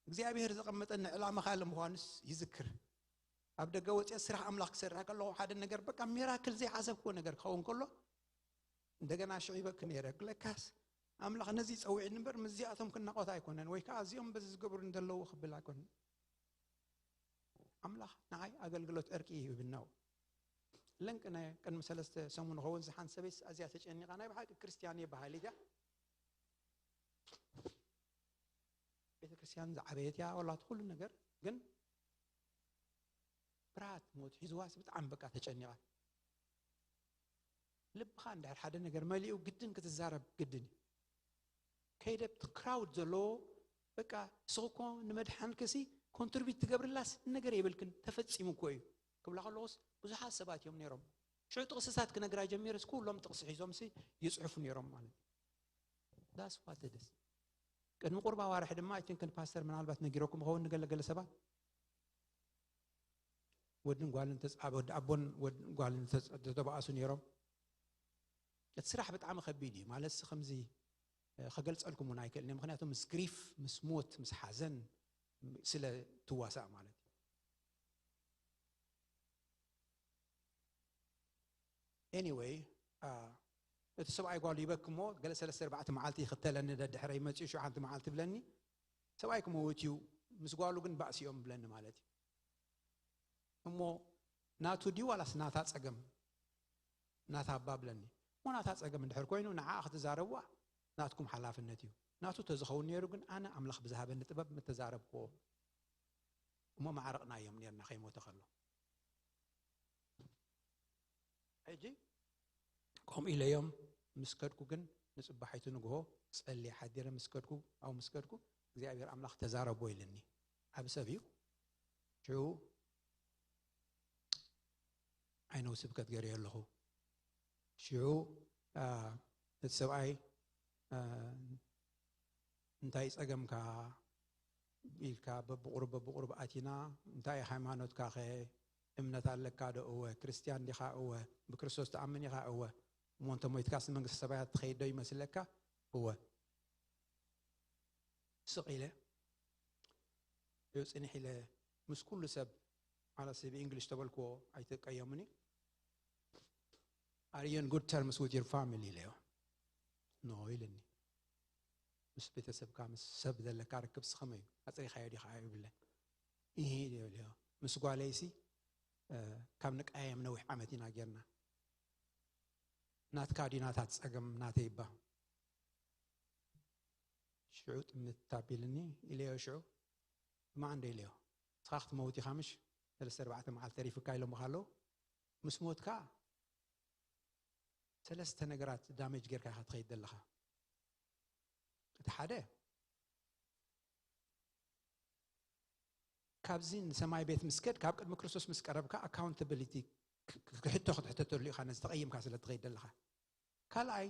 እግዚኣብሔር ዘቐመጠኒ ዕላማ ካልእ ምዃኑስ ይዝክር። ኣብ ደገ ወፅየ ስራሕ ኣምላኽ ክሰርሕ ከለኹ ሓደ ነገር በቃ ሚራክል ዘይሓሰብክዎ ነገር ክኸውን ከሎ እንደገና ሽዑ ይበክ ነይረ። ለካስ ኣምላኽ ነዚ ጸዊዕኒ እምበር ምስዚኣቶም ክናቆት ኣይኮነን ወይ ከዓ እዚኦም በዚ ዝገብሩ እንደለዉ ክብል ኣይኮነን። ኣምላኽ ንዓይ ኣገልግሎት ዕርቂ ይህብና። ለንቅነ ቅድሚ ሰለስተ ሰሙን ኸውን ዝሓን ሰበይስ ኣዝያ ተጨኒቓ ናይ ብሓቂ ክርስትያን እየ በሃሊት እያ። ቤተ ክርስትያን ዝዓበየት እያ ወላት ኩሉ ነገር ግን ፍርሃት ሞት ሒዝዋስ ብጣዕሚ በቃ ተጨኒቓ። ልብኻ እንድሕር ሓደ ነገር መሊኡ ግድን ክትዛረብ ግድን እዩ። ከይደ እቲ ክራውድ ዘለዎ በቃ እስኺ እኮ ንመድሓንክሲ ኮንትሪቢት ትገብርላስ ነገር የብልክን ተፈጺሙ እኮ እዩ ክብላ ከለኹስ ብዙሓት ሰባት እዮም ነይሮም። ሽዑ ጥቕስታት ክነግራ ጀሚረስ ኩሎም ጥቕሲ ሒዞምሲ ይፅሕፉ ነይሮም ማለት እዩ። ዳስ ዋት ደስ ቅድሚ ቁርባ ዋርሒ ድማ ኣይቲንክ ንፓስተር ምናልባት ነጊረኩም ኸውን ንገለገለ ሰባት ወድን ጓልን ተፃ- ወዲ ኣቦን ወድን ጓልን ተፃ- ተባኣሱ ነይሮም። እቲ ስራሕ ብጣዕሚ ከቢድ እዩ። ማለት ከምዚ ከገልፀልኩም እውን ኣይክእልን እየ። ምክንያቱ ምስ ግሪፍ፣ ምስ ሞት፣ ምስ ሓዘን ስለ ትዋሳእ ማለት እዩ። Anyway, እቲ ሰብኣይ ጓሉ ይበኪ እሞ ገለ ሰለስተ ኣርባዕተ መዓልቲ ይኽተለኒ፣ ደድሕረይ መፂኡ ሽውዓንተ መዓልቲ ብለኒ። ሰብኣይ ክመውት እዩ፣ ምስ ጓሉ ግን ባእሲ እዮም ብለኒ ማለት እዩ። እሞ ናቱ ድዩ ዋላስ ናታ ፀገም? ናታ እባ ብለኒ። እሞ ናታ ፀገም እንድሕር ኮይኑ ንዓኣ ክትዛረብዋ ናትኩም ሓላፍነት እዩ። ናቱ ተዝኸውን ነይሩ ግን ኣነ ኣምላኽ ብዝሃበኒ ጥበብ ምተዛረብክዎ። እሞ ማዕረቕና እዮም ነርና ከይሞተ ከሎ። ሕጂ ከምኡ ኢለዮም ምስ ከድኩ ግን ንፅባሒቱ ንግሆ ፀልየ ሓዲረ ምስ ከድኩ፣ ኣብኡ ምስ ከድኩ እግዚኣብሔር ኣምላኽ ተዛረቦ ኢልኒ። ዓቢ ሰብ እዩ። ሽዑ ዓይነው ስብከት ገርዮ ኣለኹ። ሽዑ እቲ ሰብኣይ እንታይ ጸገምካ ኢልካ በብቑሩብ በብቑሩብ ኣቲና፣ እንታይ ሃይማኖትካ ኸ፣ እምነት ኣለካ ዶ? እወ። ክርስትያን ዲኻ? እወ። ብክርስቶስ ትኣምን ኢኻ? እወ። እሞ እንተ ሞይትካስ ንመንግስቲ ሰማያት ትኸይድ ዶ ይመስለካ? እወ። ስቕ ኢለ እዩ ጽንሕ ኢለ ምስ ኩሉ ሰብ፣ ማለት ብእንግሊሽ ተበልክዎ ኣይትቀየሙኒ። Are you in good terms with your family ኢለዮ። ኖ ኢልኒ። ምስ ቤተሰብካ ምስ ሰብ ዘለካ ርክብ ስኸመይ እዩ? ኣጽሪኻዮ ዲኻ ይብለ። ይሄ ኢለዮ። ምስ ጓለይሲ ካብ ንቃየም ነዊሕ ዓመት ኢና ጌርና። ናትካ ድዩ ናታት ጸገም ናተይ እባ? ሽዑ ጥምት ኣቢልኒ ኢለዮ። ሽዑ እማ እንዶ ኢለዮ፣ ንስኻ ክትመውት ኢኻ ምሽ? ሰለስተ ኣርባዕተ መዓልቲ ተሪፍካ ኢሎምኻ ኣለዉ። ምስ ሞትካ ሰለስተ ነገራት ዳሜጅ ጌርካ ኢኻ ትኸይድ ዘለኻ። እቲ ሓደ ካብዚ ንሰማይ ቤት ምስ ከድ ካብ ቅድሚ ክርስቶስ ምስ ቀረብካ ኣካውንታብሊቲ ክሕቶ ክትሕተተሉ ኢኻ ነዚ ተቐይምካ ስለ ትኸይድ ዘለኻ። ካልኣይ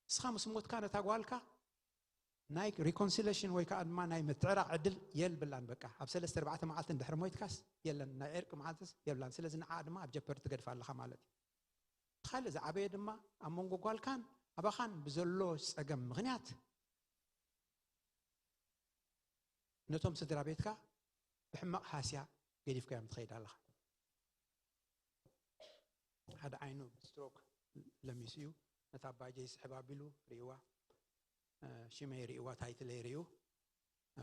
ንስኻ ምስ ሞትካ ነታ ጓልካ ናይ ሪኮንሲሌሽን ወይ ከዓ ድማ ናይ ምትዕራቕ ዕድል የልብላን። በቃ ኣብ ሰለስተ ኣርባዕተ መዓልቲ እንድሕር ሞይትካስ የለን፣ ናይ ዕርቂ መዓልትስ የብላን። ስለዚ ንዓ ድማ ኣብ ጀፐርድ ትገድፋ ኣለኻ ማለት እዩ። ካልእ ዝዓበየ ድማ ኣብ መንጎ ጓልካን ኣባኻን ብዘሎ ጸገም ምኽንያት ነቶም ስድራ ቤትካ ብሕማቕ ሃስያ ገዲፍካዮም ትኸይድ ኣለኻ። ሓደ ዓይኑ ብስትሮክ ለሚሱ እዩ። ነታ ባጀይ ስሕብ ኣቢሉ ርእይዋ፣ ሽመይ ርእይዋ፣ ታይትለይ ርእዩ፣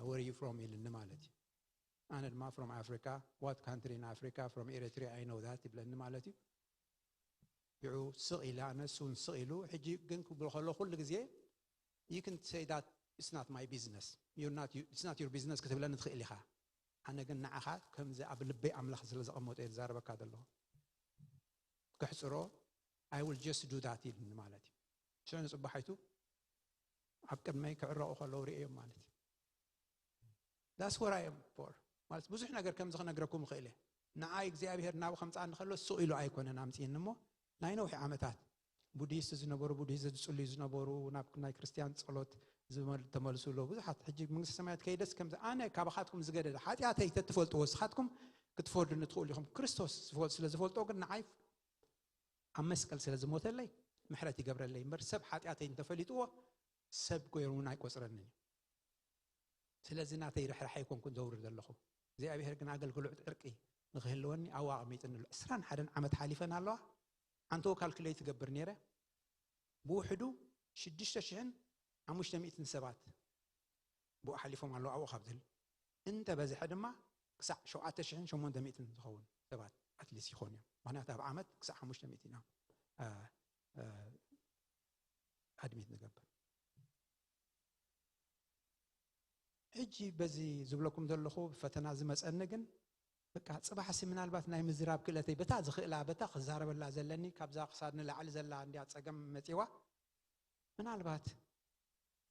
where you from ኢልኒ ማለት እዩ። ኣነ ድማ from Africa, what country in Africa? From Eritrea, I know that ይብለኒ ማለት እዩ። ሽዑ ስቕ ኢለ፣ ኣነ እሱ እውን ስቕ ኢሉ። ሕጂ ግን ክብሎ ከሎ ኩሉ ግዜ you can say that it's not my business, you're not, it's not your business ክትብለኒ ትኽእል ኢኻ። ኣነ ግን ንዓኻ ከምዚ ኣብ ልበይ ኣምላኽ ስለ ዘቐመጦ እየ ዝዛረበካ ዘለኹ። ከሕፅሮ I will just do that ኢልኒ ማለት እዩ። ሽዑ ንፅባሒቱ ኣብ ቅድመይ ክዕረቑ ከለዉ ርእዮም ማለት እዩ። That's what I am for። ማለት ብዙሕ ነገር ከምዚ ክነግረኩም እኽእል እየ። ንዓይ እግዚኣብሔር ናብኡ ከምፅኣኒ ከሎ ስቕ ኢሉ ኣይኮነን ኣምፅእኒ እሞ ናይ ነዊሕ ዓመታት ቡዲስት ዝነበሩ፣ ቡዲስት ዝፅልዩ ዝነበሩ፣ ናብ ናይ ክርስትያን ፀሎት ዝመል-፣ ተመልሱ ኣለዉ ብዙሓት። ሕጂ መንግስቲ ሰማያት ከይደስ ከምዚ ኣነ ካባኻትኩም ዝገደደ ሓጢኣተይ ተትፈልጥዎ ንስኻትኩም ክትፈርዱኒ ትኽእሉ ኢኹም። ክርስቶስ ዝፈል-፣ ስለ ዝፈልጦ ግን ንዓይ ኣብ መስቀል ስለ ዝሞተለይ ምሕረት ይገብረለይ እምበር ሰብ ሓጢኣተይ እንተፈሊጥዎ ሰብ ገይሩ እውን ኣይቆፅረንን እዩ። ስለዚ ናተይ ርሕራሐ ኣይኮንኩን ዘውርድ ዘለኹ። እግዚኣብሔር ግን ኣገልግሎት ዕርቂ ንክህልወኒ ኣብኡ ኣቐሚጥኒ ኣሎ። ዕስራን ሓደን ዓመት ሓሊፈን ኣለዋ። ዓንተዎ ካልኩሌት ትገብር ነይረ። ብውሕዱ ሽዱሽተ ሽሕን ሓሙሽተ ሚእትን ሰባት ብኡ ሓሊፎም ኣለዉ ኣብኡ ካብ ዝህል። እንተ በዝሐ ድማ ክሳዕ ሸውዓተ ሽሕን ሸሞንተ ሚእትን ዝኸውን ሰባት ኣትሊስት ይኾኑ እዮም። ምኽንያቱ ኣብ ዓመት ክሳዕ ሓሙሽተ ሚእቲ ኢና፣ እ፣ እ፣ ኣድሚት ንገብር። ሕጂ በዚ ዝብለኩም ዘለኹ ፈተና ዝመጸኒ ግን፣ በቃ፣ ጽባሕሲ ምናልባት ናይ ምዝራብ ክእለተይ በታ ዝኽእላ፣ በታ ክዛረበላ ዘለኒ፣ ካብዛ ክሳድ ንላዕሊ ዘላ እንድያ ጸገም መጺዋ። ምናልባት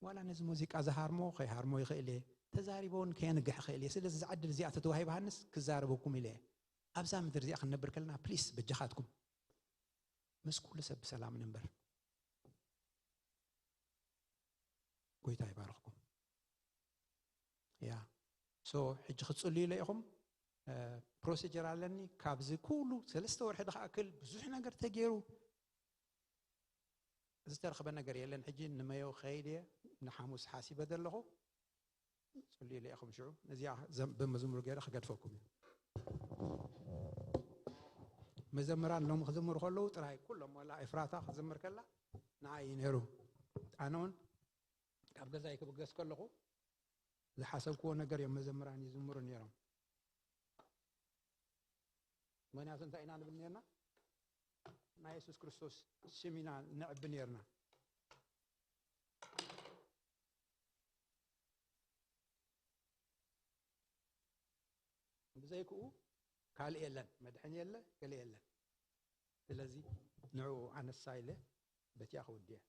ዋላ ነዚ ሙዚቃ ዝሃርሞ ከይሃርሞ ይኽእል እየ፣ ተዛሪበ እውን ከየንግሕ ይኽእል እየ። ስለዚ እዛ ዕድል እዚኣ ተተዋሂባሃንስ ክዛረበኩም ኢለ እየ። ኣብዛ ምድሪ እዚኣ ክንነብር ከለና፣ ፕሊስ፣ በጃኻትኩም፣ ምስ ኩሉ ሰብ ብሰላም ንንበር። ጎይታ ይባርኽኩም። ያ። ሶ፣ ሕጂ ክትጽልዩ ኢለ ኢኹም። እ፣ ፕሮሲጀር ኣለኒ። ካብዚ ኩሉ ሰለስተ ወርሒ ዝኣክል ብዙሕ ነገር ተገይሩ። ዝተረኽበ ነገር የለን። ሕጂ ንመዮ ክኸይድ እየ፣ ንሓሙስ ሓሲበ ዘለኹ። ጽልዩለይ ኢኹም ሽዑ። ነዚኣ ዘም-፣ ብመዝሙር ገይረ ክገድፈኩም እየ። መዘምራን ሎም ክዝምሩ ከለዉ ጥራይ፣ ኩሎም፣ ወላ ኤፍራታ ክትዝምር ከላ ንዓይ እዩ ነይሩ። ኣነ እውን ካብ ገዛይ ክብገስ ከለኹ ዝሓሰብክዎ ነገር እዮም መዘምራን ይዝምሩ ነይሮም። ምኽንያቱ እንታይ ኢና ንብል ነርና? ናይ የሱስ ክርስቶስ ስም ኢና ንዕቢ ነርና። ብዘይክኡ ካልእ የለን፣ መድሕን የለ፣ ገለ የለን። ስለዚ ንዕኡ ኣነሳ ኢለ በቲኣ ክውድየ።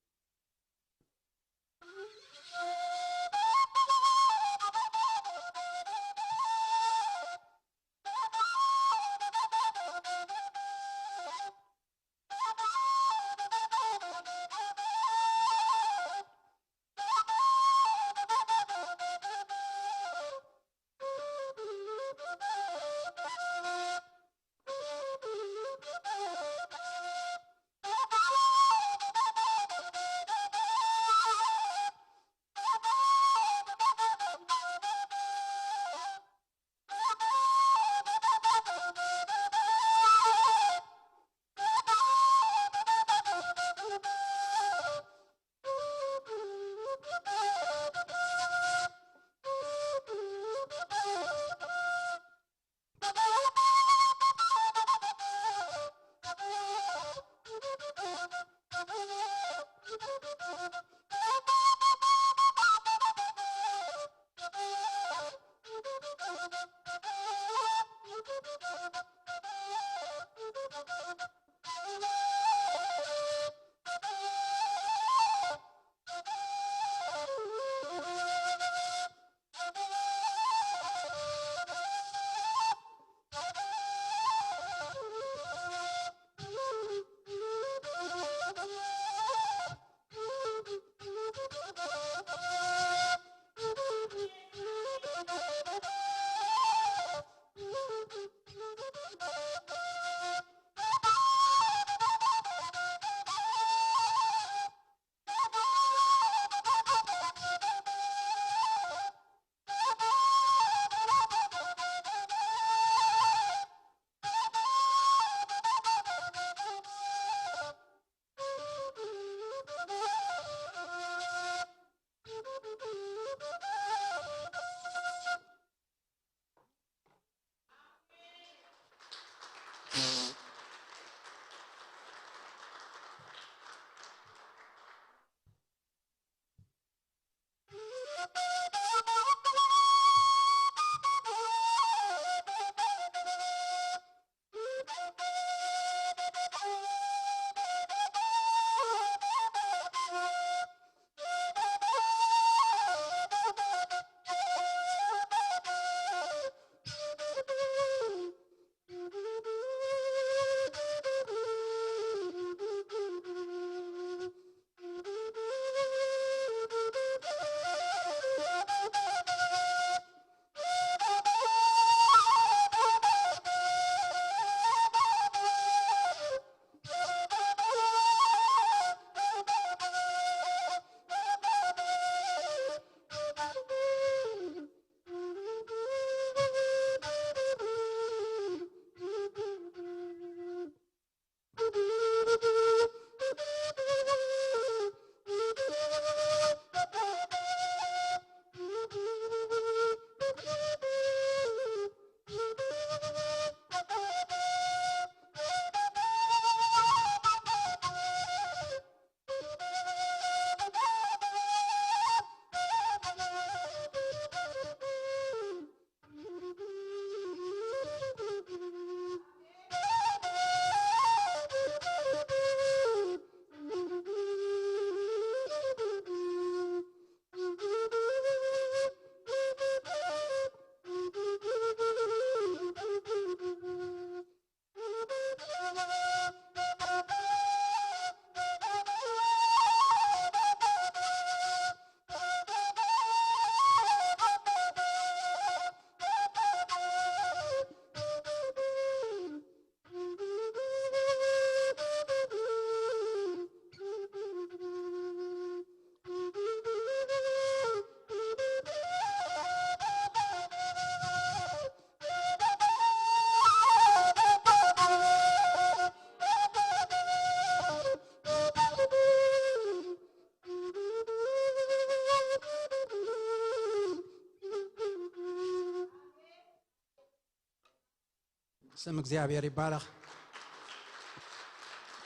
ስም እግዚኣብሔር ይባረኽ።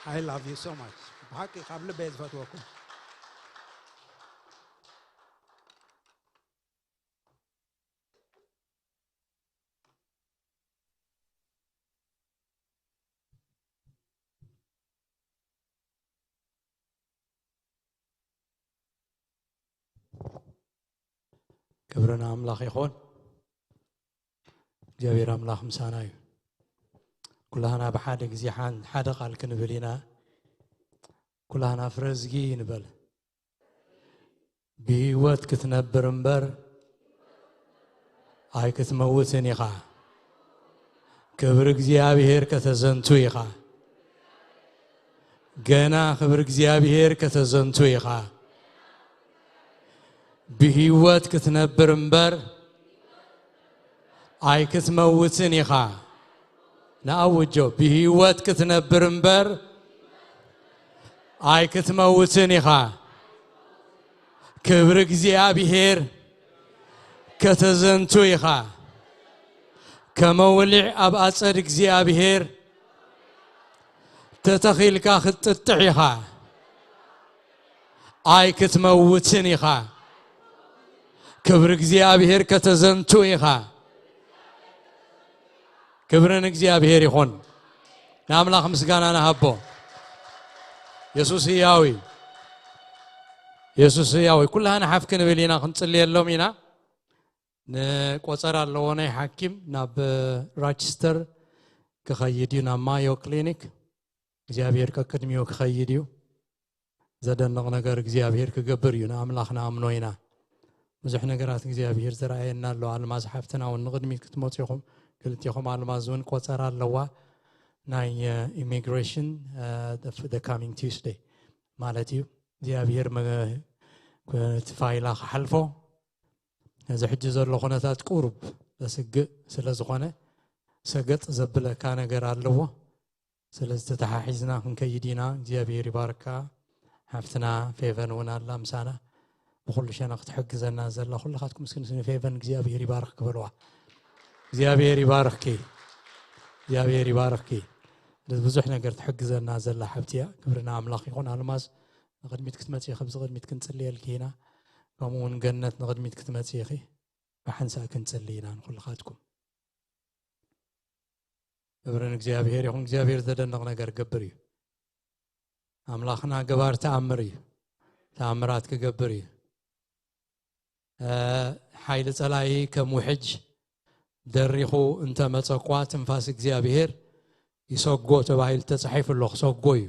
I love you so much። ብሓቂ ካብ ልበይ ዝፈትወኩም። ክብሪ ንኣምላኽ ይኹን። እግዚኣብሔር ኣምላኽ ምሳና እዩ። ኩላህና ብሓደ ግዜ ሓን-፣ ሓደ ቃል ክንብል ኢና። ኩላህና ፍረዝጊ ንበል። ብህይወት ክትነብር እምበር ኣይክትመውትን ኢኻ። ክብሪ እግዚኣብሔር ከተዘንቱ ኢኻ። ገና ክብሪ እግዚኣብሔር ከተዘንቱ ኢኻ። ብህይወት ክትነብር እምበር ኣይክትመውትን ኢኻ። ንኣውጆ፣ ብህይወት ክትነብር እምበር ኣይክትመውትን ኢኻ። ክብሪ እግዚኣብሔር ከተዘንቱ ኢኻ። ከመውሊዕ ኣብ ኣጸድ እግዚኣብሔር ተተኺልካ ክትጥጥዕ ኢኻ። ኣይክትመውትን ኢኻ። ክብሪ እግዚኣብሔር ከተዘንቱ ኢኻ። ክብሪ ንእግዚኣብሔር ይኹን። ንኣምላኽ ምስጋና ንሃቦ። የሱስ ህያው እዩ። የሱስ ህያው እዩ። ኩላህና ሓፍ ክንብል ኢና፣ ክንጽልየሎም ኢና። ንቆጸራ ኣለዎ ናይ ሓኪም ናብ ራችስተር ክኸይድ እዩ፣ ናብ ማዮ ክሊኒክ። እግዚኣብሔር ቀቅድሚኡ ክኸይድ እዩ። ዘደንቕ ነገር እግዚኣብሔር ክገብር እዩ። ንኣምላኽ ንኣምኖ ኢና። ብዙሕ ነገራት እግዚኣብሔር ዝረኣየና ኣሎ። ኣልማዝ ሓፍትና እውን ንቕድሚት ክትመጹ ኢኹም። ክልቴኹም ኣልማዝ እውን ቆጸራ ኣለዋ። ናይ ኢሚግሬሽን the coming Tuesday ማለት እዩ። እግዚኣብሔር መ-፣ እቲ ፋይላ ክሓልፎ። እዚ ሕጂ ዘሎ ኩነታት ቁሩብ ዘስግእ ስለ ዝኾነ ሰገጥ ዘብለካ ነገር ኣለዎ። ስለዚ ተተሓሒዝና ክንከይድ ኢና። እግዚኣብሔር ይባርካ። ሓፍትና ፌቨን እውን ኣላ ምሳና። ብኹሉ ሸነኽ ትሕግዘና ዘላ ኩልኻትኩም እስኪ ንፌቨን እግዚኣብሔር ይባርክ ክበልዋ። እግዚኣብሔር ይባርክኪ። እግዚኣብሔር ይባርክኪ። ስለዚ ብዙሕ ነገር ትሕግዘና ዘላ ሓብቲ እያ። ክብሪ ንኣምላኽ ይኹን። ኣልማዝ ንቕድሚት ክትመጽኢ ኢኺ፣ ኣብዚ ቅድሚት ክንጽልየልኪ ኢና። ከምኡ እውን ገነት ንቕድሚት ክትመጽኢ ኢኺ። ብሓንሳእ ክንጽሊ ኢና ንኹልኻትኩም። ክብሪ ንእግዚኣብሔር ይኹን። እግዚኣብሔር ዘደንቕ ነገር ክገብር እዩ። ኣምላኽና ገባር ተኣምር እዩ። ተኣምራት ክገብር እዩ። እ፣ ሓይሊ ጸላኢ ከም ውሕጅ ደሪኹ እንተ መጸ እኳ፣ ትንፋስ እግዚኣብሔር ይሰጎ ተባሂሉ ተጻሒፉ ኣሎ። ክሰጎ እዩ።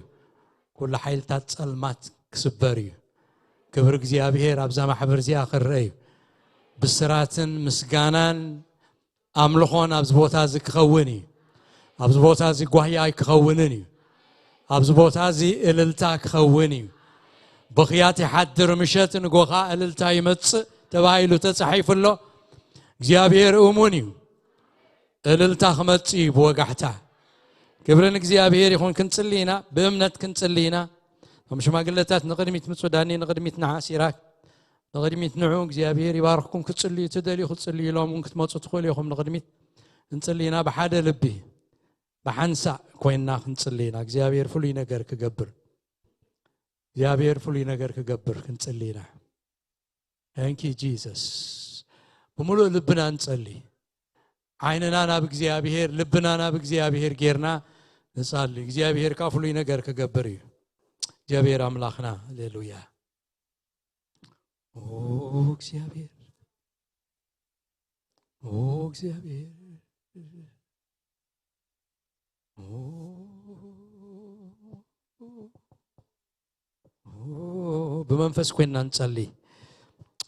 ኩሉ ሓይልታት ጸልማት ክስበር እዩ። ክብሪ እግዚኣብሔር ኣብዛ ማሕበር እዚኣ ክረአ እዩ። ብስራትን ምስጋናን ኣምልኾን ኣብዚ ቦታ እዚ ክኸውን እዩ። ኣብዚ ቦታ እዚ ጓህያ ኣይክኸውንን እዩ። ኣብዚ ቦታ እዚ እልልታ ክኸውን እዩ። ብኽያት ይሓድር ምሸት፣ ንጎኻ እልልታ ይመጽእ ተባሂሉ ተጻሒፉ ኣሎ። እግዚኣብሔር እሙን እዩ። እልልታ ክመጽእ እዩ ብወጋሕታ። ክብሪ ንእግዚኣብሔር ይኹን። ክንጽሊ ኢና፣ ብእምነት ክንጽሊ ኢና። እቶም ሽማግለታት ንቕድሚት ምጹ፣ ዳኒ ንቕድሚት ንዓ፣ ሲራክ ንቕድሚት ንዑ። እግዚኣብሔር ይባርኽኩም። ክትጽልዩ ትደልዩ ክትጽልዩ ኢሎም እውን ክትመጹ ትኽእሉ ኢኹም። ንቕድሚት ክንጽሊ ኢና። ብሓደ ልቢ ብሓንሳእ ኮይንና ክንጽሊ ኢና። እግዚኣብሔር ፍሉይ ነገር ክገብር፣ እግዚኣብሔር ፍሉይ ነገር ክገብር ክንጽሊ ኢና። Thank you Jesus። ብምሉእ ልብና ንጸሊ። ዓይንና ናብ እግዚኣብሔር፣ ልብና ናብ እግዚኣብሔር ጌርና ንጸሊ። እግዚኣብሔር ካብ ፍሉይ ነገር ክገብር እዩ። እግዚኣብሔር ኣምላኽና፣ ሃሌሉያ። ኦ እግዚኣብሔር፣ ኦ እግዚኣብሔር፣ ኦ፣ ኦ፣ ብመንፈስ ኮይንና ንጸሊ።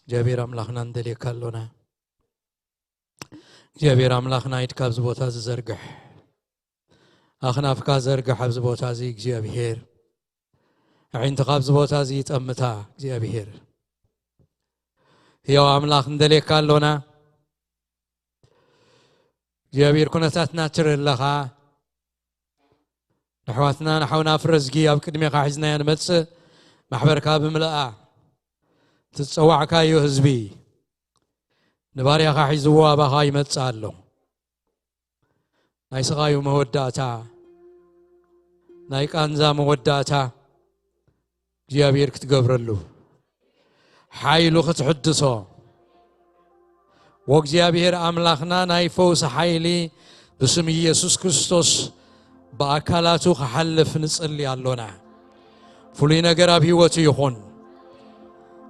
እግዚኣብሔር ኣምላኽና፣ ንደልየካ ኣሎና። እግዚኣብሔር ኣምላኽና፣ ኢድካ ኣብዚ ቦታ እዚ ዘርግሕ፣ ኣኽናፍካ ዘርግሕ ኣብዚ ቦታ እዚ እግዚኣብሔር። ኣዒንትኻ ኣብዚ ቦታ እዚ ይጠምታ እግዚኣብሔር። ህያው ኣምላኽ፣ ንደልየካ ኣሎና። እግዚኣብሔር፣ ኩነታትና ትርኢ ኣለኻ። ንኣሕዋትና ንሓውና ፍረዝጊ ኣብ ቅድሜኻ ሒዝናዮ ንመጽእ። ማሕበርካ ብምልኣ፣ እቲ ዝጸዋዕካዮ ህዝቢ ንባርያኻ ሒዝዎ ኣባኻ ይመጽእ ኣሎ። ናይ ስቓዩ መወዳእታ፣ ናይ ቃንዛ መወዳእታ እግዚኣብሔር ክትገብረሉ፣ ሓይሉ ክትሕድሶ፣ ወእግዚኣብሔር ኣምላኽና ናይ ፈውሲ ሓይሊ ብስም ኢየሱስ ክርስቶስ ብኣካላቱ ክሓልፍ ንጽሊ ኣሎና። ፍሉይ ነገር ኣብ ህይወቱ ይኹን።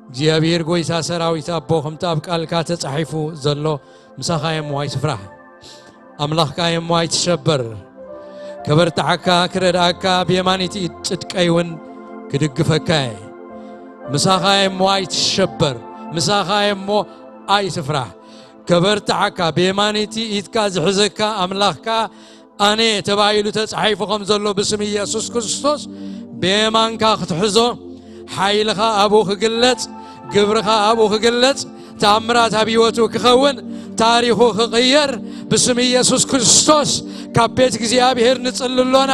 እግዚኣብሔር ጐይታ ሰራዊት ኣቦ፣ ከምቲ ኣብ ቃልካ ተጻሒፉ ዘሎ፣ ምሳኻ እየ እሞ ኣይትፍራህ፣ ኣምላኽካ እየ እሞ ኣይትሸበር። ከበርትዓካ፣ ክረድኣካ፣ ብየማኒት ኢድ ጽድቀይ እውን ክድግፈካ እየ። ምሳኻ እየ እሞ ኣይትሸበር፣ ምሳኻ እየ እሞ ኣይትፍራህ። ከበርትዓካ፣ ብየማኒቲ ኢድካ ዝሕዘካ ኣምላኽካ ኣነ ተባሂሉ ተጻሒፉ ከም ዘሎ፣ ብስም ኢየሱስ ክርስቶስ ብየማንካ ክትሕዞ፣ ሓይልኻ ኣብኡ ክግለጽ፣ ግብርኻ ኣብኡ ክግለጽ፣ ተኣምራት ኣብ ህይወቱ ክኸውን፣ ታሪኹ ክቕየር፣ ብስም ኢየሱስ ክርስቶስ ካብ ቤት እግዚኣብሔር ንጽሊ ኣሎና።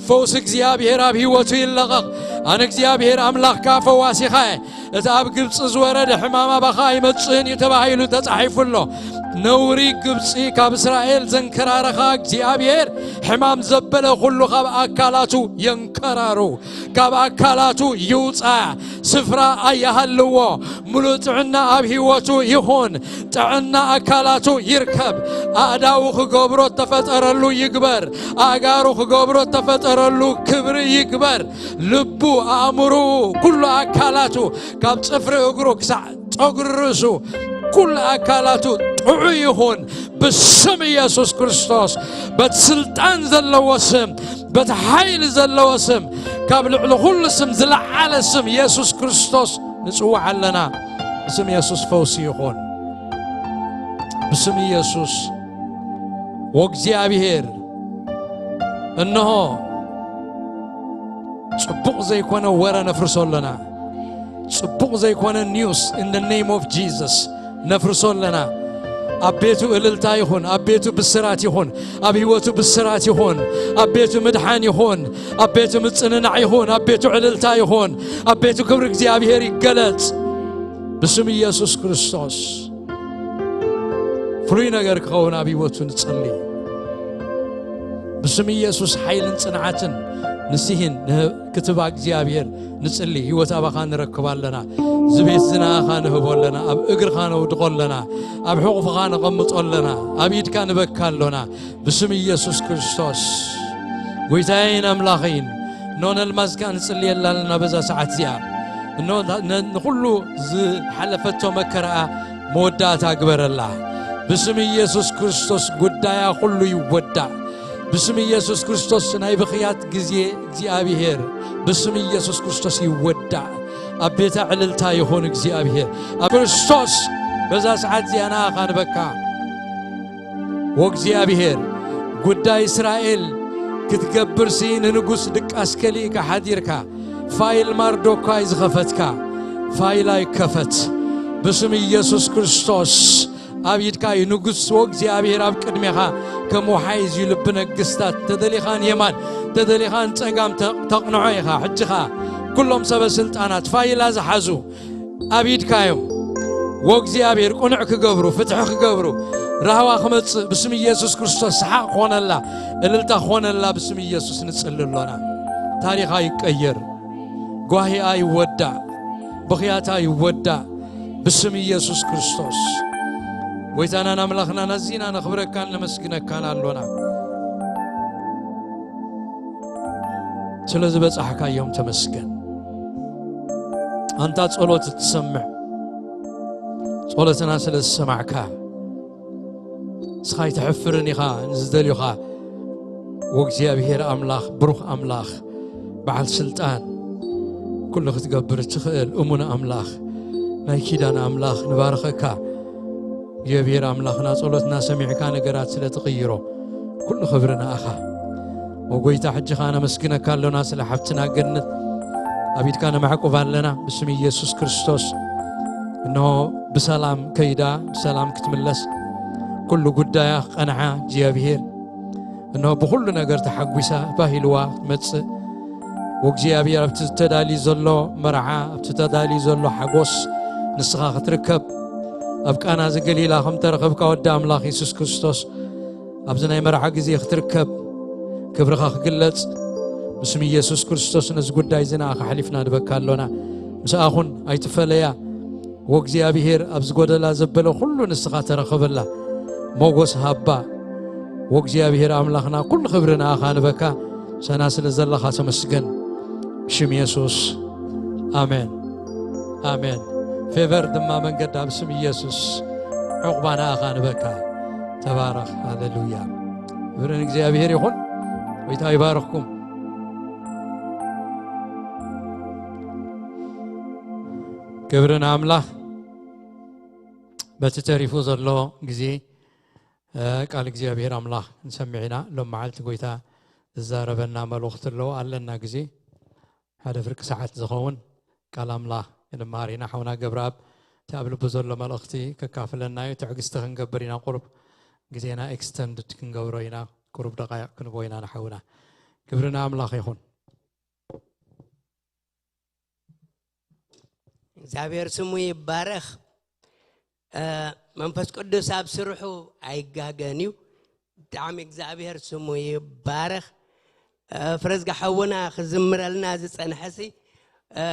ፈውሲ እግዚኣብሔር ኣብ ህይወቱ ይለቐቕ። ኣነ እግዚኣብሔር ኣምላኽካ ፈዋሲኻ እየ። እቲ ኣብ ግብጺ ዝወረደ ሕማም ኣባኻ ኣይመጽእን እዩ ተባሂሉ ተጻሒፉ ኣሎ። ነውሪ ግብጺ ካብ እስራኤል ዘንከራረኻ እግዚኣብሔር፣ ሕማም ዘበለ ኩሉ ካብ ኣካላቱ የንከራሩ፣ ካብ ኣካላቱ ይውጻ፣ ስፍራ ኣይሃልዎ። ሙሉእ ጥዕና ኣብ ህይወቱ ይኹን። ጥዕና ኣካላቱ ይርከብ። ኣእዳዉ ክገብሮ እተፈጠረሉ ይግበር። ኣእጋሩ ክገብሮ እተፈጠረሉ ክብሪ ይግበር። ልቡ፣ ኣእምሮኡ፣ ኩሉ ኣካላቱ ካብ ጽፍሪ እግሩ ክሳዕ ጸጉሪ ርእሱ፣ ኩሉ ኣካላቱ ጥዑይ ይኹን ብስም ኢየሱስ ክርስቶስ። በቲ ስልጣን ዘለዎ ስም፣ በቲ ሓይሊ ዘለዎ ስም፣ ካብ ልዕሊ ኩሉ ስም ዝለዓለ ስም ኢየሱስ ክርስቶስ ንጽውዕ ኣለና። ብስም ኢየሱስ ፈውሲ ይኹን። ብስም ኢየሱስ ወእግዚኣብሔር፣ እንሆ ጽቡቕ ዘይኮነ ወረ ነፍርሶ ኣለና። ጽቡቕ ዘይኮነ news in the name of Jesus ነፍርሶ ኣለና። ኣብ ቤቱ እልልታ ይኹን፣ ኣብ ቤቱ ብስራት ይኹን፣ ኣብ ህይወቱ ብስራት ይኹን፣ ኣብ ቤቱ ምድሓን ይኹን፣ ኣብ ቤቱ ምጽንናዕ ይኹን፣ ኣብ ቤቱ ዕልልታ ይኹን፣ ኣብ ቤቱ ክብሪ እግዚኣብሔር ይገለጽ። ብስም ኢየሱስ ክርስቶስ ፍሉይ ነገር ክኸውን ኣብ ህይወቱ ንጽሊ። ብስም ኢየሱስ ሓይልን ጽንዓትን ንስሂን ንህ-፣ ክትባ እግዚኣብሔር ንጽሊ። ህይወት ኣባኻ ንረክብ ኣለና። ዝቤት ዝናኣኻ ንህቦ ኣለና። ኣብ እግርኻ ነውድቖ ኣለና። ኣብ ሕቑፍኻ ነቐምጦ ኣለና። ኣብ ኢድካ ንበካ ኣሎና። ብስም ኢየሱስ ክርስቶስ ጐይታዬን ኣምላኸይን፣ እኖ ነልማዝካ ንጽልየላ ኣለና በዛ ሰዓት እዚኣ። እኖ ን-፣ ንኹሉ ዝሓለፈቶ መከራኣ መወዳእታ ግበረላ። ብስም ኢየሱስ ክርስቶስ ጉዳያ ኩሉ ይወዳእ። ብስም ኢየሱስ ክርስቶስ ናይ ብኽያት ግዜ እግዚኣብሔር ብስም ኢየሱስ ክርስቶስ ይወዳእ። ኣብ ቤታ ዕልልታ ይኹን እግዚኣብሔር። ኣብ ክርስቶስ በዛ ሰዓት እዚኣ ንኣኻ ንበካ። ወእግዚኣብሔር ጉዳይ እስራኤል ክትገብርሲ ንንጉስ ድቃስ ከሊእካ ሓዲርካ፣ ፋይል ማርዶካይ ዝኸፈትካ፣ ፋይላ ይከፈት ብስም ኢየሱስ ክርስቶስ። ኣብ ኢድካ እዩ ንጉስ ወእግዚኣብሔር ኣብ ቅድሜኻ ከም ወሓይዝ እዩ ልቢ ነገስታት። ተደሊኻ ንየማን ተደሊኻ ንጸጋም ተ-፣ ተቕንዖ ኢኻ። ሕጂ ኸኣ ኩሎም ሰበ ስልጣናት ፋይላ ዝሓዙ ኣብ ኢድካ እዮም። ወእግዚኣብሔር ቅኑዕ ክገብሩ፣ ፍትሒ ክገብሩ፣ ራህዋ ክመጽእ ብስም ኢየሱስ ክርስቶስ ሰሓቕ ክኾነላ፣ እልልታ ክኾነላ ብስም ኢየሱስ ንጽሊ ኣሎና። ታሪኻ ይቀየር። ጓሂኣ ይወዳእ። ብኽያታ ይወዳእ ብስም ኢየሱስ ክርስቶስ። ጐይታናን ኣምላኽናን ኣዚና ነኽብረካን ነመስግነካን ኣሎና። ስለ ዝበጻሕካዮም ተመስገን። ኣንታ ጸሎት እትሰምዕ፣ ጸሎትና ስለ ዝሰማዕካ፣ ንስኻ ኣይትሕፍርን ኢኻ ንዝደልዩኻ። ወእግዚኣብሔር ኣምላኽ፣ ብሩኽ ኣምላኽ፣ በዓል ስልጣን፣ ኩሉ ክትገብር እትኽእል እሙን ኣምላኽ፣ ናይ ኪዳን ኣምላኽ፣ ንባርኸካ። እግዚኣብሔር ኣምላኽና፣ ጸሎትና ሰሚዕካ ነገራት ስለ ትቕይሮ፣ ኩሉ ክብሪ ንኣኻ። ኦ ጐይታ፣ ሕጂ ኸኣ ነመስግነካ ኣሎና ስለ ሓብትና ገነት። ኣብ ኢድካ ነማዕቁባ ኣለና ብስም ኢየሱስ ክርስቶስ። እንሆ ብሰላም ከይዳ፣ ብሰላም ክትምለስ፣ ኩሉ ጉዳያ ክቐንዓ እግዚኣብሔር። እንሆ ብኹሉ ነገር ተሓጒሳ፣ ባህ ኢልዋ ክትመጽእ፣ ወእግዚኣብሔር ኣብቲ ተዳልዩ ዘሎ መርዓ፣ ኣብቲ ተዳልዩ ዘሎ ሓጎስ ንስኻ ክትርከብ፣ ኣብ ቃና ዘገሊላ ከም ተረኸብካ ወዲ ኣምላኽ የሱስ ክርስቶስ፣ ኣብዚ ናይ መርዓ ግዜ ክትርከብ፣ ክብርኻ ክግለጽ፣ ብስም ኢየሱስ ክርስቶስ ነዚ ጉዳይ እዚ ንኣኻ ኣሕሊፍና ንበካ ኣሎና። ምስኣ ኩን፣ ኣይትፈለያ። ወእግዚኣብሔር ኣብዚ ጎደላ ዘበለ ኩሉ ንስኻ ተረኸበላ። ሞጎስ ሃባ። ወእግዚኣብሔር ኣምላኽና ኩሉ ክብሪ ንኣኻ ንበካ። ሰና ስለ ዘለኻ ተመስገን። ብሽም የሱስ። ኣሜን። ኣሜን። ፌቨር ድማ መንገዳ ብስም ኢየሱስ። ዕቑባ ንኣኻ ንበካ። ተባረኽ። ሃሌሉያ። ክብሪ ንእግዚኣብሔር ይኹን። ጎይታ ይባርኽኩም። ክብሪ ንኣምላኽ። በቲ ተሪፉ ዘሎ ግዜ፣ እ፣ ቃል እግዚኣብሔር ኣምላኽ ክንሰምዕ ኢና። ሎም መዓልቲ ጎይታ ዝዛረበና መልእኽቲ ኣለዎ። ኣለና ግዜ፣ ሓደ ፍርቂ ሰዓት ዝኸውን ቃል ኣምላኽ ክንመሃር ኢና። ሓውና ገብረኣብ፣ እቲ ኣብ ልቡ ዘሎ መልእኽቲ ከካፍለና እዩ። ትዕግስቲ ክንገብር ኢና። ቁሩብ ግዜና ኤክስተንድድ ክንገብሮ ኢና። ቁሩብ ደቃይቕ ክንቦ ኢና ንሓውና። ክብሪ ንኣምላኽ ይኹን። እግዚኣብሔር ስሙ ይባረኽ። እ፣ መንፈስ ቅዱስ ኣብ ስርሑ ኣይጋገን እዩ። ብጣዕሚ እግዚኣብሔር ስሙ ይባረኽ። እ፣ ፍረዝጋ ሓውና ክዝምረልና ዝጸንሐሲ፣ እ፣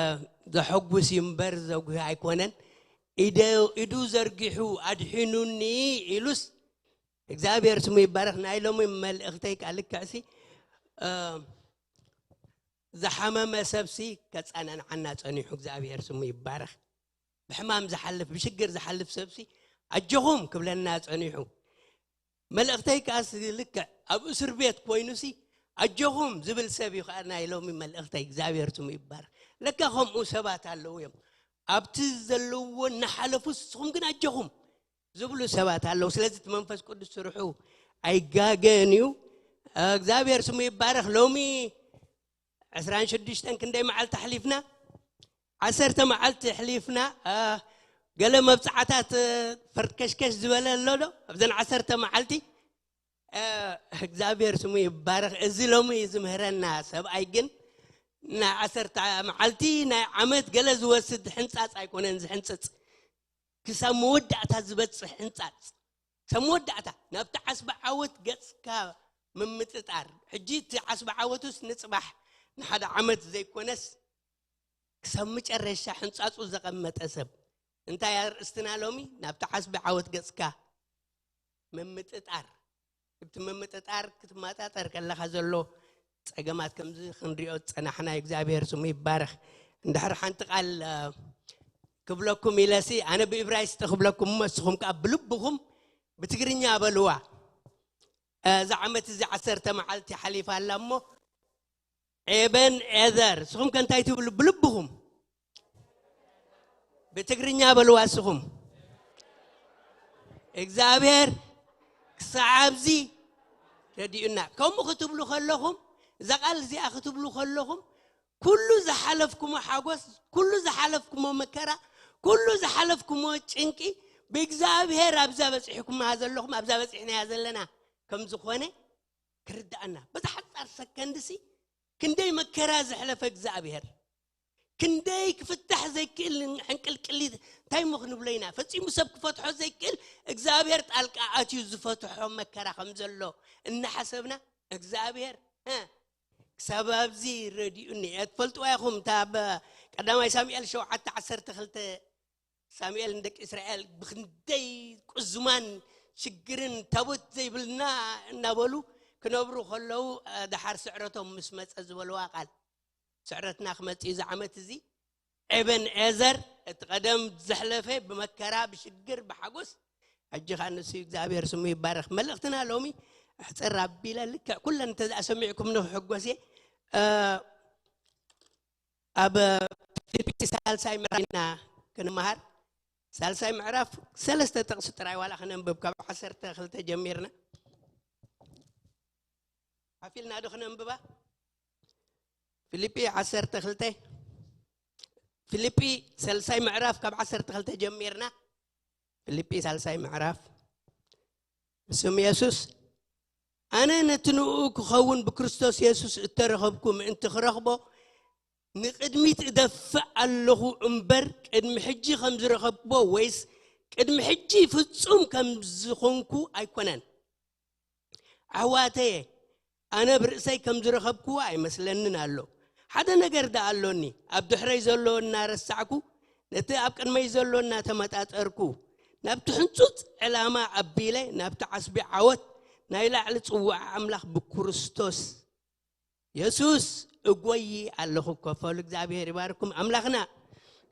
ዘሐጉስ እዩ እምበር ዘጉሂ ኣይኮነን። ኢደ-፣ ኢዱ ዘርጊሑ ኣድሒኑኒ ኢሉስ እግዚኣብሔር ስሙ ይባረኽ። ናይ ሎሚ መልእኽተይ ከኣ ልክዕሲ፣ እ፣ ዝሓመመ ሰብሲ ከጸናንዓና ጸኒሑ እግዚኣብሔር ስሙ ይባረኽ። ብሕማም ዝሓልፍ፣ ብሽግር ዝሓልፍ ሰብሲ ኣጆኹም ክብለና ጸኒሑ። መልእኽተይ ከኣ ሲ ልክዕ ኣብ እስር ቤት ኮይኑሲ ኣጆኹም ዝብል ሰብ እዩ ከኣ ናይ ሎሚ መልእኽተይ። እግዚኣብሔር ስሙ ይባረኽ። ለካ ከምኡ ሰባት ኣለዉ እዮም። ኣብቲ ዘለውዎ እናሓለፉ ንስኹም ግን ኣጆኹም ዝብሉ ሰባት ኣለዉ። ስለዚ እቲ መንፈስ ቅዱስ ስርሑ ኣይጋገን እዩ። እግዚኣብሔር ስሙ ይባረኽ። ሎሚ ዕስራን ሽዱሽተን ክንደይ መዓልቲ ኣሕሊፍና? ዓሰርተ መዓልቲ ኣሕሊፍና። እ፣ ገለ መብጽዓታት፣ እ፣ ፈርከሽከሽ ዝበለ ኣሎ ዶ? ኣብዘን ዓሰርተ መዓልቲ፣ እ፣ እግዚኣብሔር ስሙ ይባረኽ። እዚ ሎሚ ዝምህረና ሰብኣይ ግን ናይ ዓሰርተ መዓልቲ፣ ናይ ዓመት ገለ ዝወስድ ሕንጻጽ ኣይኮነን ዝሕንጽጽ። ክሳብ መወዳእታ ዝበጽሕ ሕንጻጽ። ክሳብ መወዳእታ ናብቲ ዓስቢ ዓወት ገጽካ ምምጥጣር። ሕጂ እቲ ዓስቢ ዓወቱስ ንጽባሕ ንሓደ ዓመት ዘይኮነስ ክሳብ መጨረሻ ሕንጻጹ ዘቐመጠ ሰብ። እንታይ ኣርእስትና ሎሚ? ናብቲ ዓስቢ ዓወት ገጽካ ምምጥጣር። እቲ ምምጥጣር ክትመጣጠር ከለኻ ዘሎ ጸገማት ከምዚ ክንሪኦ ዝጸናሕና እዩ። እግዚኣብሔር ስሙ ይባረኽ። እንድሕር ሓንቲ ቃል፣ እ፣ ክብለኩም ኢለሲ፣ ኣነ ብእብራይስጢ ክብለኩም እሞ፣ ንስኹም ከኣ ብልብኹም ብትግርኛ በልዋ። እ፣ እዛ ዓመት እዚ ዓሰርተ መዓልቲ ሓሊፋ ኣላ እሞ፣ ኤበን ኤዘር፣ ንስኹም ከ እንታይ ትብሉ ብልብኹም? ብትግርኛ በልዋ እስኹም። እግዚኣብሔር ክሳዕ ኣብዚ ረዲኡና። ከምኡ ክትብሉ ከለኹም፣ እዛ ቃል እዚኣ ክትብሉ ከለኹም፣ ኩሉ ዝሓለፍኩሞ ሓጎስ፣ ኩሉ ዝሓለፍኩሞ መከራ፣ ኩሉ ዝሓለፍኩሞ ጭንቂ፣ ብእግዚኣብሔር ኣብዛ በጺሕኩማ ዘለኹም፣ ኣብዛ በጺሕናያ ዘለና ከም ዝኾነ ክርድኣና። በዛ ሓጻር ሰከንድሲ ክንደይ መከራ ዘሕለፈ እግዚኣብሔር፣ ክንደይ ክፍታሕ ዘይክእል ሕንቅልቅሊት፣ እንታይ እሞ ክንብሎ ኢና? ፈጺሙ ሰብ ክፈትሖ ዘይክእል እግዚኣብሔር ጣልቃ ኣትዩ ዝፈትሖ መከራ ከም ዘሎ እናሓሰብና፣ እግዚኣብሔር፣ እ፣ ክሳብ ኣብዚ ረዲኡኒ። እየ፣ ትፈልጥዋ ኢኹም፣ እታ ኣብ ቀዳማይ ሳሙኤል ሸውዓተ ዓሰርተ ክልተ፣ ሳሙኤል ንደቂ እስራኤል ብኽንደይ ቁዝማን ሽግርን ታቦት ዘይብልና እናበሉ ክነብሩ ከለዉ፣ እ፣ ደሓር ስዕረቶም ምስ መጸ ዝበልዋ ቃል፣ ስዕረትና ክመጽእ እዩ እዚ ዓመት እዚ። ኤበን ኤዘር፣ እቲ ቀደም ዘሕለፈ ብመከራ፣ ብሽግር፣ ብሓጎስ፣ ሕጂ ኸኣ ንሱ እግዚኣብሔር ስሙ ይባረኽ። መልእኽትና ሎሚ ኣሕጽር ኣቢለ ልክዕ ኩለን እንተ ደኣ ሰሚዕኩም ንኽሕጎስ እየ። እ፣ ኣብ ፊልጵስዩስ ሳልሳይ ምዕራፍ ኢና ክንመሃር። ሳልሳይ ምዕራፍ ሰለስተ ጥቕሲ ጥራይ ዋላ ክነንብብ፣ ካብ ዓሰርተ ክልተ ጀሚርና። ሓፊልና ዶ ክነንብባ? ፊልጲ ዓሰርተ ክልተ፣ ፊልጲ ሳልሳይ ምዕራፍ ካብ ዓሰርተ ክልተ ጀሚርና። ፊልጲ ሳልሳይ ምዕራፍ። ብስም የሱስ፣ ኣነ ነቲ ንእኡ ክኸውን ብክርስቶስ የሱስ እተረኸብኩ ምእንቲ ክረኽቦ ንቕድሚት እደፍእ ኣለኹ እምበር፣ ቅድሚ ሕጂ ከም ዝረኸብኩዎ ወይስ ቅድሚ ሕጂ ፍጹም ከም ዝኾንኩ ኣይኮነን። ኣሕዋተየ፣ ኣነ ብርእሰይ ከም ዝረኸብክዎ ኣይመስለንን ኣሎ። ሓደ ነገር ደኣ ኣሎኒ፣ ኣብ ድሕረይ ዘሎ እናረሳዕኩ፣ ነቲ ኣብ ቅድመይ ዘሎ እናተመጣጠርኩ፣ ናብቲ ሕንጹጽ ዕላማ ኣቢለ፣ ናብቲ ዓስቢ ዓወት ናይ ላዕሊ ጽዋዕ ኣምላኽ ብክርስቶስ የሱስ እጎይ ኣለኹ። ከፈሉ እግዚኣብሔር ይባርኩም። ኣምላኽና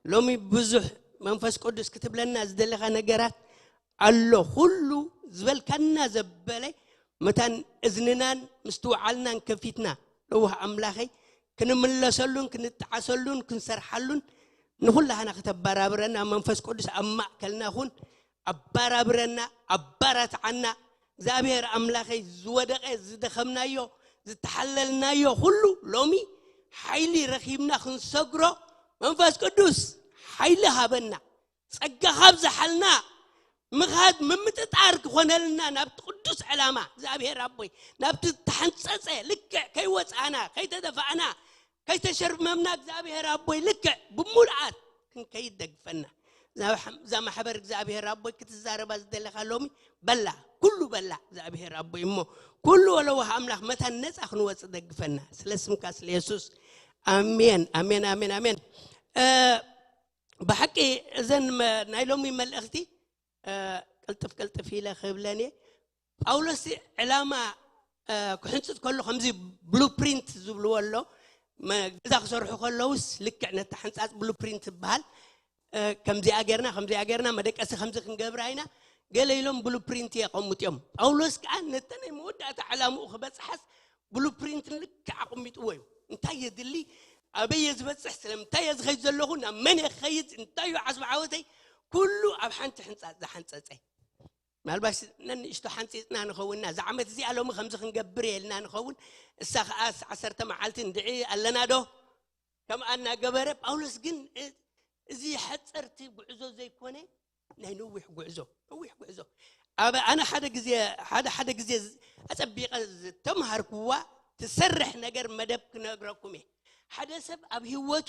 ሎሚ ብዙሕ መንፈስ ቅዱስ ክትብለና ዝደለኻ ነገራት ኣሎ። ኩሉ ዝበልካና ዘበለ መታን እዝንናን ምስትውዓልናን ከፊትና ለዋህ ኣምላኸይ ክንምለሰሉን ክንጠዓሰሉን ክንሰርሓሉን ንኹላህና ከተባራብረና መንፈስ ቅዱስ ኣብ ማእከልና ኩን። ኣባራብረና፣ ኣባራትዓና። እግዚኣብሔር ኣምላኸይ ዝወደቐ ዝደኸምናዮ ዝተሓለልናዮ ኩሉ ሎሚ ሓይሊ ረኺብና ክንሰግሮ መንፈስ ቅዱስ ሓይሊ ሃበና። ጸጋ ካብዝሓልና ምኻድ ምምጥጣር ክኾነልና ናብቲ ቅዱስ ዕላማ እግዚኣብሔር ኣቦይ ናብቲ ተሓንጸጸ ልክዕ ከይወጻና ከይተደፋእና ከይተሸርመምና እግዚኣብሔር ኣቦይ ልክዕ ብምሉኣት ክንከይድ ደግፈና። እዛ ሓ- እዛ ማሕበር እግዚኣብሔር ኣቦይ ክትዛረባ ዝደለኻ ሎሚ በላ ኩሉ በላ እግዚኣብሔር ኣቦይ እሞ ኩሉ ወለዋህ ኣምላኽ መታን ነፃ ክንወፅእ ደግፈና ስለ ስምካ ስለ የሱስ። ኣሜን ኣሜን ኣሜን ኣሜን። ብሓቂ እዘን ናይ ሎሚ መልእኽቲ ቅልጥፍ ቅልጥፍ ኢለ ክብለን እየ። ጳውሎስ ዕላማ ክሕንፅፅ ከሎ ከምዚ ብሉፕሪንት ዝብልዎ ኣሎ። ገዛ ክሰርሑ ከለውስ ልክዕ ነቲ ሓንፃፅ ብሉፕሪንት ዝበሃል ከምዚኣ ጌርና ከምዚኣ ጌርና መደቀሲ ከምዚ ክንገብራ ኢና ገለ ኢሎም ብሉፕሪንት የቐምጡ እዮም። ጳውሎስ ከዓ ነተ ናይ መወዳእታ ዕላምኡ ክበፅሓስ ብሉፕሪንት ልክዕ ኣቐሚጥዎ እዩ። እንታይ የድሊ፣ ኣበይ እየ ዝበፅሕ፣ ስለምንታይ እየ ዝኸይድ ዘለኹ፣ ናብ መን እየ ክኸይድ፣ እንታይ እዩ ዓስቢ ዓወተይ፣ ኩሉ ኣብ ሓንቲ ሕንፃፅ ዝሓንፀፀ። ምናልባሽ ነንእሽቶ ሓንፂፅና ንኸውንና እዛ ዓመት እዚኣ ሎሚ ከምዚ ክንገብር እየ ኢልና ንኸውን። እሳ ከዓ ዓሰርተ መዓልቲ እንድዒ ኣለና ዶ ከምኣ እናገበረ ጳውሎስ ግን እዚ ሓፀርቲ ጉዕዞ ዘይኮነ ናይ ነዊሕ ጉዕዞ ነዊሕ ጉዕዞ ኣብ ኣነ ሓደ ግዜ ሓደ ሓደ ግዜ ኣፀቢቐ ዝተምሃርኩዋ ትሰርሕ ነገር መደብ ክነግረኩም እየ። ሓደ ሰብ ኣብ ህይወቱ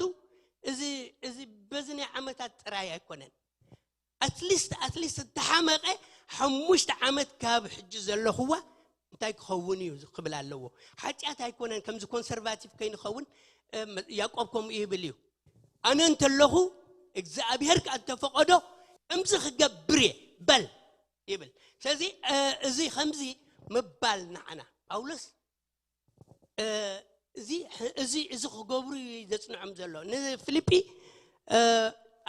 እዚ እዚ በዚ ናይ ዓመታት ጥራይ ኣይኮነን ኣትሊስት ኣትሊስት እተሓመቐ ሓሙሽተ ዓመት ካብ ሕጂ ዘለኹዋ እንታይ ክኸውን እዩ ክብል ኣለዎ። ሓጢኣት ኣይኮነን ከምዚ ኮንሰርቫቲቭ ከይንኸውን ያቆብ ከምኡ ይብል እዩ። ኣነ እንተለኹ እግዚኣብሔር ከኣ እንተፈቐዶ ከምዚ ክገብር እየ በል ይብል። ስለዚ እዚ ከምዚ ምባል ንዓና ጳውሎስ እዚ እዚ እዚ ክገብሩ እዩ ዘጽንዖም ዘሎ። ንፊልጲ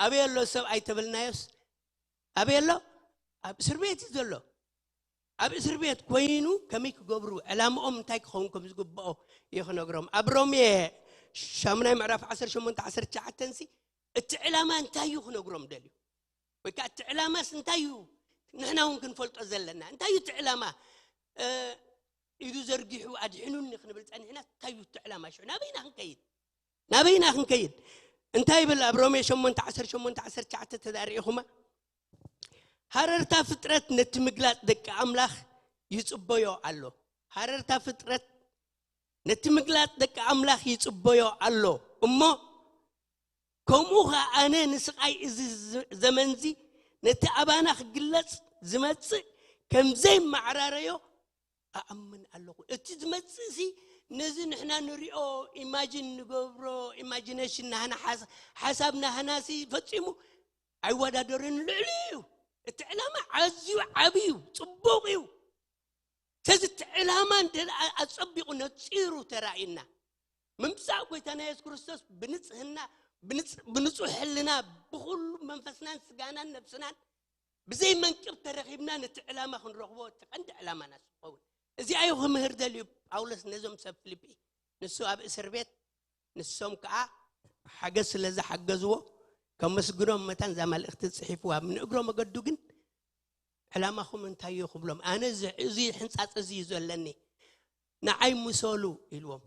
ኣበይ ኣሎ ሰብኣይ ተበልናዮስ ኣበይ ኣሎ? ኣብ እስር ቤት እዩ ዘሎ። ኣብ እስር ቤት ኮይኑ ከመይ ክገብሩ ዕላምኦም እንታይ ክኸውን ከም ዝግብኦ እዩ ክነግሮም። ኣብ ሮሜ ሻሙናይ ምዕራፍ ዓሰርተ ሸሞንተ ዓሰርተ ትሽዓተ ሲ እቲ ዕላማ እንታይ እዩ ክነግሮም ደልዩ ወይ ከዓ እቲ ዕላማስ እንታይ እዩ ንሕና እውን ክንፈልጦ ዘለና እንታይ እዩ እቲ ዕላማ ኢዱ ዘርጊሑ ኣድሕኑኒ ክንብል ፀኒሕና እንታይ እዩ እቲ ዕላማ ሽዑ ናበይና ክንከይድ ናበይና ክንከይድ እንታይ ይብል ኣብ ሮሜ ሸሞንተ ዓሰርተ ሸሞንተ ዓሰርተ ትሽዓተ ተዳሪእኹማ ሃረርታ ፍጥረት ነቲ ምግላፅ ደቂ ኣምላኽ ይፅበዮ ኣሎ ሃረርታ ፍጥረት ነቲ ምግላፅ ደቂ ኣምላኽ ይፅበዮ ኣሎ እሞ ከምኡ ኸዓ ኣነ ንስቓይ እዚ ዘመንዚ ነቲ ኣባና ክግለፅ ዝመፅእ ከምዘይመዓራረዮ ኣኣምን ኣለኹ እቲ ዝመፅእ ሲ ነዚ ንሕና ንሪኦ ኢማጂን ንገብሮ ኢማጂነሽን ናህና ሓሳብ ናህና ሲ ፈፂሙ ኣይወዳደርን ልዕሊ እዩ እቲ ዕላማ ኣዝዩ ዓብዩ ፅቡቕ እዩ ስለዚ እቲ ዕላማ እንተ ኣፀቢቑ ነፂሩ ተራእዩና ምምፃእ ጎይታና የሱስ ክርስቶስ ብንፅህና ብንፁሕ ሕልና ብኩሉ መንፈስናን ስጋናን ነብስናን ብዘይ መንቅብ ተረኺብና ነቲ ዕላማ ክንረኽቦ እቲ ቀንዲ ዕላማና ዝኸውን እዚኣ እዩ ክምህር ደልዩ ጳውሎስ ነዞም ሰብ ፊልጲ ንሱ ኣብ እስር ቤት ንሶም ከዓ ሓገዝ ስለ ዝሓገዝዎ ከመስግኖም መታን እዛ መልእኽቲ ፅሒፍዋ ንእግሮ መገዱ ግን ዕላማኹም እንታይ እዩ ክብሎም ኣነ እዚ ሕንፃፅ እዚ እዩ ዘለኒ ንዓይ ምሰሉ ኢልዎም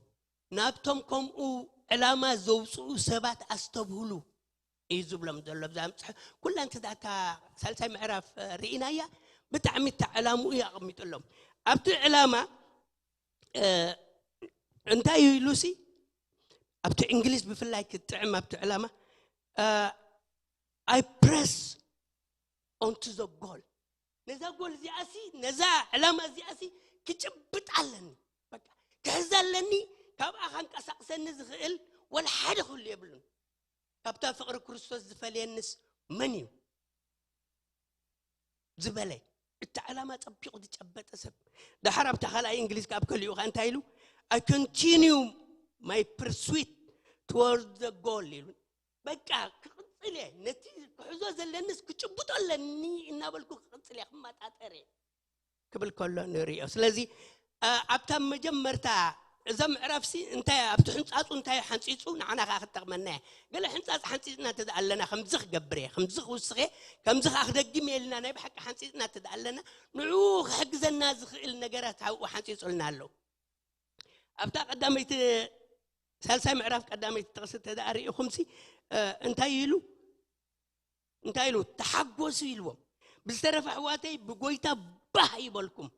ናብቶም ከምኡ ዕላማ ዘውፅኡ ሰባት ኣስተብህሉ እዩ ዝብሎም ዘሎ ብዛ ምፅሐ ኩላ እንተ ዳታ ሳልሳይ ምዕራፍ ርኢናያ ብጣዕሚ እታ ዕላምኡ እዩ ኣቐሚጡሎም ኣብቲ ዕላማ እንታይ እዩ ኢሉሲ ኣብቲ እንግሊዝ ብፍላይ ክጥዕም ኣብቲ ዕላማ I press on to the goal ነዛ ጎል እዚኣሲ፣ ነዛ ዕላማ እዚኣሲ ክጭብጥ ኣለኒ፣ በቃ ክሕዛ ኣለኒ። ካብኣ ከንቀሳቕሰኒ ዝኽእል ወላ ሓደ ክህሉ የብሉን። ካብታ ፍቕሪ ክርስቶስ ዝፈልየንስ መን እዩ ዝበለ፣ እቲ ዕላማ ጸቢቑ ዝጨበጠ ሰብ። ደሓር ኣብታ ካልኣይ እንግሊዝ ካብ ከሊኡ ከ እንታይ ኢሉ? "I continue my pursuit toward the goal" ኢሉ። በቃ ክቕጽል እየ፣ ነቲ ክሕዞ ዘለንስ ክጭብጦ ኣለኒ እናበልኩ ክቕጽል እየ፣ ክመጣጠር እየ ክብል ከሎ ንርእዮ። ስለዚ ኣብታ መጀመርታ እዛ ምዕራፍሲ እንታይ ኣብቲ ሕንጻጹ እንታይ ሓንጺጹ ንዓና ከኣ ክትጠቕመና እያ። ገለ ሕንጻጽ ሓንጺጽና እንተ ኣለና ከምዚ ክገብር እየ፣ ከምዚ ክውስኽ እየ፣ ከምዚ ከኣ ክደግም እየ ኢልና ናይ ብሓቂ ሓንጺጽና እንተ ኣለና ንዕኡ ክሕግዘና ዝኽእል ነገራት ኣብኡ ሓንጺጹልና ኣሎ። ኣብታ ቀዳመይቲ ሳልሳይ ምዕራፍ ቀዳመይቲ ጥቕሲ እንተ ደኣ ርኢኹምሲ እንታይ ኢሉ እንታይ ኢሉ? "ተሓጎሱ" ኢልዎም። "ብዝተረፈ ኣሕዋተይ ብጎይታ ባህ ይበልኩም።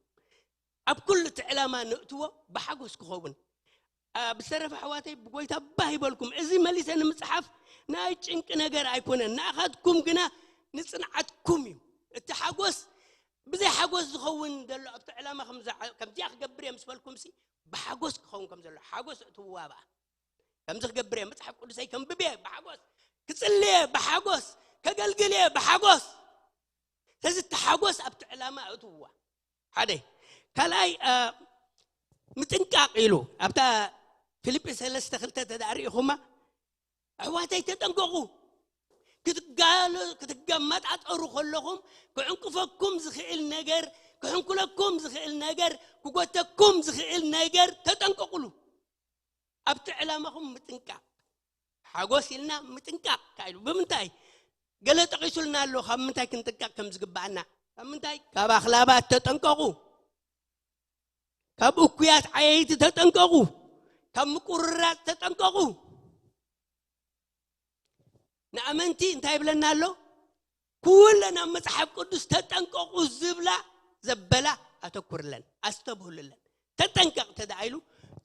ኣብ ኩሉ እቲ ዕላማ ንእትዎ ብሓጎስ ክኸውን። ኣ፣ ብዝተረፈ ኣሕዋተይ ብጎይታ ባህ ይበልኩም። እዚ መሊሰ ንምጽሓፍ ናይ ጭንቂ ነገር ኣይኮነን። ንኣኻትኩም ግና ንጽንዓትኩም እዩ። እቲ ሓጎስ ብዘይ ሓጎስ ዝኸውን ዘሎ ኣብቲ ዕላማ ከምዛ-፣ ከምዚኣ ክገብር እየ ምስ በልኩምሲ ብሓጎስ ክኸውን ከም ዘሎ ሓጎስ እትዋባኣ ከምዚ ክገብር እየ፣ መጽሓፍ ቅዱሰይ ከንብብ እየ ብሓጎስ፣ ክጽሊ እየ ብሓጎስ፣ ከገልግል እየ ብሓጎስ። ስለዚ እቲ ሓጎስ ኣብቲ ዕላማ እትዋ ሓደ። ካልኣይ ምጥንቃቕ ኢሉ ኣብታ ፊልጲ ሰለስተ ክልተ ተዳሪእኹማ ኣሕዋተይ ተጠንቀቑ። ክትጋሉ ክትገመጣጠሩ ከለኹም ክዕንቅፈኩም ዝኽእል ነገር ክሕንኩለኩም ዝኽእል ነገር ክጎተኩም ዝኽእል ነገር ተጠንቀቑሉ። ኣብቲ ዕላማኹም ምጥንቃቕ ሓጎስ ኢልና ምጥንቃቕ እንታይ ኢሉ ብምንታይ ገለ ጠቒሱልና ኣሎ። ካብ ምንታይ ክንጥንቀቕ ከም ዝግባኣና ካብ ምንታይ ካብ ኣኽላባት ተጠንቀቑ፣ ካብ እኩያት ዓየይቲ ተጠንቀቑ፣ ካብ ምቁርራፅ ተጠንቀቑ። ንኣመንቲ እንታይ ይብለና ኣሎ? ኩለን ኣብ መጽሓፍ ቅዱስ ተጠንቀቑ ዝብላ ዘበላ ኣተኩርለን ኣስተብህሉለን። ተጠንቀቕ ተደኣ ኢሉ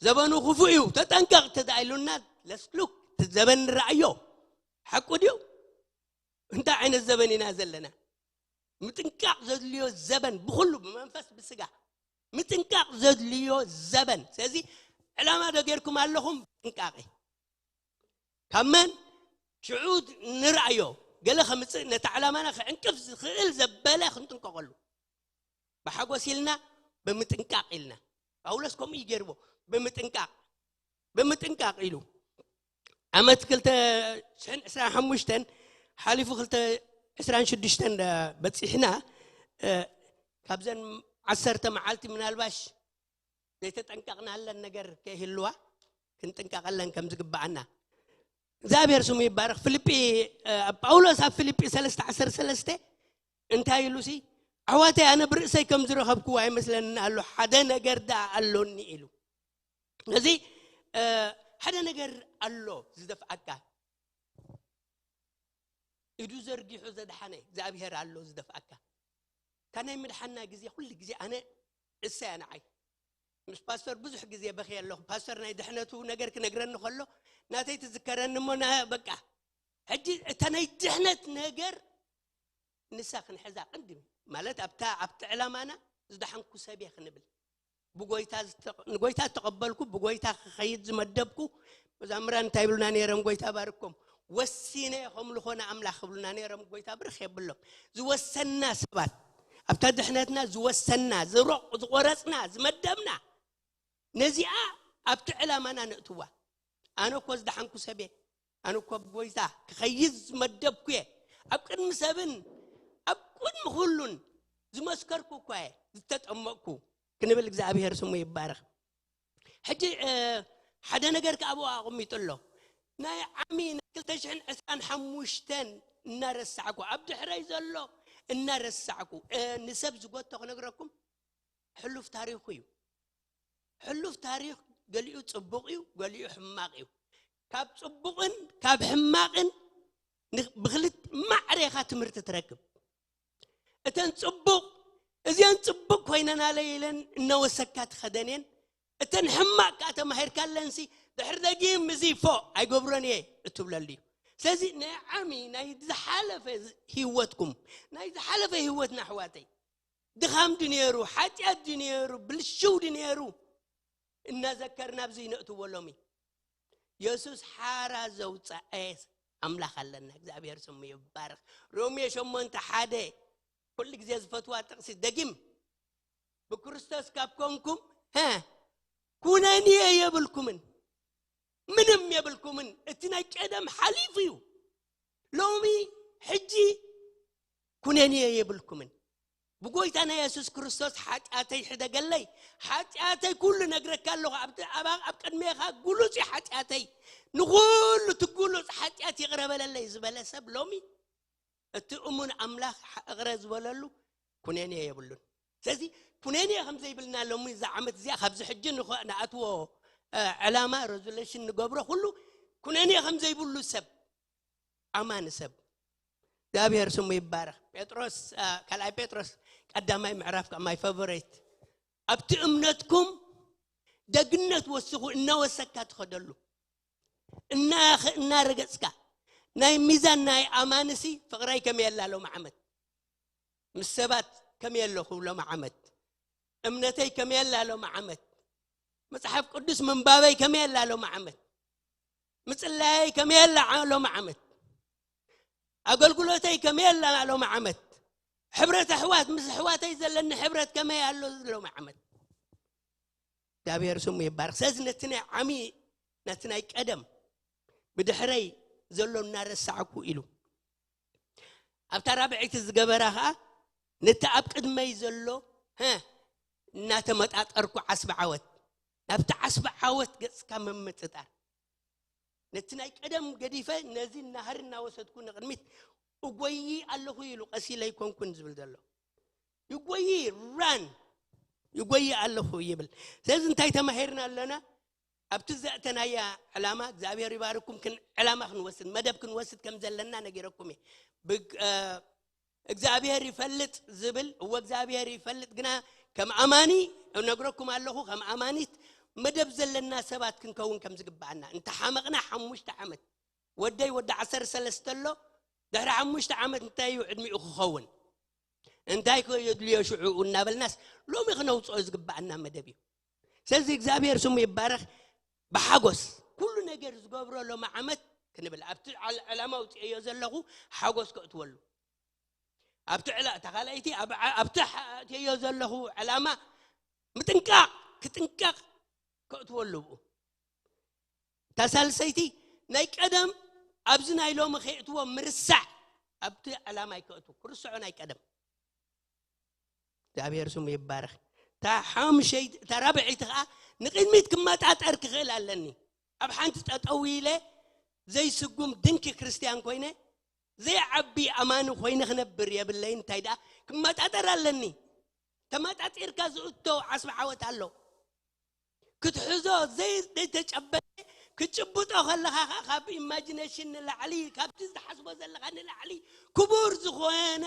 ዘበኑ ክፉእ እዩ፣ ተጠንቀቕ ተደኣ ኢሉና ለስሉክ ዘበን ንረኣዮ ሓቁ ድዩ? እንታይ ዓይነት ዘበን ኢና ዘለና? ምጥንቃቕ ዘድልዮ ዘበን ብኩሉ ብመንፈስ ብስጋ ምጥንቃቕ ዘድልዮ ዘበን። ስለዚ ዕላማ ዶ ጌርኩም ኣለኹም? ጥንቃቄ ካብ መን ሽዑ ንርኣዮ። ገለ ከምፅእ ነቲ ዕላማና ክዕንቅፍ ዝኽእል ዘበለ ክንጥንቀቐሉ ብሓጎስ ኢልና ብምጥንቃቕ ኢልና ጳውሎስ ከምኡ እዩ ገይርዎ። ብምጥንቃቕ ብምጥንቃቕ ኢሉ ዓመት ክልተ ሽሕን ዕስራን ሓሙሽተን ሓሊፉ ክልተ ዕስራን ሽዱሽተን በፂሕና ካብዘን ዓሰርተ መዓልቲ ምናልባሽ ዘይተጠንቀቕናለን ነገር ከይህልዋ ክንጥንቀቐለን ከም ዝግባኣና እግዚኣብሔር ስሙ ይባረክ። ፊልጲ ጳውሎስ ኣብ ፊልጲ ሰለስተ ዓሰርተ ሰለስተ እንታይ ኢሉ ሲ ኣሕዋተይ ኣነ ብርእሰይ ከም ዝረኸብክዎ ኣይመስለንን ኣሎ ሓደ ነገር ደኣ ኣሎኒ ኢሉ። እዚ ሓደ ነገር ኣሎ ዝደፍኣካ ኢዱ ዘርጊሑ ዘድሓነ እግዚኣብሔር ኣሎ ዝደፍኣካ። እታ ናይ ምድሓና ግዜ ኩሉ ግዜ ኣነ እሰያ ንዓይ ምስ ፓስተር ብዙሕ ግዜ በኺ ኣለኹ። ፓስተር ናይ ድሕነቱ ነገር ክነግረኒ ከሎ ናተይ ትዝከረኒ እሞ በቃ ሕጂ እታ ናይ ድሕነት ነገር ንሳ ክንሕዛ ቅድም ማለት ኣብታ ኣብቲ ዕላማና ዝደሓንኩ ሰብ እየ ክንብል ብጎይታ ንጎይታ ዝተቐበልኩ ብጎይታ ክኸይድ ዝመደብኩ መዛምራን እንታይ ይብሉና ነይሮም? ጎይታ ባርኮም ወሲነ ከምልኾነ ኣምላኽ ክብሉና ነይሮም። ጎይታ ብርኽ የብሎም። ዝወሰንና ሰባት ኣብታ ድሕነትና ዝወሰንና ዝቆረፅና ዝመደብና ነዚኣ ኣብቲ ዕላማና ነእትዋ። ኣነ እኮ ዝደሓንኩ ሰብ እየ። ኣነ እኮ ብጎይታ ክኸይድ ዝመደብኩ እየ። ኣብ ቅድሚ ሰብን ኣብ ቅድሚ ኩሉን ዝመስከርኩ እኳ እየ ዝተጠመቅኩ ክንብል እግዚኣብሔር ስሙ ይባረኽ። ሕጂ ሓደ ነገር ከኣ ኣብኡ ኣቕሚጡ ኣሎ። ናይ ዓሚ ናይ ክልተ ሽሕን ዕስራን ሓሙሽተን እናረሳዕኩ ኣብ ድሕረይ ዘሎ እናረሳዕኩ ንሰብ ዝጎቶ ክነግረኩም ሕሉፍ ታሪኹ እዩ። ሕሉፍ ታሪኽ ገሊኡ ጽቡቕ እዩ፣ ገሊኡ ሕማቕ እዩ። ካብ ጽቡቕን ካብ ሕማቕን ብክልት ማዕሬኻ ትምህርቲ ትረክብ። እተን ጽቡቕ እዚአን ጽቡቕ ኮይነናለ ኢለን እናወሰካ ትኸደን እየን። እተን ሕማቕ ከኣ ተማሂርካለንሲ ድሕሪ ደጊም እዚ ፎ ኣይገብሮን እየ እትብለሉ እዩ። ስለዚ ናይ ዓሚ ናይ ዝሓለፈ ህይወትኩም ናይ ዝሓለፈ ህይወትና ኣሕዋተይ ድኻም ድነሩ፣ ሓጢኣት ድነሩ፣ ብልሽው ድነሩ እናዘከርና ኣብዚ ነእትዎ ሎሚ። የሱስ ሓራ ዘውፀአ ኣምላኽ ኣለና። እግዚኣብሔር ስሙ ይባረኽ። ሮሜ ሸሞንተ ሓደ፣ ኩሉ ግዜ ዝፈትዋ ጥቕሲ፣ ደጊም ብክርስቶስ ካብ ኮንኩም፣ ሀ፣ ኩነንየ የብልኩምን፣ ምንም የብልኩምን። እቲ ናይ ቀደም ሓሊፉ እዩ። ሎሚ፣ ሕጂ ኩነንየ የብልኩምን። ብጎይታና የሱስ ክርስቶስ ሓጢኣተይ ሕደገለይ። ሓጢኣተይ ኩሉ ነግረካ ኣለኹ። ኣብ፣ ኣብ፣ ኣብ ቅድሜኻ ጉሉጽ እዩ ሓጢኣተይ። ንኹሉ እቲ ጉሉጽ ሓጢኣት ይቕረ በለለይ ዝበለ ሰብ ሎሚ እቲ እሙን ኣምላኽ ይቕረ ዝበለሉ ኩነኔ የብሉን። ስለዚ ኩነኔ ከም ዘይብልና ሎሚ እዛ ዓመት እዚኣ ካብዚ ሕጂ ንኸ-፣ ንኣትዎ፣ እ፣ ዕላማ፣ ሬዞሉሽን ንገብሮ ኩሉ ኩነኔ ከም ዘይብሉ ሰብ፣ ኣማኒ ሰብ፣ እግዚኣብሔር ስሙ ይባረኽ። ጴጥሮስ፣ እ፣ ካልኣይ ጴጥሮስ ቀዳማይ ምዕራፍ፣ ከኣ my favorite፣ ኣብቲ እምነትኩም ደግነት ወስኹ፣ እናወሰካ ትኸደሉ፣ እናኸ-፣ እናረገጽካ፣ ናይ ሚዛን ናይ ኣማንሲ ፍቕረይ ከመይ ኣላ ሎሚ ዓመት፣ ምስ ሰባት ከመይ ኣለኹ ሎሚ ዓመት፣ እምነተይ ከመይ ኣላ ሎሚ ዓመት፣ መጽሓፍ ቅዱስ ምንባበይ ከመይ ኣላ ሎሚ ዓመት፣ ምጽላየይ ከመይ ኣላ ዓ-፣ ሎሚ ዓመት፣ ኣገልግሎተይ ከመይ ኣላ ሎሚ ዓመት፣ ሕብረት ኣሕዋት፣ ምስ ኣሕዋተይ ዘለኒ ሕብረት ከመይ ኣሎ ሎሚ ዓመት። እግዚኣብሔር ስሙ ይባረኽ። ስለዚ ነቲ ናይ ዓሚ፣ ነቲ ናይ ቀደም ብድሕረይ ዘሎ እናረሳዕኩ ኢሉ፣ ኣብታ ራብዐይቲ ዝገበራ ኸኣ ነቲ ኣብ ቅድመይ ዘሎ፣ ሀ፣ እናተመጣጠርኩ ዓስቢ ዓወት፣ ናብቲ ዓስቢ ዓወት ገጽካ ምምጥጣር። ነቲ ናይ ቀደም ገዲፈ ነዚ ናህሪ እናወሰድኩ ንቕድሚት እጎዪ ኣለኹ ኢሉ፣ ቀስ ኢለ ኣይኮንኩን ዝብል ዘሎ። ይጎዪ፣ ራን፣ ይጎዪ ኣለኹ ይብል። ስለዚ እንታይ ተማሂርና ኣለና? ኣብቲ ዘእተናያ ዕላማ እግዚኣብሔር ይባርኩም፣ ክን-፣ ዕላማ ክንወስድ፣ መደብ ክንወስድ ከም ዘለና ነጊረኩም እየ። ብግ-፣ እ፣ እግዚኣብሔር ይፈልጥ ዝብል፣ እወ እግዚኣብሔር ይፈልጥ፣ ግና ከም ኣማኒ እነግረኩም ኣለኹ፣ ከም ኣማኒት መደብ ዘለና ሰባት ክንከውን ከም ዝግብኣና። እንተሓመቕና ሓሙሽተ ዓመት፣ ወደይ ወዲ ዓሰርተ ሰለስተ ኣሎ፣ ድሕሪ ሓሙሽተ ዓመት እንታይ እዩ ዕድሚኡ ክኸውን? እንታይ ከ የድልዮ ሽዑ እናበልናስ ሎሚ ክነውፅኦ ዝግብኣና መደብ እዩ። ስለዚ እግዚኣብሔር ስሙ ይባረኽ። ብሓጎስ ኩሉ ነገር ዝገብሮ ሎሚ ዓመት ክንብል፣ ኣብቲ ዕል-፣ ዕላማ ኣውፅኤዮ ዘለኹ ሓጎስ ከእትወሉ። ኣብቲ ዕላ-፣ እታ ካልኣይቲ ኣብ ዓ-፣ ኣብቲ ሓ-፣ ኣእትየዮ ዘለኹ ዕላማ ምጥንቃቕ፣ ክጥንቀቕ ከእትወሉ ብኡ። እታ ሳልሰይቲ ናይ ቀደም ኣብዚ ናይ ሎሚ ከየእትዎ ምርሳዕ፣ ኣብቲ ዕላማ ኣይከእቱ፣ ክርስዖ ናይ ቀደም። እግዚኣብሔር ስሙ ይባረኽ። እታ ሓምሸይቲ፣ እታ ራብዐይቲ ኸዓ ንቕድሚት ክመጣጠር ክኽእል ኣለኒ። ኣብ ሓንቲ ጠጠው ኢለ ዘይስጉም ድንኪ ክርስትያን ኮይነ፣ ዘይዓቢ ኣማኒ ኮይነ ክነብር የብለይን። እንታይ ደኣ ክመጣጠር ኣለኒ። ተመጣጢርካ ዝእቶ ዓስቢ ዓወት ኣሎ። ክትሕዞ ዘይ-፣ ዘይተጨበጠ ክትጭብጦ ከለኻ ኸዓ ካብ ኢማጂኔሽን ንላዕሊ፣ ካብቲ ዝሓስቦ ዘለኻ ንላዕሊ ክቡር ዝኾነ፣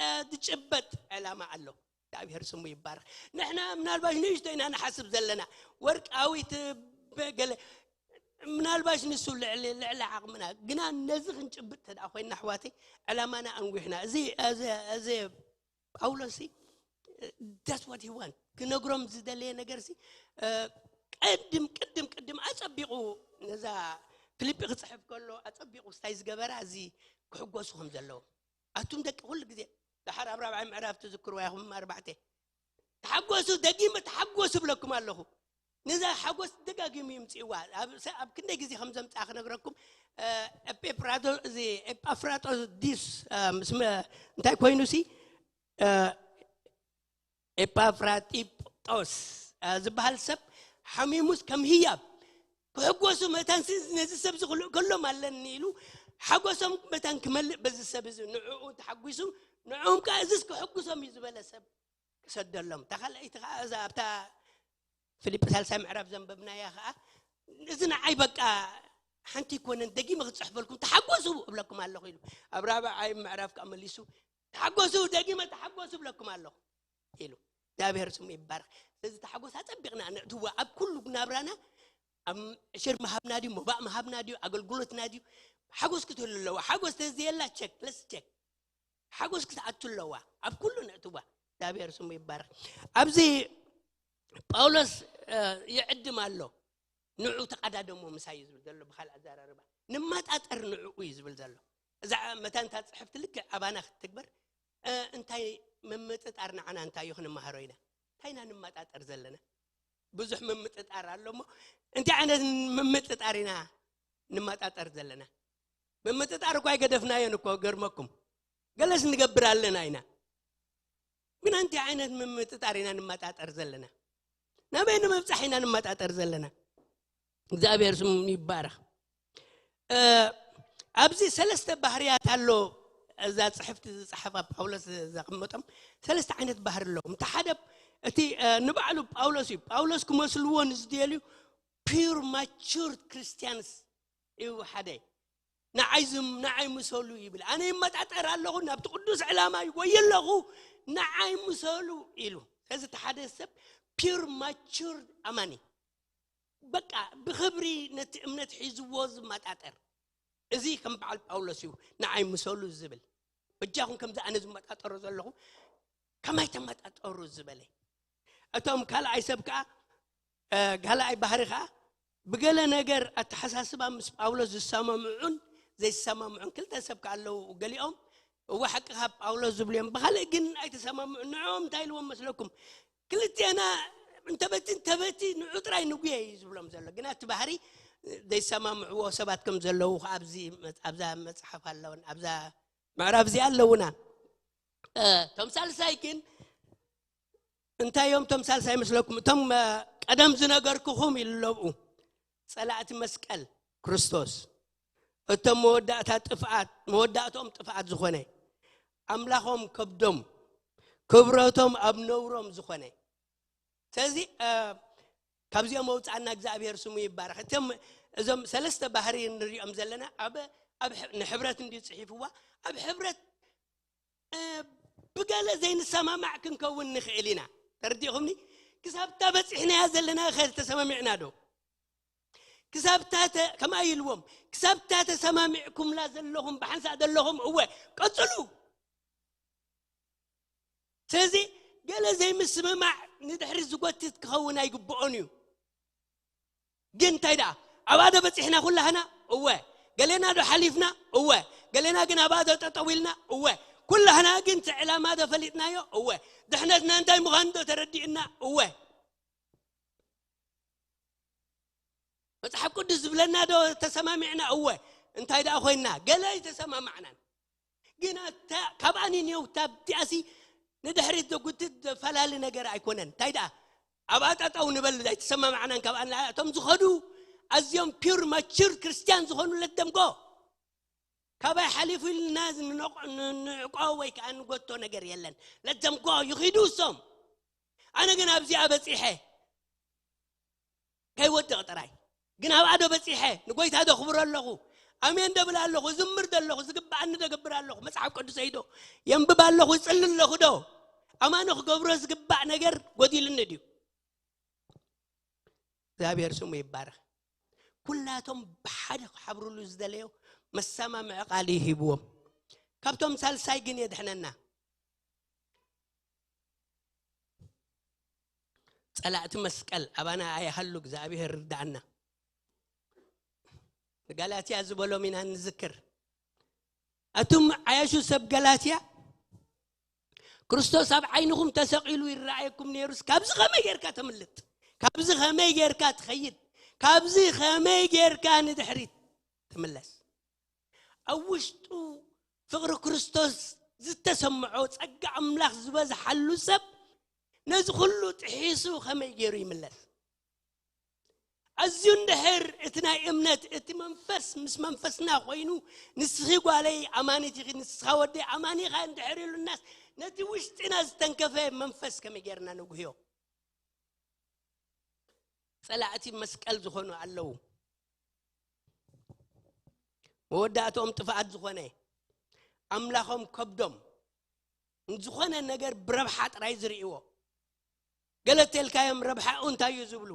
እ፣ ዝጭበጥ ዕላማ ኣሎ። እግዚኣብሔር ስሙ ይባረኽ። ንሕና ምናልባሽ ንእሽቶ ኢና ንሓስብ ዘለና፣ ወርቃዊት በገለ፣ ምናልባሽ ንሱ ልዕሊ፣ ልዕሊ ዓቕምና፣ ግና ነዚ ክንጭብጥ ተደኣ ኮይንና፣ ኣሕዋተይ፣ ዕላማና ኣንዊሕና። እዚ፣ እዚ፣ እዚ ጳውሎስ ሲ፣ that's what he want። ክነግሮም ዝደለየ ነገር ሲ፣ እ፣ ቅድም፣ ቅድም፣ ቅድም ኣጸቢቑ ነዛ ፊልጲ ክጽሕፍ ከሎ ኣጸቢቑ ስታይ ዝገበራ፣ እዚ ክሕጎሱ ከም ዘለዎም። ኣቱም ደቂ ኩሉ ግዜ፣ ደሓር ኣብ ራብዓይ ምዕራፍ ትዝክርዋ ኢኹም፣ ኣርባዕተ። ተሓጎሱ፣ ደጊመ ተሓጎሱ እብለኩም ኣለኹ። ነዛ ሓጎስ ደጋጊሙ ይምጽእዋ። ኣብ፣ ኣብ ክንደይ ግዜ ከም ዘምጽኣ ክነግረኩም፣ እ፣ ኤጲፍራጦ-፣ እዚ ኤጳፍራጦስ ዲስ፣ እ፣ ምስ መ-፣ እንታይ ኮይኑ ሲ፣ እ፣ ኤጳፍራጢጦስ፣ እ፣ ዝበሃል ሰብ ሓሚሙስ ከም ህያብ ክሕጎሱ መታን ሲ፣ ነዚ ሰብ እዚ ክልእከሎም ኣለኒ ኢሉ ሓጎሶም መታን ክመልእ በዚ ሰብ እዚ ንዕኡ ተሓጒሱ፣ ንዕኦም ከኣ እዝስ ክሕጉሶም እዩ ዝበለ ሰብ ክሰደሎም። እታ ካልኣይቲ ከኣ እዛ ኣብታ ፊልጲ ሳልሳይ ምዕራፍ ዘንበብናያ ከኣ፣ እዚ ንዓይ በቃ ሓንቲ ኣይኮነን፣ ደጊመ ክጽሕፈልኩም፣ ተሓጎሱ እብለኩም ኣለኹ ኢሉ። ኣብ ራብዓይ ምዕራፍ ከኣ መሊሱ፣ ተሓጎሱ፣ ደጊመ ተሓጎሱ እብለኩም ኣለኹ ኢሉ። እግዚኣብሔር ስሙ ይባረኽ። ስለዚ ተሓጎስ ኣጸቢቕና ነእትዎ ኣብ ኩሉ ናብራና። ኣብ ዕሽር ምሃብና ድዩ፣ መባእ ምሃብና ድዩ፣ ኣገልግሎትና ድዩ፣ ሓጎስ ክትህሉ ኣለዋ። ሓጎስ ተዘየላ ቸክ፣ ለስ ቸክ። ሓጎስ ክትኣቱ ኣለዋ። ኣብ ኩሉ ነእትዋ። እግዚኣብሔር ስሙ ይባረክ። ኣብዚ ጳውሎስ ይዕድም ኣሎ። ንዑ ተቐዳደሞ ምሳይ እዩ ዝብል ዘሎ። ብካልእ ኣዘራርባ ንመጣጠር ንዕኡ እዩ ዝብል ዘሎ። እዛ መታንታ ፅሕፍቲ ልክዕ ኣባና ክትትግበር እንታይ ምምጥጣር ንዓና እንታይ እዩ ክንመሃሮ ኢና? እንታይ ኢና ንመጣጠር ዘለና? ብዙሕ ምምጥጣር ኣሎ እሞ እንታይ ዓይነት ምምጥጣር ኢና ንመጣጠር ዘለና? ምምጥጣር እኳ ኣይገደፍናዮን እኮ ገርመኩም። ገለስ ንገብር ኣለና ኢና። ግን እንታይ ዓይነት ምምጥጣር ኢና ንመጣጠር ዘለና? ናበይ ንምብፃሕ ኢና ንመጣጠር ዘለና? እግዚኣብሔር ስሙ ይባረክ። ኣብዚ ሰለስተ ባህርያት ኣሎ። እዛ ፅሕፍቲ ዝፀሓፋ ጳውሎስ ዘቐመጦም ሰለስተ ዓይነት ባህሪ ኣለዎም። እቲ ሓደ እቲ ንባዕሉ ጳውሎስ እዩ። ጳውሎስ ክመስልዎ ንዝደልዩ pure mature Christians እዩ። ሓደ ንዓይ ዝም ንዓይ ምሰሉ ይብል። ኣነ ይመጣጠር ኣለኹ ናብቲ ቅዱስ ዕላማ ይጎይ ኣለኹ፣ ንዓይ ምሰሉ ኢሉ። ከዚ እቲ ሓደ ሰብ pure mature ኣማኒ በቃ ብክብሪ ነቲ እምነት ሒዝዎ ዝመጣጠር። እዚ ከም በዓል ጳውሎስ እዩ ንዓይ ምሰሉ ዝብል። በጃኹም ከምዚ ኣነ ዝመጣጠሮ ዘለኹ ከማይ ተመጣጠሩ ዝበለ። እቶም ካልኣይ ሰብ ከዓ ካልኣይ ባህሪ ከዓ ብገለ ነገር ኣተሓሳስባ ምስ ጳውሎስ ዝሰማምዑን ዘይሰማምዑን ክልተ ሰብ ከዓ ኣለዉ። ገሊኦም እወ ሓቂ ካብ ጳውሎስ ዝብሉ እዮም፣ ብካልእ ግን ኣይተሰማምዑ። ንዕኦም እንታይ ኢልዎም መስለኩም? ክልቴና እንተበቲ እንተበቲ ንዑ ጥራይ ንጉየ እዩ ዝብሎም ዘሎ። ግና እቲ ባህሪ ዘይሰማምዕዎ ሰባት ከም ዘለዉ ኣብዚ ኣብዛ መፅሓፍ ኣለውን ኣብዛ ምዕራፍ እዚኣ ኣለውና። እቶም ሳልሳይ ግን እንታይ እዮም? እቶም ሳልሳይ መስለኩም? እቶም ቀደም ዝነገርኩኹም ይለብኡ ጸላእቲ መስቀል ክርስቶስ፣ እቶም መወዳእታ ጥፍኣት መወዳእቶም ጥፍኣት ዝኾነ ኣምላኾም ከብዶም ክብረቶም ኣብ ነውሮም ዝኾነ። ስለዚ ካብዚኦም መውፃእና እግዚኣብሔር ስሙ ይባረክ። እቶም እዞም ሰለስተ ባህሪ ንሪኦም ዘለና ኣብ ኣብ ንሕብረት እንዲ ፅሒፍዋ ኣብ ሕብረት ብገለ ዘይንሰማማዕ ክንከውን ንኽእል ኢና። ተረዲእኹምኒ? ክሳብታ በፂሕናያ ዘለና ኸ ተሰማሚዕና ዶ? ክሳብታ ከማይ ኢልዎም፣ ክሳብታ ተሰማሚዕኩምላ ዘለኹም ብሓንሳእ ዘለኹም እወ ቀፅሉ። ስለዚ ገለ ዘይምስምማዕ ንድሕሪ ዝጎትት ክኸውን ኣይግብኦን እዩ። ግን እንታይ ደኣ ኣብኣ ዶ በፂሕና ኩላህና? እወ። ገሌና ዶ ሓሊፍና? እወ። ገሌና ግን ኣብኣ ዶ ጠጠው ኢልና? እወ። ኩላህና ግን እቲ ዕላማ ዶ ፈሊጥናዮ? እወ። ድሕነትና እንታይ ምዃኑ ዶ ተረዲእና? እወ። መፅሓፍ ቅዱስ ዝብለና ዶ ተሰማሚዕና? እወ። እንታይ ደኣ ኮይንና ገለ ኣይተሰማማዕናን። ግን ካብኣ ንኔው ታብቲኣሲ ንድሕሪት ዘጉትት ዘፈላሊ ነገር ኣይኮነን። እንታይ ደኣ ኣብኣ ጠጠው ንበል ኣይተሰማማዕናን። ካብኣ ንላዕሊ እቶም ዝኸዱ ኣዝዮም pure mature ክርስቲያን ዝኾኑ let them go። ካባይ ሓሊፉ ኢልና ንዕቆ ወይ ከዓ ንጎቶ ነገር የለን። Let them go ይኺዱ እሶም። ኣነ ግን ኣብዚኣ በፂሐ ከይወድቕ ጥራይ። ግን ኣብኣ ዶ በፂሐ ንጎይታ ዶ ክብሮ ኣለኹ? ኣሜን ደብል ኣለኹ፣ ዝምር ዶ ኣለኹ፣ ዝግብኣኒ ዶ ገብር ኣለኹ? መፅሓፍ ቅዱሰይ ዶ የንብብ ኣለኹ፣ ይፅሊ ኣለኹ ዶ? ኣማኒ ክገብሮ ዝግባእ ነገር ጎዲልኒ ድዩ? እግዚኣብሔር ስሙ ይባረክ። ኩላቶም ብሓደ ክሓብሩሉ ዝደለዮ መሰማምዒ ቃል ይሂብዎም። ካብቶም ሳልሳይ ግን የድሕነና። ጸላእቲ መስቀል ኣባና ኣይሃሉ፣ እግዚኣብሔር ርዳእና። ንጋላትያ ዝበሎም ኢና ንዝክር። ኣቱም ዓያሹ ሰብ ጋላትያ፣ ክርስቶስ ኣብ ዓይንኹም ተሰቒሉ ይረኣየኩም ነይሩስ፣ ካብዚ ከመይ ጌርካ ተምልጥ? ካብዚ ከመይ ጌርካ ትኸይድ? ካብዚ ከመይ ጌርካ ንድሕሪት ትምለስ? ኣብ ውሽጡ ፍቕሪ ክርስቶስ ዝተሰምዖ፣ ጸጋ ኣምላኽ ዝበዝሓሉ ሰብ ነዚ ኩሉ ጥሒሱ ከመይ ገይሩ ይምለስ? ኣዝዩ እንድሕር እቲ ናይ እምነት፣ እቲ መንፈስ ምስ መንፈስና ኮይኑ፣ ንስኺ ጓለይ ኣማኒት ኢኺ፣ ንስኻ ወደይ ኣማኒ ኢኻ እንድሕር ኢሉናስ፣ ነቲ ውሽጥና ዝተንከፈ መንፈስ ከመይ ጌርና ነጉህዮ? ጸላእቲ መስቀል ዝኾኑ ኣለዉ። መወዳእትኦም ጥፍኣት ዝኾነ፣ ኣምላኾም ከብዶም፣ ንዝኾነ ነገር ብረብሓ ጥራይ ዝርእይዎ። ገለ ተልካዮም ረብሓኡ እንታይ እዩ ዝብሉ?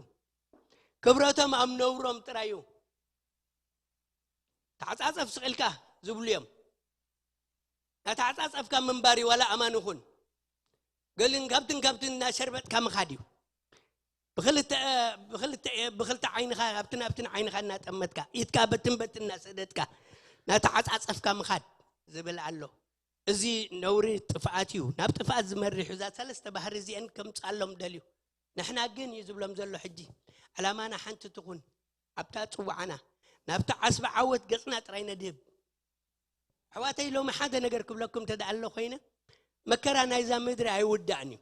ክብረቶም ኣብ ነውሮም ጥራይ እዩ። ተዓጻጸፍ ስቕ ኢልካ ዝብሉ እዮም። እናተዓጻጸፍካ ምንባር እዩ፣ ዋላ ኣማኒ ኩን። ገልን ካብትን ካብትን እናሸርበጥካ ምኻድ እዩ። ብኽልተ ብኽልተ ብኽልተ ዓይንኻ ኣብትን ኣብትን ዓይንኻ እናጠመትካ፣ ኢድካ በትን በትን እናሰደድካ፣ እናተዓጻጸፍካ ምኻድ ዝብል ኣሎ። እዚ ነውሪ ጥፍኣት እዩ። ናብ ጥፍኣት ዝመርሕ እዛ ሰለስተ ባህሪ እዚአን ከምጻሎም ደልዩ። ንሕና ግን እዩ ዝብሎም ዘሎ ሕጂ፣ ዕላማና ሓንቲ ትኹን፣ ኣብታ ጽዋዓና፣ ናብታ ዓስቢ ዓወት ገጽና ጥራይ ነድህብ። ኣሕዋተይ፣ ሎሚ ሓደ ነገር ክብለኩም እንተ ደኣ ኣሎ ኮይነ፣ መከራ ናይዛ ምድሪ ኣይውዳእን እዩ።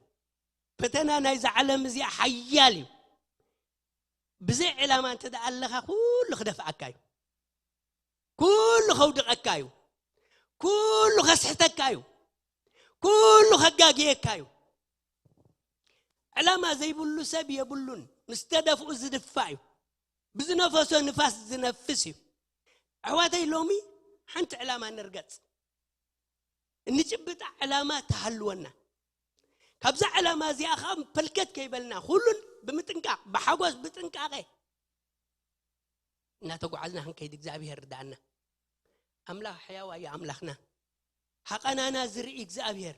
ፈተና ናይዛ ዓለም እዚኣ ሓያል እዩ። ብዘይ ዕላማ እንተ ደኣ ኣለኻ፣ ኩሉ ክደፍኣካ እዩ። ኩሉ ከውድቐካ እዩ። ኩሉ ከስሕተካ እዩ። ኩሉ ከጋግየካ እዩ። ዕላማ ዘይብሉ ሰብ የብሉን። ምስ ተደፍኡ ዝድፋእ እዩ። ብዝነፈሶ ንፋስ ዝነፍስ እዩ። ኣሕዋተይ፣ ሎሚ ሓንቲ ዕላማ ንርገጽ። እንጭብጣ ዕላማ ተሃልወና። ካብዛ ዕላማ እዚኣ ኸዓ ፈልከት ከይበልና፣ ኩሉን ብምጥንቃቕ፣ ብሓጎስ፣ ብጥንቃቐ እናተጓዓዝና ክንከይድ እግዚኣብሔር ርዳእና። ኣምላኽ ሕያው ኣዩ ኣምላኽና። ሃቐናና ዝርኢ እግዚኣብሔር።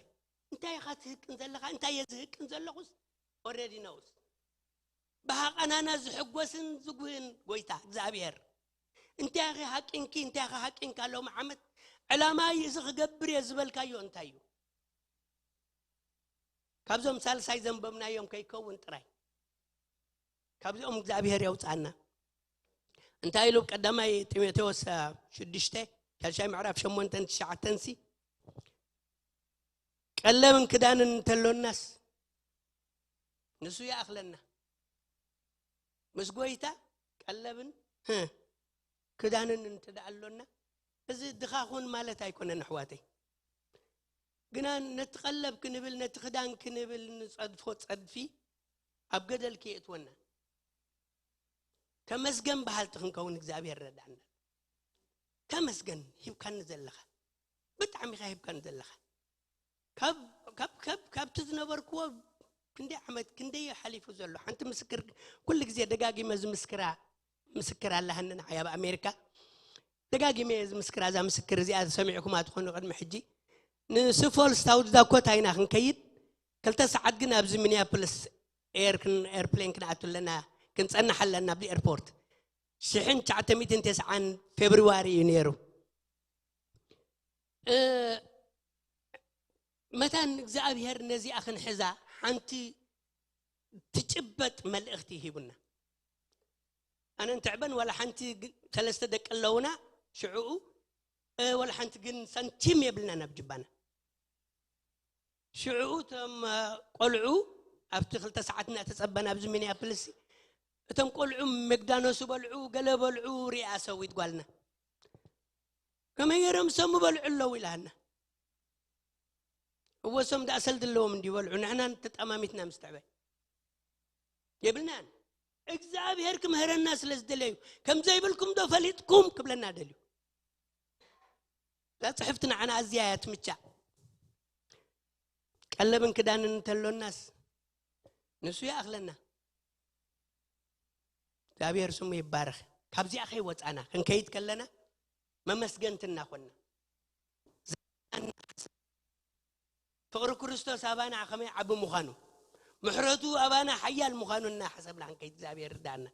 እንታይ ኢኻ ትህቅን ዘለኻ? እንታይ እየ ዝህቅን ዘለኹስ? ኦረዲ ነውስ። ብሃቐናና ዝሕጎስን ዝጉህን ጎይታ እግዚኣብሔር። እንታይ ኢኺ ሃቂንኪ? እንታይ ኢኻ ሃቂንካ? ሎሚ ዓመት ዕላማይ እዚ ክገብር እየ ዝበልካዮ እንታይ እዩ? ካብዞም ሳልሳይ ዘንበብናዮም ከይከውን ጥራይ። ካብዚኦም እግዚኣብሔር የውፅኣና። እንታይ ኢሉ ቀዳማይ ጢሞቴዎስ፣ አ፣ ሽዱሽተ፣ ካልሻይ ምዕራፍ ሸሞንተን ትሽዓተን ሲ፣ ቀለብን ክዳንን እንተሎናስ ንሱ ይኣኽለና። ምስ ጎይታ ቀለብን፣ ህ፣ ክዳንን እንተ ደኣ ኣሎና፣ እዚ ድኻ ኩን ማለት ኣይኮነን ኣሕዋተይ። ግና ነቲ ቀለብ ክንብል፣ ነቲ ክዳን ክንብል ንጸድፎ ጸድፊ ኣብ ገደል ከየእትወና። ተመስገን በሃልቲ ክንከውን እግዚኣብሔር ረዳእና። ተመስገን ሂብካኒ ዘለኻ። ብጣዕሚ ኢኻ ሂብካኒ ዘለኻ። ካብ፣ ካብ፣ ካብ፣ ካብቲ ዝነበርክዎ ክንደይ ዓመት፣ ክንደይ ሓሊፉ ዘሎ። ሓንቲ ምስክር፣ ኩሉ ግዜ ደጋጊመ ዝምስክራ ምስክር ኣለሃኒ ንዓይ ኣብ ኣሜሪካ። ደጋጊመ እየ ዝምስክራ፣ እዛ ምስክር እዚኣ ሰሚዕኩማ ትኾኑ ቅድሚ ሕጂ። ንስፎል ሳውዝ ዳኮታ ኢና ክንከይድ። ክልተ ሰዓት ግን ኣብዚ ሚኒያፖሊስ ኤር ክን-፣ ኤርፕሌን ክንኣቱ ኣለና፣ ክንጸንሕ ኣለና ኣብዚ ኤርፖርት። ሽሕን ትሽዓተ ሚእትን ተስዓን ፌብርዋሪ እዩ ነይሩ። እ፣ መታን እግዚኣብሔር ነዚኣ ክንሕዛ ሓንቲ ትጭበጥ መልእኽቲ ሂቡና። ኣነ እንትዕበን ዋላ ሓንቲ ግ-፣ ሰለስተ ደቂ ኣለውና ሽዕኡ፣ እ፣ ዋላ ሓንቲ ግን ሳንቲም የብልና ናብ ጅባና። ሽዕኡ እቶም፣ እ፣ ቆልዑ ኣብቲ ክልተ ሰዓት እናተጸበና ኣብዚ ሚኒያፖሊስ እቶም ቆልዑ መግዳኖስ በልዑ፣ ገለ በልዑ፣ ሪኣ ሰዊት ጓልና። ከመይ ገይሮም ሰሙ በልዑ ኣለዉ ኢላሃና። እወ፣ ሰም ደኣ ሰልዲ ኣለዎም እንዲ በልዑ፣ ንሕና ተጠማሚትና ምስ ትዕበ የብልናን። እግዚኣብሔር ክምህረና ስለ ዝደለዩ፣ ከም ዘይብልኩም ዶ ፈሊጥኩም ክብለና ደልዩ። እዛ ጽሕፍቲ ንዓና ኣዝያ እያ ትምቻእ። ቀለብን ክዳንን እንተሎናስ ንሱ ይኣኽለና። እግዚኣብሔር ስሙ ይባረኽ። ካብዚኣ ከይወጻና ክንከይድ ከለና መመስገንቲ እናኾንና፣ ፍቕሪ ክርስቶስ ኣባና ከመይ ዓቢ ምዃኑ፣ ምሕረቱ ኣባና ሓያል ምዃኑ እናሓሰብና ክንከይድ እግዚኣብሔር ርዳእና።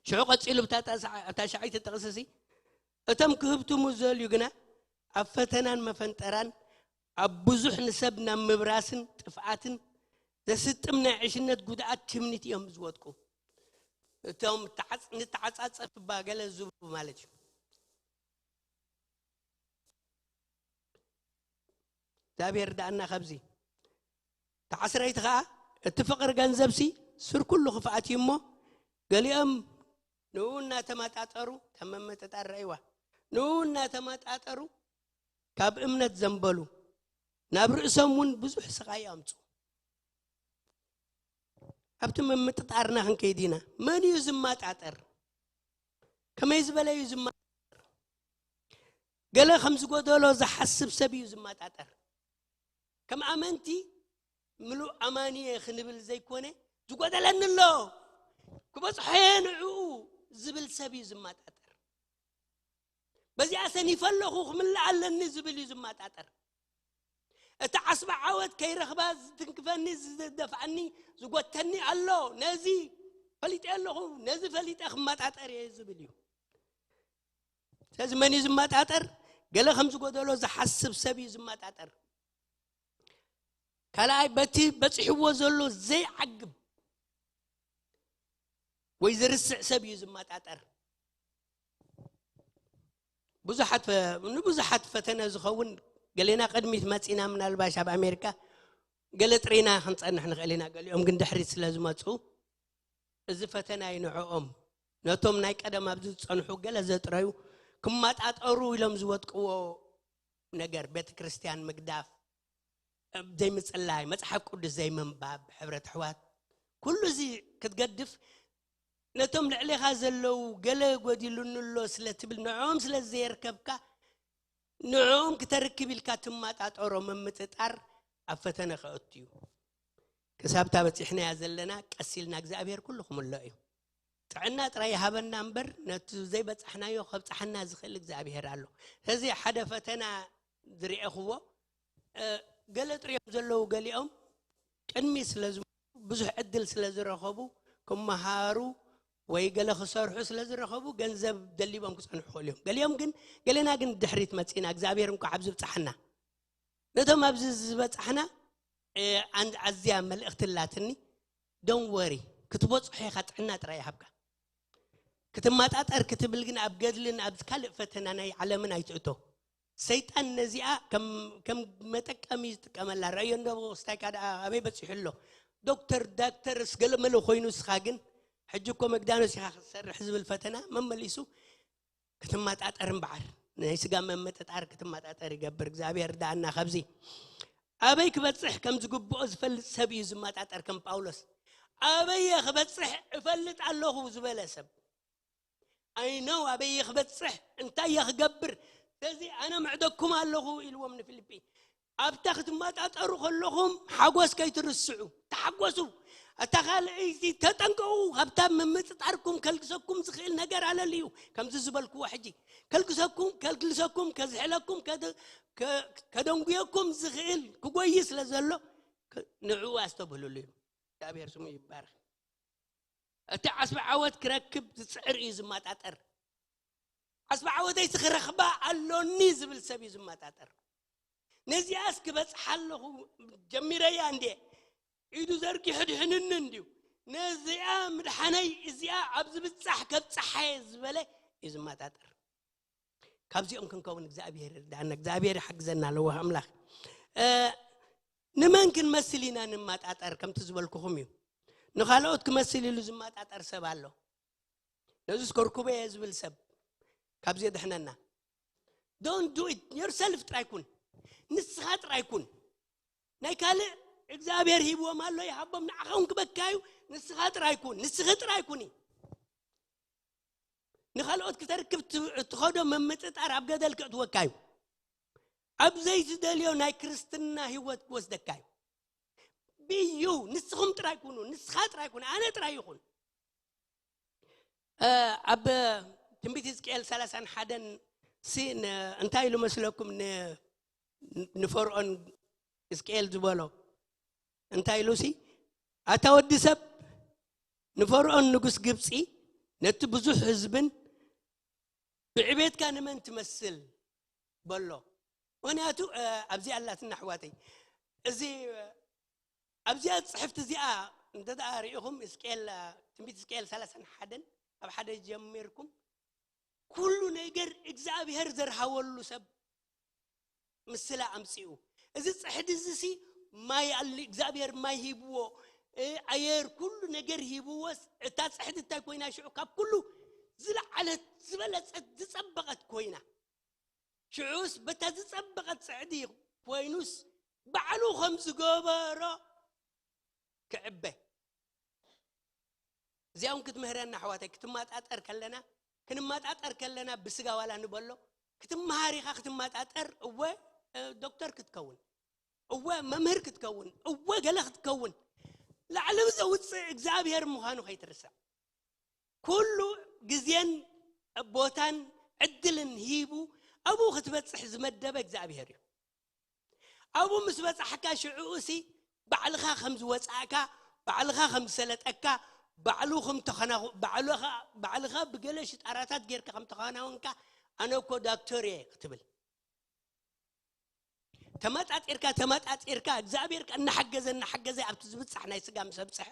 ሽዑ ቀጺሉ ብታ ጣሳ-፣ እታ ሻዓይቲ ጥቕሲ ሲ፣ እቶም ክህብትሙ ዝደልዩ ግና ኣብ ፈተናን መፈንጠራን ኣብ ብዙሕ ንሰብ ናብ ምብራስን ጥፍኣትን ዘስጥም ናይ ዕሽነት ጉድኣት ትምኒት እዮም ዝወድቁ። እቶም ተዓጽ-፣ ንተዓጻጸፍ እባ ገለ ዝብሉ ማለት እዩ። እግዚኣብሔር ርዳእና። ካብዚ ተዓስረይቲ ኸዓ፣ እቲ ፍቕሪ ገንዘብሲ ሱር ኩሉ ክፍኣት እዩ እሞ፣ ገሊኦም ንኡ እናተመጣጠሩ፣ ከም ምምጥጣር ረእይዋ፣ ንኡ እናተመጣጠሩ ካብ እምነት ዘንበሉ፣ ናብ ርእሶም እውን ብዙሕ ስቓይ ኣምፁ። ኣብቲ ምምጥጣርና ክንከይድ ኢና። መን እዩ ዝመጣጠር? ከመይ ዝበለ እዩ ዝመጣጠር? ገለ ከም ዝጎደሎ ዝሓስብ ሰብ እዩ ዝመጣጠር። ከም ኣመንቲ ምሉእ ኣማኒ እየ ክንብል ዘይኮነ፣ ዝጎደለኒ ኣሎ፣ ክበጽሖ እየ ንዕኡ ዝብል ሰብ እዩ ዝመጣጠር። በዚኣ ሰኒፈ ኣለኹ፣ ክምልእ ኣለኒ ዝብል እዩ ዝመጣጠር። እቲ ዓስቢ ዓወት ከይረኽባ ዝትንክፈኒ፣ ዝደፍኣኒ፣ ዝጎተኒ ኣሎ። ነዚ ፈሊጠ ኣለኹ፣ ነዚ ፈሊጠ ክመጣጠር እየ ዝብል እዩ። ስለዚ መን እዩ ዝመጣጠር? ገለ ከም ዝጎደሎ ዝሓስብ ሰብ እዩ ዝመጣጠር። ካልኣይ፣ በቲ በፂሕዎ ዘሎ ዘይዓግብ ወይ ዝርስዕ ሰብ እዩ ዝመጣጠር። ብዙሓት ፈ- ንብዙሓት ፈተነ ዝኸውን፣ ገሌና ቅድሚት መፂና፣ ምናልባሽ ኣብ ኣሜሪካ ገለ ጥሪና ክንፀንሕ ንኽእል ኢና። ገሊኦም ግን ድሕሪት ስለ ዝመፁ፣ እዚ ፈተና እዩ ንዕኦም። ነቶም ናይ ቀደም ኣብዚ ዝፀንሑ ገለ ዘጥረዩ ክመጣጠሩ ኢሎም ዝወድቅዎ ነገር፣ ቤተ ክርስቲያን ምግዳፍ፣ ዘይምፅላይ፣ መፅሓፍ ቅዱስ ዘይምንባብ፣ ሕብረት ኣሕዋት፣ ኩሉ እዚ ክትገድፍ፣ ነቶም ልዕሌኻ ዘለዉ ገለ ጎዲሉኒ ኣሎ ስለ ትብል፣ ንዕኦም ስለ ዘየርከብካ፣ ንዕኦም ክተርክብ ኢልካ ትመጣጠሮ ምምጥጣር ኣብ ፈተነ ከእቱ እዩ። ክሳብታ በፂሕናያ ዘለና ቀስ ኢልና እግዚኣብሔር ኩሉ ክምሎ እዩ። ጥዕና ጥራይ ይሃበና እምበር፣ ነቲ ዘይበፃሕናዮ ከብፅሓና ዝኽእል እግዚኣብሔር ኣሎ። ስለዚ ሓደ ፈተና ዝርኤኽዎ፣ እ፣ ገለ ጥሪዮም ዘለዉ፣ ገሊኦም ቅድሚ ስለ ዝመፁ፣ ብዙሕ ዕድል ስለ ዝረኸቡ፣ ክመሃሩ ወይ ገለ ክሰርሑ ስለ ዝረኸቡ፣ ገንዘብ ደሊቦም ክፀንሑ ይኽእሉ እዮም። ገሊኦም ግን፣ ገሌና ግን ድሕሪት መፂና፣ እግዚኣብሔር እንኳዕ ኣብዚ ብፅሓና። ነቶም ኣብዚ ዝበፃሕና፣ እ፣ ኣን- ኣዝያ መልእኽቲ ኣላትኒ። ዶን ወሪ፣ ክትበፅሖ ኢኻ፣ ጥዕና ጥራይ ይሃብካ። ክትመጣጠር ክትብል ግን ኣብ ገድልን ኣብ ካልእ ፈተና ናይ ዓለምን ኣይትእቶ። ሰይጣን ነዚኣ ከም ከም መጠቀሚ ዝጥቀመላ ረእዮ። እንዶ ስታይካ ደኣ ኣበይ በፂሑ ኣሎ? ዶክተር ዳክተር ስገለመለ ኮይኑ፣ እስኻ ግን ሕጂ እኮ መግዳኖስ ኢኻ ክትሰርሕ ዝብል ፈተና መመሊሱ ክትመጣጠር እምበዓር፣ ናይ ስጋ መመጠጣር ክትመጣጠር ይገብር። እግዚኣብሔር ዳኣና። ካብዚ ኣበይ ክበፅሕ ከም ዝግብኦ ዝፈልጥ ሰብ እዩ ዝመጣጠር። ከም ጳውሎስ ኣበየ ክበፅሕ እፈልጥ ኣለኹ ዝበለ ሰብ፣ ኣይ ነው ኣበየ ክበፅሕ፣ እንታይ እየ ክገብር? ስለዚ ኣነ ምዕደኩም ኣለኹ ኢልዎም ንፊልጲ። ኣብታ ክትመጣጠሩ ከለኹም ሓጎስ ከይትርስዑ፣ ተሓጎሱ። እታ ካልኣይቲ ተጠንቀቑ፣ ካብታ ምምጥጣርኩም ከልግሰኩም ዝኽእል ነገር ኣለልዩ። ከምዚ ዝበልክዎ ሕጂ ከልግሰኩም፣ ከልግሰኩም፣ ከዝሕለኩም፣ ከደ- ከ- ከደንጉየኩም ዝኽእል ክጎይ ስለ ዘሎ፣ ክ- ንዕኡ ኣስተብህልሉ እዩ። እግዚኣብሔር ስሙ ይባረክ። እቲ ዓስቢ ዓወት ክረክብ ዝፅዕር እዩ ዝመጣጠር። ዓስቢ ዓወተይሲ ክረኽባ ኣሎኒ ዝብል ሰብ እዩ ዝመጣጠር። ነዚኣስ ክበፅሓ ኣለኹ፣ ጀሚረያ እንዴ፣ ኢዱ ዘርጊሑ ድሕንኒ እንድዩ። ነዚኣ ምድሓነይ፣ እዚኣ ኣብ ዝብፃሕ ከብፅሓየ ዝበለ እዩ ዝመጣጠር። ካብዚኦም ክንከውን እግዚኣብሔር ይርዳእና፣ እግዚኣብሔር ይሓግዘና ኣለዎ ኣምላኽ። እ፣ ንመን ክንመስል ኢና ንመጣጠር? ከምቲ ዝበልኩኹም እዩ። ንኻልኦት ክመስል ኢሉ ዝመጣጠር ሰብ ኣሎ። ነዚ ስከርኩበ እየ ዝብል ሰብ ካብዚ የድሕነና። Don't do it yourself ጥራይ ኩን። ንስኻ ጥራይ ኩን። ናይ ካልእ እግዚኣብሔር ሂብዎም ኣሎ ይሃቦም፣ ንዓኻ እውን ክበካ እዩ። ንስኻ ጥራይ ኩን፣ ንስኺ ጥራይ ኩኒ። ንኻልኦት ክተርክብ ት- እትኸዶ ምምጥጣር ኣብ ገደል ከእትወካ እዩ። ኣብ ዘይትደልዮ ናይ ክርስትና ህይወት ክወስደካ እዩ። ብዩ ንስኹም ጥራይ ኩኑ፣ ንስኻ ጥራይ ኩን፣ ኣነ ጥራይ ይኹን። እ፣ ኣብ ትንቢት ሕዝቅኤል ሰላሳን ሓደን ሲ ን- እንታይ ኢሉ መስለኩም? ን- ንፈርዖን ሕዝቅኤል ዝበሎ እንታይ ኢሉ ሲ፣ ኣታ ወዲ ሰብ፣ ንፈርዖን ንጉስ ግብፂ፣ ነቲ ብዙሕ ህዝብን ብዕቤትካ ንመን ትመስል በሎ። ምክንያቱ፣ እ፣ ኣብዚ ኣላትና ኣሕዋተይ፣ እዚ፣ እ፣ ኣብዚኣ ፅሕፍቲ እዚኣ እንተ ደኣ ርኢኹም፣ እስቅኤል፣ እ፣ ትንቢት እስቅኤል ሰላሳን ሓደን ኣብ ሓደ ጀሚርኩም፣ ኩሉ ነገር እግዚኣብሔር ዘርሃወሉ ሰብ ምስላ ኣምፅኡ። እዚ ፅሕዲ እዚ ሲ ማይ ኣል እግዚኣብሔር ማይ ሂብዎ፣ እ፣ ኣየር ኩሉ ነገር ሂብዎስ፣ እታ ፅሕዲ እንታይ ኮይና ሽዑ? ካብ ኩሉ ዝለዓለት፣ ዝበለፀት፣ ዝፀበቐት ኮይና። ሽዑስ በታ ዝፀበቐት ፅሕዲ ኮይኑስ፣ ባዕሉ ከም ዝገበሮ ክዕበ። እዚኣ እውን ክትምህረና ኣሕዋተይ፣ ክትመጣጠር ከለና፣ ክንመጣጠር ከለና ብስጋ ዋላ ንበሎ፣ ክትመሃር ኢኻ ክትመጣጠር። እወ፣ እ፣ ዶክተር ክትከውን፣ እወ መምህር ክትከውን፣ እወ ገለ ክትከውን፣ ላዕሊ ዘውፅእ እግዚኣብሔር ምዃኑ ከይትርሳዕ። ኩሉ ግዜን ቦታን ዕድልን ሂቡ ኣብኡ ክትበፅሕ ዝመደበ እግዚኣብሔር እዩ። ኣብኡ ምስ በጻሕካ ሽዕኡ ሲ ባዕልኻ ከም ዝወጻእካ፣ ባዕልኻ ከም ዝሰለጠካ፣ ባዕሉ ከም ተኸናኹ-፣ ባዕልኻ፣ ባዕልኻ ብገለ ሽጣራታት ጌርካ ከም ተኸናወንካ፣ "ኣነ እኮ ዳክተር እየ" ክትብል። ተመጣጢርካ፣ ተመጣጢርካ፣ እግዚኣብሔር ከኣ እናሓገዘ፣ እናሓገዘ ኣብቲ ዝብጻሕ ናይ ስጋ ምስ ኣብጽሐ፣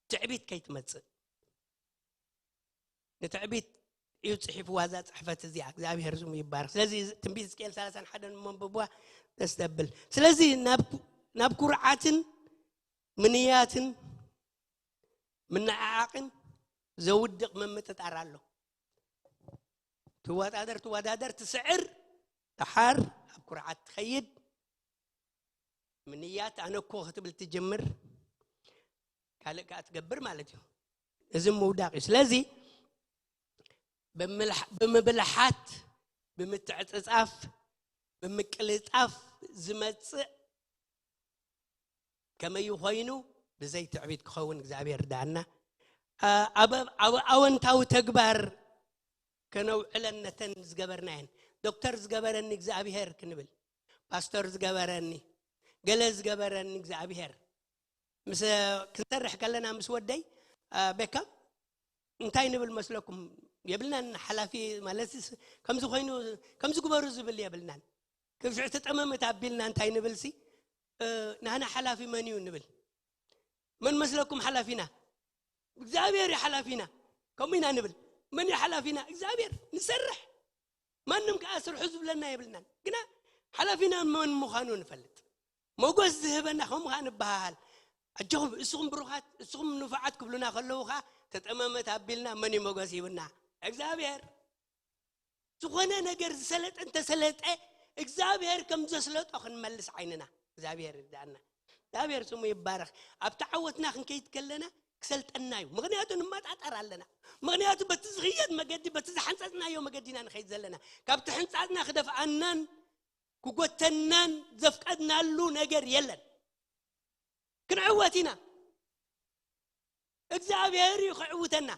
ትዕቢት ከይትመጽእ። ንትዕቢት እዩ ጽሒፍዋ እዛ ጽሕፈት እዚኣ። እግዚኣብሔር ስሙ ይባረክ። ስለዚ ትንቢት ሕዝቅኤል ሰላሳን ሓደን መንብብዋ ደስ ዘብል። ስለዚ ናብ፣ ናብ ኩርዓትን ምንያትን ምንዓዓቕን ዘውድቕ ምምጥጣር ኣሎ። ትወዳደር፣ ትወዳደር፣ ትስዕር፣ ደሓር ኣብ ኩርዓት ትኸይድ። ምንያት ኣነ እኮ ክትብል ትጅምር፣ ካልእ ከኣ ትገብር ማለት እዩ። እዚ ምውዳቕ እዩ። ስለዚ ብምልሕ-፣ ብምብልሓት፣ ብምትዕጽጻፍ፣ ብምቅልጣፍ ዝመጽእ ከመይ ኮይኑ ብዘይ ትዕቢት ክኸውን እግዚኣብሔር ርዳኣና። ኣ-፣ ኣብ፣ ኣብ ኣወንታዊ ተግባር ከነውዕለን ነተን ዝገበርናየን። ዶክተር ዝገበረኒ እግዚኣብሔር ክንብል፣ ፓስተር ዝገበረኒ፣ ገለ ዝገበረኒ እግዚኣብሔር። ምስ ክንሰርሕ ከለና ምስ ወደይ፣ ኣ፣ ቤካ እንታይ ንብል መስለኩም? የብልናን ሓላፊ ማለት ስ-፣ ከምዚ ኮይኑ፣ ከምዚ ግበሩ ዝብል የብልናን። ክብሽዕ ተጠመመት ኣቢልና እንታይ ንብል ሲ፣ እ፣ ናህና ሓላፊ መን እዩ ንብል? መን መስለኩም ሓላፊና? እግዚኣብሔር እዩ ሓላፊና። ከምኡ ኢና ንብል። መን እዩ ሓላፊና? እግዚኣብሔር። ንሰርሕ። ማንም ከኣ ስርሑ ዝብለና የብልናን። ግና ሓላፊና መን ምዃኑ ንፈልጥ። ሞገስ ዝህበና ከምኡ ከኣ ንበሃሃል። ኣጆኹም፣ እስኹም ብሩኻት፣ እስኹም ንፉዓት ክብሉና ከለዉ ከኣ ተጠመመት ኣቢልና መን እዩ ሞገስ ሂብና? እግዚኣብሔር። ዝኾነ ነገር ዝሰለጠ እንተሰለጠ እግዚኣብሔር ከም ዘስለጦ ክንመልስ ዓይንና። እግዚኣብሔር ይርዳእና። እግዚኣብሔር ስሙ ይባረኽ። ኣብቲ ዓወትና ክንከይድ ከለና ክሰልጠና እዩ። ምኽንያቱ ንመጣጠር ኣለና። ምኽንያቱ በቲ ዝኽየድ መገዲ፣ በቲ ዝሓንጸጽናዮ መገዲ ኢና ንኸይድ ዘለና። ካብቲ ሕንጻጽና ክደፍኣናን ክጎተናን ዘፍቀድናሉ ነገር የለን። ክንዕወት ኢና። እግዚኣብሔር እዩ ክዕውተና።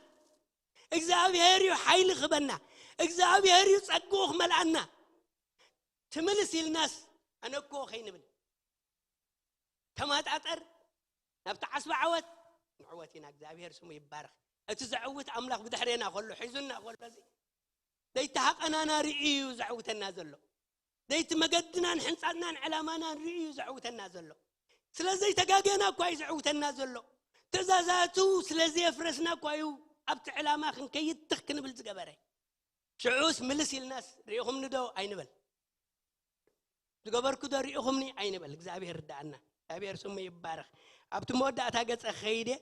እግዚኣብሔር እዩ ሓይሊ ክበና። እግዚኣብሔር እዩ ጸግኡ ክመልኣና። ትምልስ ኢልናስ ኣነ እኮ ከይንብል። ተማጣጠር ናብቲ ዓስቢ ዓወት ንዕወት ኢና። እግዚኣብሔር ስሙ ይባረኽ። እቲ ዘዕውት ኣምላኽ ብድሕሬና ከሎ፣ ሒዙና ከሎ፣ እዚ ዘይተሃቐናና ርእዩ እዩ ዘዕውተና ዘሎ። ዘይቲ መገድናን ሕንጻጽናን ዕላማናን ርእዩ እዩ ዘዕውተና ዘሎ። ስለ ዘይተጋገና እኳ እዩ ዘዕውተና ዘሎ። ትእዛዛቱ ስለ ዘየፍረስና እኳ እዩ ኣብቲ ዕላማ ክንከይድ ትኽ ክንብል ዝገበረ። ሽዑስ ምልስ ኢልናስ ርኢኹምኒ ዶ ኣይንበል። ዝገበርኩ ዶ ርኢኹምኒ ኣይንበል። እግዚኣብሔር ርዳኣና። እግዚኣብሔር ስሙ ይባረኽ። ኣብቲ መወዳእታ ገጸ ክኸይድ እየ።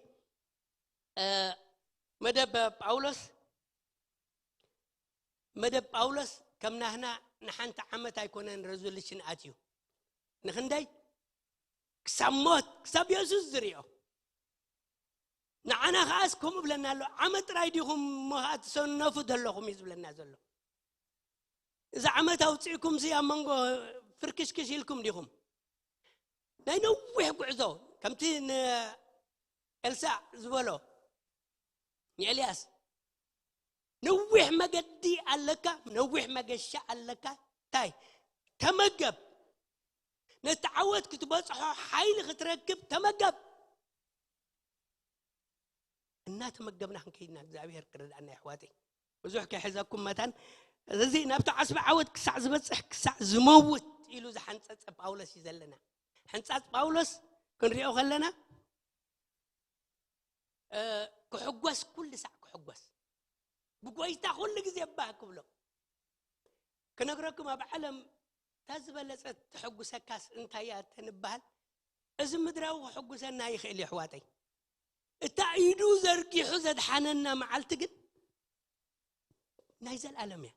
እ፣ መደብ ጳውሎስ፣ መደብ ጳውሎስ ከም ናህና ንሓንቲ ዓመት ኣይኮነን ሬዞሉሽን ኣትዩ። ንኽንደይ? ክሳብ ሞት፣ ክሳብ የሱስ ዝሪኦ። ንዓና ከኣስ ከምኡ ብለና ኣሎ። ዓመት ጥራይ ዲኹም እሞ ከኣ ትሰነፉ ዘለኹም እዩ ዝብለና ዘሎ። እዚ ዓመት ኣውፂእኩም ሲ ኣብ መንጎ ፍርክሽክሽ ኢልኩም ዲኹም? ናይ ነዊሕ ጉዕዞ፣ ከምቲ ንኤልሳዕ ዝበሎ፣ ንኤልያስ፣ ነዊሕ መገዲ ኣለካ፣ ነዊሕ መገሻ ኣለካ። እንታይ? ተመገብ። ነቲ ዓወት ክትበጽሖ ሓይሊ ክትረክብ ተመገብ። እናተመገብና ክንከይድና እግዚኣብሔር ክረድኣና የሕዋተይ። ብዙሕ ከሕዘኩም መታን፣ እዚ ናብቲ ዓስቢ ዓወት ክሳዕ ዝበጽሕ፣ ክሳዕ ዝመውት ኢሉ ዝሓንጸጸ ጳውሎስ እዩ ዘለና። ሕንጻጽ ጳውሎስ ክንሪኦ ከለና፣ እ፣ ክሕጎስ፣ ኩሉ ሳዕ ክሕጎስ፣ ብጎይታ ኩሉ ግዜ ባህ ክብሎ። ክነግረኩም፣ ኣብ ዓለም እታ ዝበለጸት ተሐጉሰካስ እንታይ እያ ተንበሃል? እዚ ምድራዊ ከሐጉሰና ይኽእል እዩ፣ ኣሕዋተይ። እታ ኢዱ ዘርጊሑ ዘድሓነና መዓልቲ ግን ናይ ዘልኣለም እያ።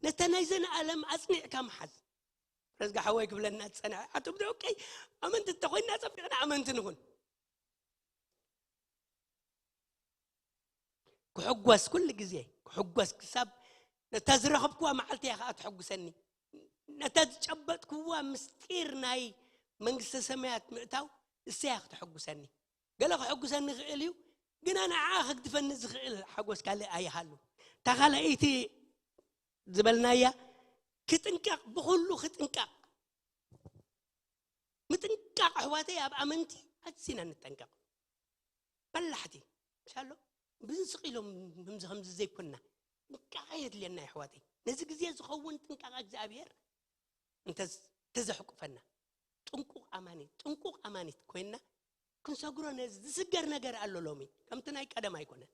ነታ ናይ ዘንኣለም ኣጽኒዕካ ምሓዝ። ረዝጋ ሓወይ ክብለና ዝጸንሐ፣ ኣቱም ደቀይ፣ ኣመንቲ እንተኾይንና ጸቢቕና ኣመንቲ ንኹን። ክሕጎስ፣ ኩሉ ግዜ ክሕጎስ፣ ክሳብ ነታ ዝረኸብክዋ መዓልቲ እያ ከኣ ትሕጉሰኒ። ነታ ዝጨበጥክዋ ምስጢር ናይ መንግስተ ሰማያት ምእታው፣ እሰያ ክተሐጉሰኒ። ገለ ክሕጉሰኒ ይኽእል እዩ፣ ግና ንዓኣ ከግድፈኒ ዝኽእል ሓጎስ ካልእ ኣይሃሉ። እታ ካልኣይቲ ዝበልናያ፣ ክጥንቀቕ፣ ብኹሉ ክጥንቀቕ። ምጥንቃቕ ኣሕዋተይ ኣብ ኣመንቲ ኣዝና ንጠንቀቕ። በላሕቲ ሻሎ ብዝንስቕ ኢሎም ምምዚ ከምዚ ዘይኮንና ጥንቃቐ የድልየና ኣሕዋተይ። ነዚ ግዜ ዝኸውን ጥንቃቐ እግዚኣብሔር እንተዘሕቁፈና ጥንቁቕ ኣማኒት ጥንቁቕ ኣማኒት ኮይንና ክንሰግሮ ነዚ ዝስገር ነገር ኣሎ። ሎሚ ከምቲ ናይ ቀደም ኣይኮነን።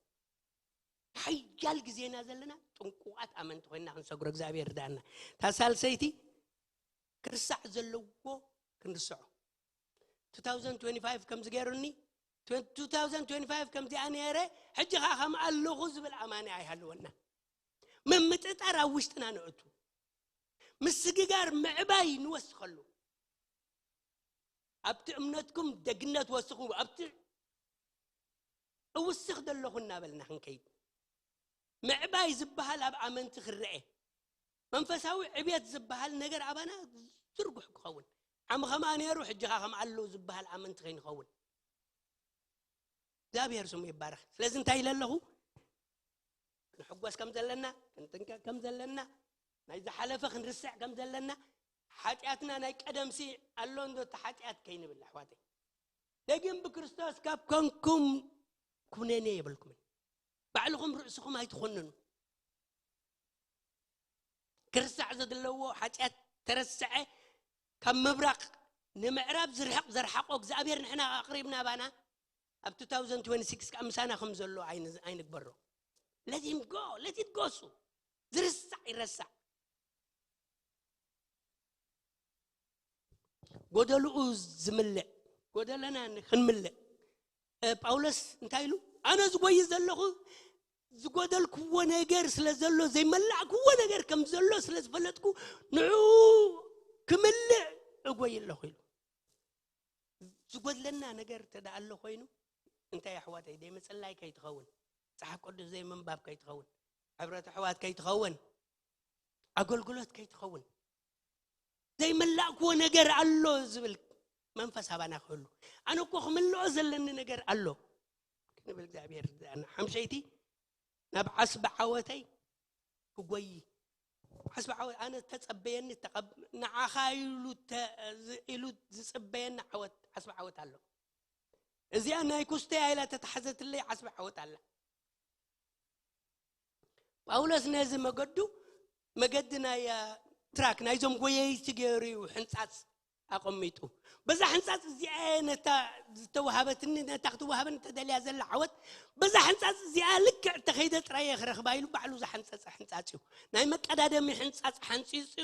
ሓያል ግዜና ዘለና ጥንቁቓት ኣመንቲ ኮይንና ክንሰግሮ እግዚኣብሔር ርዳእና። እታ ሳልሰይቲ ክርሳዕ ዘለዎ ክንርስዖ። two thousand twenty-five ከምዚ ገይሩኒ፣ twenty twenty-five ከምዚኣ ነይረ፣ ሕጂ ኸዓ ከም ኣለኹ ዝብል ኣማኒ ኣይሃልወና። ምምጥጣር ኣብ ውሽጥና ነእቱ። ምስግጋር ምዕባይ ንወስኸሉ። ኣብቲ እምነትኩም ደግነት ወስኹ፣ ኣብቲ እውስኽ ዘለኹ እናበልና ክንከይድ። ምዕባይ ዝበሃል ኣብ ኣመንቲ ክረአ፣ መንፈሳዊ ዕብየት ዝበሃል ነገር ኣባና ዝርጉሕ ክኸውን፣ ዓሚ ከምኣ ነይሩ ሕጂ ኸዓ ከም ኣለዉ ዝበሃል ኣመንቲ ከይንኸውን። እግዚኣብሔር ስሙ ይባረኽ። ስለዚ እንታይ ኢለ ኣለኹ? ክንሕጎስ ከም ዘለና፣ ክንጥንቀቕ ከም ዘለና፣ ናይ ዝሓለፈ ክንርስዕ ከም ዘለና፣ ሓጢኣትና ናይ ቀደምሲ ኣሎ እንዶ እቲ ሓጢኣት ከይንብል ኣሕዋተይ። ደጊም ብክርስቶስ ካብ ኮንኩም ኩነኔ የብልኩምን። ባዕልኹም ርእስኹም ኣይትኾንኑ። ክርሳዕ ዘድለዎ ሓጢኣት ተረስዐ፣ ካብ ምብራቕ ንምዕራብ ዝርሕቕ ዘርሓቆ እግዚኣብሔር ንሕና ኣቕሪብና ባና ኣብ two thousand twenty-six ከዓ ምሳና ከም ዘሎ ኣይን- ኣይንግበሮ። Let him go, let it go እሱ ዝርሳዕ ይረሳዕ። ጎደልኡ ዝምልእ ጎደለና ክንምልእ እ፣ ጳውሎስ እንታይ ኢሉ? ኣነ ዝጎይ ዘለኹ ዝጎደልክዎ ነገር ስለ ዘሎ ዘይመላእክዎ ነገር ከም ዘሎ ስለ ዝፈለጥኩ ንዑ ክምልእ እጎይ ኣለኹ ኢሉ። ዝጎድለና ነገር ተደኣ ኣሎ ኮይኑ እንታይ ኣሕዋተይ ደይ ምጽላይ ከይትኸውን፣ መጽሓፍ ቅዱስ ዘይምንባብ ከይትኸውን፣ ሕብረት ኣሕዋት ከይትኸውን፣ ኣገልግሎት ከይትኸውን ዘይመላእክዎ ነገር ኣሎ ዝብል መንፈስ ኣባና ክህሉ ኣነ እኮ ክምልኦ ዘለኒ ነገር ኣሎ ክንብል እግዚኣብሔር ርዳእና። ሓምሸይቲ ናብ ዓስቢ ዓወተይ ክጎይ ዓስቢ ዓወት ኣነ ተጸበየኒ ተቐብ- ንዓኻ ኢሉ ተ- ዝ- ኢሉ ዝጽበየኒ ዓወት ዓስቢ ዓወት ኣሎ። እዚኣ ናይ ኩስተያ ኢላ ተታሕዘትለይ ዓስቢ ዓወት ኣላ። ጳውሎስ ነዚ መገዱ መገዲ ናይ ትራክ ናይዞም ጎየይቲ ገይሩ እዩ ሕንፃፅ ኣቐሚጡ። በዛ ሕንፃፅ እዚኣ ነታ ዝተዋሃበትኒ ነታ ክትዋሃበኒ ተደልያ ዘላ ዓወት በዛ ሕንፃፅ እዚኣ ልክዕ ተኸይደ ጥራየ ክረኽባ ኢሉ ባዕሉ ዝሓንፀፀ ሕንፃፅ እዩ። ናይ መቀዳደሚ ሕንፃፅ ሓንፂፁ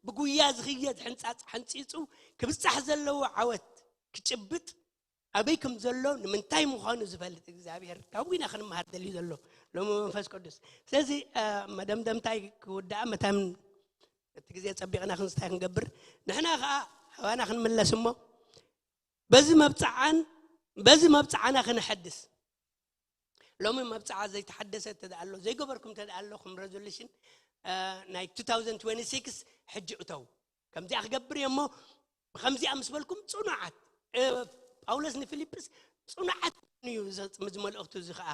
ብጉያ ዝኽየድ ሕንፃፅ ሓንፂፁ ክብፃሕ ዘለዎ ዓወት ክጭብጥ ኣበይ ከም ዘሎ ንምንታይ ምዃኑ ዝፈልጥ እግዚኣብሔር ካብ ጉና ክንምሃር ደልዩ ዘሎ ሎሚ መንፈስ ቅዱስ። ስለዚ መደምደምታይ ክውዳኣ መታን እቲ ግዜ ጸቢቕና ክንስታይ ክንገብር ንሕና ከዓ ኣባና ክንምለስ እሞ በዚ መብፅዓን በዚ መብፅዓና ክነሐድስ ሎሚ መብፅዓ ዘይተሓደሰ እንተ ኣሎ ዘይገበርኩም እንተ ኣሎ ከም resolution ናይ two thousand twenty-six ሕጂ እተው ከምዚኣ ክገብር እየ እሞ ብከምዚኣ ምስ በልኩም ፅኑዓት ጳውሎስ ንፊልጵስ ፅኑዓት እዩ ዝመልእክቱ እዚ ከዓ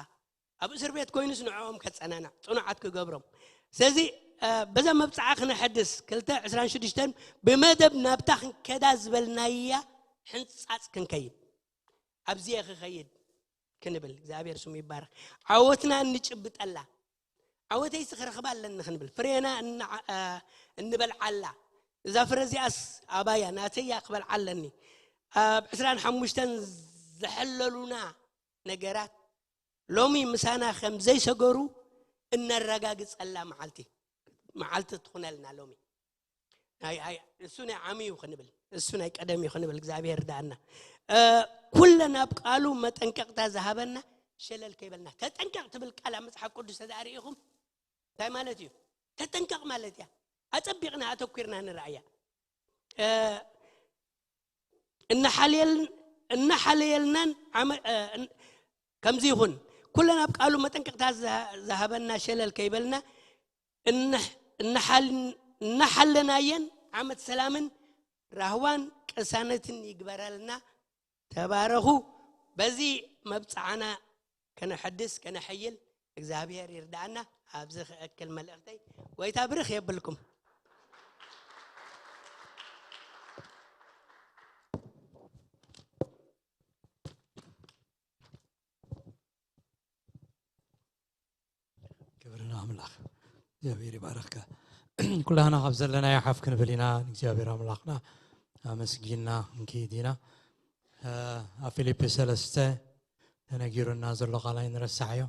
ኣብ እስር ቤት ኮይኑስ ንዕኦም ከፀናናዕ ፅኑዓት ክገብሮም ስለዚ በዛ መብፅዓ ክነሐድስ ክልተ ዕስራን ሽዱሽተን ብመደብ ናብታ ክንከዳ ዝበልናያ ሕንፃፅ ክንከይድ ኣብዚየ ክኸይድ ክንብል እግዚኣብሔር ስሙ ይባረክ ዓወትና እንጭብጠላ ዓወተይሲ ክረኽባ ኣለኒ ክንብል ፍሬና እንበልዓላ እዛ ፍረ እዚኣስ ኣባያ ናተያ ክበልዓ ኣለኒ ኣብ ዕስራን ሓሙሽተን ዝሐለሉና ነገራት ሎሚ ምሳና ከም ዘይሰገሩ እነረጋግጸላ መዓልቲ መዓልቲ ትኹነልና ሎሚ እሱ ናይ ዓሚ እዩ ክንብል እሱ ናይ ቀደም እዩ ክንብል እግዚኣብሔር ርዳኣና ኩለን ኣብ ቃሉ መጠንቀቕታ ዝሃበና ሸለል ከይበልና ተጠንቀቕ ትብል ቃል ኣብ መፅሓፍ ቅዱስ ተዳሪኢኹም እንታይ ማለት እዩ ተጠንቀቕ ማለት እያ ኣፀቢቕና ኣተኲርና ንረኣያ እናሓለየልናን ከምዚ ይኹን ኩለን ኣብ ቃሉ መጠንቀቕታ ዝሃበና ሸለል ከይበልና እናሓለናየን ዓመት ሰላምን ራህዋን ቅሳነትን ይግበረልና ተባረኹ በዚ መብፅዓና ከነሐድስ ከነሐይል እግዚኣብሔር ይርዳእና ኣብዚ ክእክል መልእኽተይ ጎይታ ብርኽ የብልኩም ኣምላኽ እግዚኣብሔር ይባረኽካ። ኩላህና ካብ ዘለናዮ ሓፍ ክንብል ኢና ንእግዚኣብሔር ኣምላኽና ኣመስጊና ክንከይድ ኢና። ኣብ ፊልፒ ሰለስተ ተነጊሩና ዘሎ ቃል ኣይንረሳዕዮ።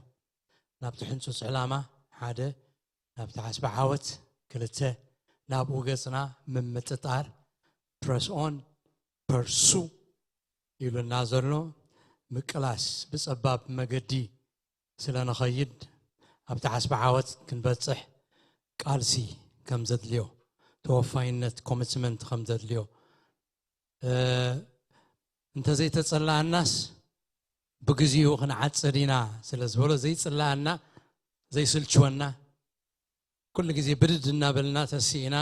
ናብቲ ሕንፁፅ ዕላማ ሓደ፣ ናብቲ ዓስቢ ዓወት ክልተ፣ ናብኡ ገፅና ምምጥጣር፣ ፕረስ ኦን፣ ፐርሱ ኢሉና ዘሎ ምቅላስ ብፀባብ መገዲ ስለ ንኸይድ ኣብቲ ዓስቢ ዓወት ክንበፅሕ ቃልሲ ከም ዘድልዮ፣ ተወፋይነት፣ ኮሚትመንት ከም ዘድልዮ፣ እንተዘይተፀላኣናስ ብግዚኡ ክንዓፅድ ኢና ስለ ዝበሎ ዘይፅላኣና ዘይስልችወና ኩሉ ግዜ ብድድ እናበልና ተሲእና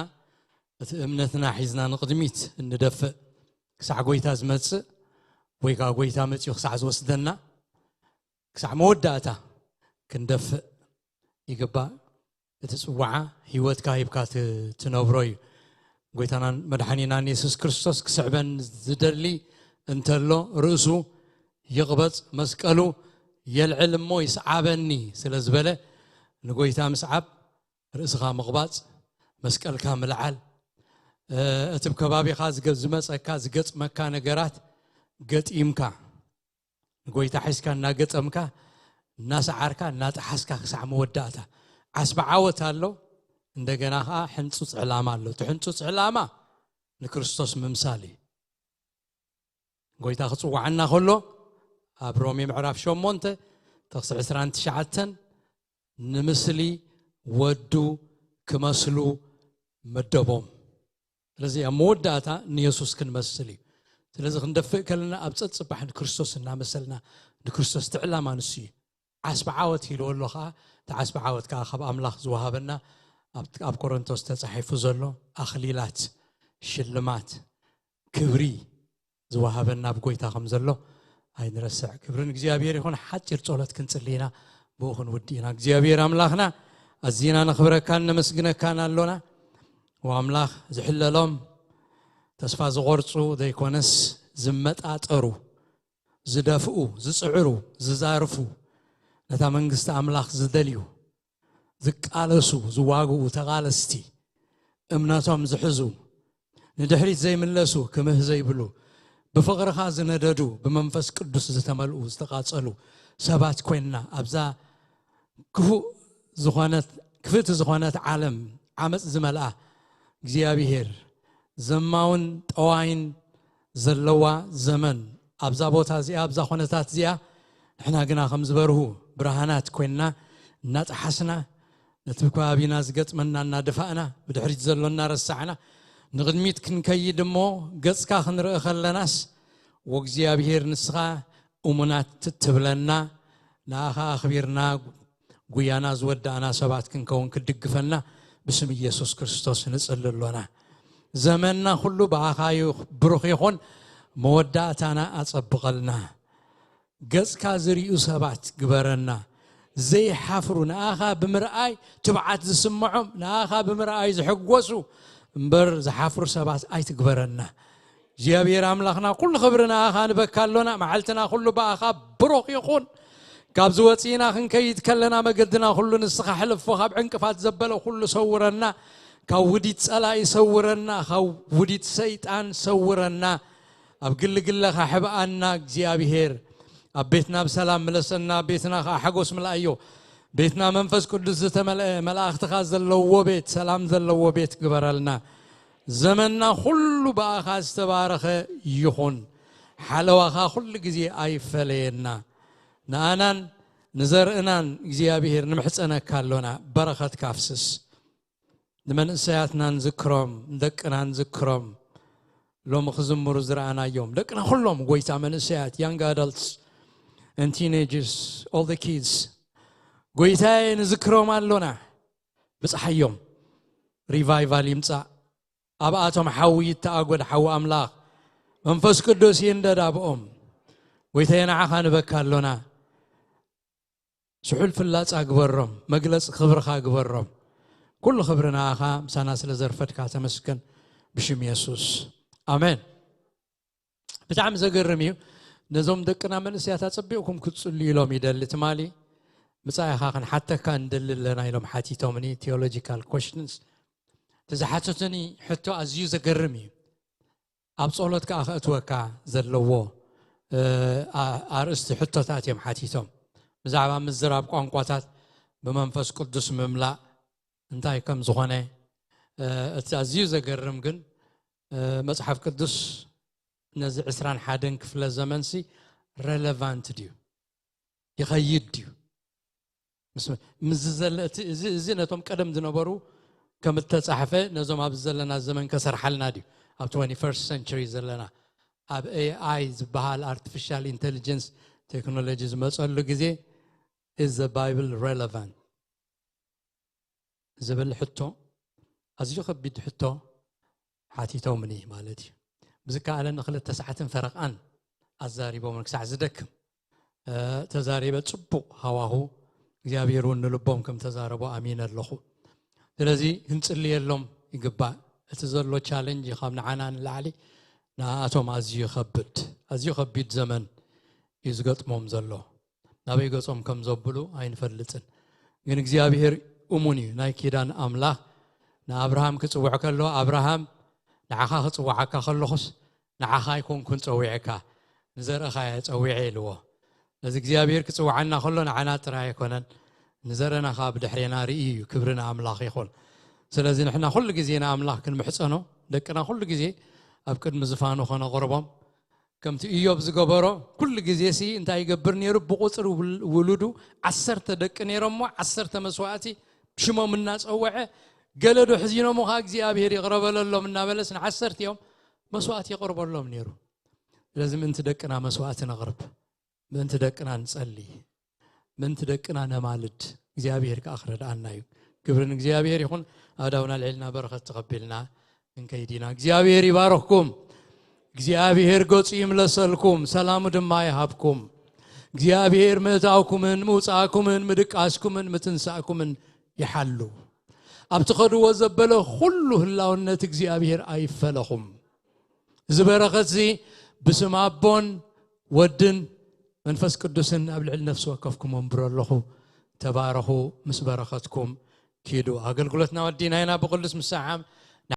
እቲ እምነትና ሒዝና ንቕድሚት እንደፍእ ክሳዕ ጎይታ ዝመፅእ ወይ ከዓ ጎይታ መፅኡ ክሳዕ ዝወስደና ክሳዕ መወዳእታ ክንደፍእ ይግባእ። እቲ ፅዋዓ ህይወትካ ሂብካ ትነብሮ እዩ። ጎይታናን መድሓኒናን የሱስ ክርስቶስ ክስዕበን ዝደሊ እንተሎ ርእሱ ይቕበፅ፣ መስቀሉ የልዕል እሞ ይስዓበኒ ስለ ዝበለ ንጎይታ ምስዓብ ርእስኻ ምቕባፅ፣ መስቀልካ ምልዓል፣ እቲ ከባቢኻ ዝመፀካ ዝገጥመካ ነገራት ገጢምካ ንጎይታ ሒዝካ እናገጠምካ እናሰዓርካ እናጠሓስካ ክሳዕ መወዳእታ ዓስቢ ዓወት ኣሎ። እንደገና ከዓ ሕንፁፅ ዕላማ ኣሎ። እቲ ሕንፁፅ ዕላማ ንክርስቶስ ምምሳል እዩ። ጎይታ ክፅዋዓና ከሎ ኣብ ሮሜ ምዕራፍ ሸሞንተ ጥቕሲ ዕስራን ትሽዓተን ንምስሊ ወዱ ክመስሉ መደቦም። ስለዚ ኣብ መወዳእታ ንየሱስ ክንመስል እዩ። ስለዚ ክንደፍእ ከለና ኣብ ፀፅባሕ ንክርስቶስ እናመሰልና ንክርስቶስ እቲ ዕላማ ንሱ እዩ። ዓስቢ ዓወት ኢልዎ ኣሎ ከዓ እቲ ዓስቢ ዓወት ከዓ ካብ ኣምላኽ ዝወሃበና ኣብ ቆሮንቶስ ተፃሒፉ ዘሎ ኣኽሊላት ሽልማት ክብሪ ዝወሃበና ኣብ ጎይታ ከም ዘሎ ኣይንረስዕ። ክብሪ ንእግዚኣብሔር ይኹን። ሓፂር ጸሎት ክንጽሊ ኢና፣ ብኡ ክንውዲ ኢና። እግዚኣብሔር ኣምላኽና ኣዚና ነኽብረካን ነመስግነካን ኣሎና። ወኣምላኽ ዝሕለሎም ተስፋ ዝቖርጹ ዘይኮነስ ዝመጣጠሩ፣ ዝደፍኡ፣ ዝጽዕሩ፣ ዝዛርፉ፣ ነታ መንግስቲ ኣምላኽ ዝደልዩ፣ ዝቃለሱ፣ ዝዋግኡ ተቓለስቲ፣ እምነቶም ዝሕዙ፣ ንድሕሪት ዘይምለሱ፣ ክምህ ዘይብሉ፣ ብፍቕርኻ ዝነደዱ፣ ብመንፈስ ቅዱስ ዝተመልኡ፣ ዝተቓጸሉ ሰባት ኮይንና ኣብዛ ክፉእ ዝኾነት ክፍእቲ ዝኾነት ዓለም ዓመፅ ዝመልኣ እግዚኣብሔር ዘማውን ጠዋይን ዘለዋ ዘመን ኣብዛ ቦታ እዚኣ ኣብዛ ኩነታት እዚኣ ንሕና ግና ከም ዝበርሁ ብርሃናት ኮይንና እናጠሓስና ነቲ ከባቢና ዝገጥመና እናደፋእና ብድሕሪት ዘሎ እናረሳዕና ንቕድሚት ክንከይድ እሞ ገፅካ ክንርኢ ከለናስ ወእግዚኣብሔር ንስኻ እሙናት ትብለና ንኣኻ ኣኽቢርና ጉያና ዝወዳእና ሰባት ክንከውን ክትድግፈና ብስም ኢየሱስ ክርስቶስ ንጽሊ ኣሎና። ዘመንና ኩሉ ብኣኻ ብሩኽ ይኹን፣ መወዳእታና ኣጸብቐልና። ገጽካ ዝርእዩ ሰባት ግበረና። ዘይሓፍሩ ንኣኻ ብምርኣይ ትብዓት ዝስምዖም፣ ንኣኻ ብምርኣይ ዝሕጎሱ እምበር ዝሓፍሩ ሰባት ኣይትግበረና። እግዚኣብሔር ኣምላኽና ኩሉ ክብሪ ንኣኻ ንበካ ኣሎና። መዓልትና ኩሉ ብኣኻ ብሩኽ ይኹን። ካብ ዝወፅእና ክንከይድ ከለና መገድና ኩሉ ንስኻ ሕልፎ፣ ካብ ዕንቅፋት ዘበለ ኩሉ ሰውረና፣ ካብ ውዲት ፀላኢ ሰውረና፣ ካብ ውዲት ሰይጣን ሰውረና። ኣብ ግልግለኻ ሕብኣና እግዚኣብሔር። ኣብ ቤትና ብሰላም ምለሰና፣ ቤትና ከዓ ሓጎስ ምልኣዮ። ቤትና መንፈስ ቅዱስ ዝተመልአ መላእኽትኻ ዘለዎ ቤት፣ ሰላም ዘለዎ ቤት ግበረልና። ዘመንና ኩሉ ብኣኻ ዝተባረኸ ይኹን። ሓለዋኻ ኩሉ ግዜ ኣይፈለየና። ንኣናን ንዘርእናን እግዚኣብሔር ንምሕፀነካ ኣሎና። በረኸትካ ኣፍስስ። ንመንእሰያትና ንዝክሮም፣ ንደቅና ንዝክሮም። ሎሚ ክዝምሩ ዝረኣናዮም ደቅና ኩሎም ጎይታ መንእሰያት፣ young adults and teenagers, all the kids ጎይታዬ ንዝክሮም ኣሎና። ብፅሓዮም። ሪቫይቫል ይምፃእ። ኣብኣቶም ሓዊ ይተኣጎድ፣ ሓዊ ኣምላኽ መንፈስ ቅዱስ ይንደድ ኣብኦም። ጎይታዬ ንዓኻ ንበካ ኣሎና። ስሑል ፍላጻ ግበሮም፣ መግለጺ ክብርኻ ግበሮም። ኩሉ ክብሪ ንኣኻ ምሳና ስለ ዘርፈድካ ተመስገን ብሽም የሱስ ኣሜን። ብጣዕሚ ዘገርም እዩ። ነዞም ደቅና መንእሰያት ኣጸቢቕኩም ክትጽልዩሎም ይደሊ። ትማሊ ምጻኢኻ ክንሓተካ እንደሊ ኣለና ኢሎም ሓቲቶምኒ። Theological questions። እቲ ዝሓተቱኒ ሕቶ ኣዝዩ ዘገርም እዩ። ኣብ ጸሎት ከኣ ከእትወካ ዘለዎ ኣርእስቲ ሕቶታት እዮም ሓቲቶም። ብዛዕባ ምዝራብ ቋንቋታት፣ ብመንፈስ ቅዱስ ምምላእ እንታይ ከም ዝኾነ። እቲ ኣዝዩ ዘገርም ግን መጽሓፍ ቅዱስ ነዚ ዕስራን ሓደን ክፍለ ዘመንሲ ሬሌቫንት ድዩ? ይኸይድ ድዩ? ምስ ዘለ እቲ እዚ እዚ ነቶም ቀደም ዝነበሩ ከም እተጻሕፈ ነዞም ኣብዚ ዘለና ዘመን ከሰርሓልና ድዩ? ኣብ twenty-first century ዘለና ኣብ ኤኣይ ዝበሃል ኣርቲፊሻል ኢንቴሊጀንስ ቴክኖሎጂ ዝመጸሉ ግዜ is the Bible relevant ዝብል ሕቶ፣ ኣዝዩ ከቢድ ሕቶ ሓቲቶምኒ ማለት እዩ። ብዝከኣለ ንክልተ ሰዓትን ፈረቓን ኣዛሪቦምን ክሳዕ ዝደክም ተዛሪበ ጽቡቕ ሃዋሁ እግዚኣብሔር እውን ንልቦም ከም ተዛረቦ ኣሚነ ኣለኹ። ስለዚ ክንጽልየሎም ይግባእ። እቲ ዘሎ ቻለንጅ ካብ ንዓና ንላዕሊ ንኣቶም ኣዝዩ ይኸብድ፣ ኣዝዩ ከቢድ ዘመን እዩ ዝገጥሞም ዘሎ። ናበይ ገጾም ከም ዘብሉ ኣይንፈልጥን። ግን እግዚኣብሔር እሙን እዩ። ናይ ኪዳን ኣምላኽ ንኣብርሃም ክጽውዕ ከሎ ኣብርሃም ንዓኻ ክጽውዓካ ከለኹስ ንዓኻ ኣይኮንኩን ጸዊዕካ ንዘርእኻ እየ ጸዊዐ ኢልዎ። ነዚ እግዚኣብሔር ክጽውዓና ከሎ ንዓና ጥራይ ኣይኮነን ንዘረና ከዓ ብድሕሬና ርኢ እዩ። ክብሪ ንኣምላኽ ይኹን። ስለዚ ንሕና ኩሉ ግዜ ንኣምላኽ ክንምሕጸኖ ደቅና ኩሉ ግዜ ኣብ ቅድሚ ዝፋኑ ከነቕርቦም ከምቲ እዮብ ዝገበሮ ኩሉ ግዜ ሲ እንታይ ይገብር ነይሩ? ብቁፅሪ ውሉዱ ዓሰርተ ደቂ ነይሮሞ ዓሰርተ መስዋእቲ ሽሞም እናፀወዐ ገለ ዶ ሕዚኖም ኸ እግዚኣብሔር ይቕረበለሎም እናበለስ ንዓሰርቲኦም መስዋእቲ ይቕርበሎም ነይሩ። ስለዚ ምእንቲ ደቅና መስዋእቲ ነቕርብ፣ ምእንቲ ደቅና ንጸሊ፣ ምእንቲ ደቅና ነማልድ። እግዚኣብሔር ከዓ ክረድኣና እዩ። ክብሪ ንእግዚኣብሔር ይኹን። ኣዳውና ልዕልና በረኸት ተቐቢልና እንከይዲና እግዚኣብሔር ይባረኽኩም። እግዚኣብሔር ገጹ ይምለሰልኩም፣ ሰላሙ ድማ ይሃብኩም። እግዚኣብሔር ምእታውኩምን ምውፃእኩምን ምድቃስኩምን ምትንሳእኩምን ይሓሉ። ኣብቲ ኸድዎ ዘበለ ኩሉ ህላውነት እግዚኣብሔር ኣይፈለኹም። እዚ በረኸት እዚ ብስም ኣቦን ወድን መንፈስ ቅዱስን ኣብ ልዕሊ ነፍሲ ወከፍኩም ኣንብሮ ኣለኹ። ተባረኹ፣ ምስ በረኸትኩም ኪዱ። ኣገልግሎትና ወዲና ኢና ብቅዱስ ምሳሓም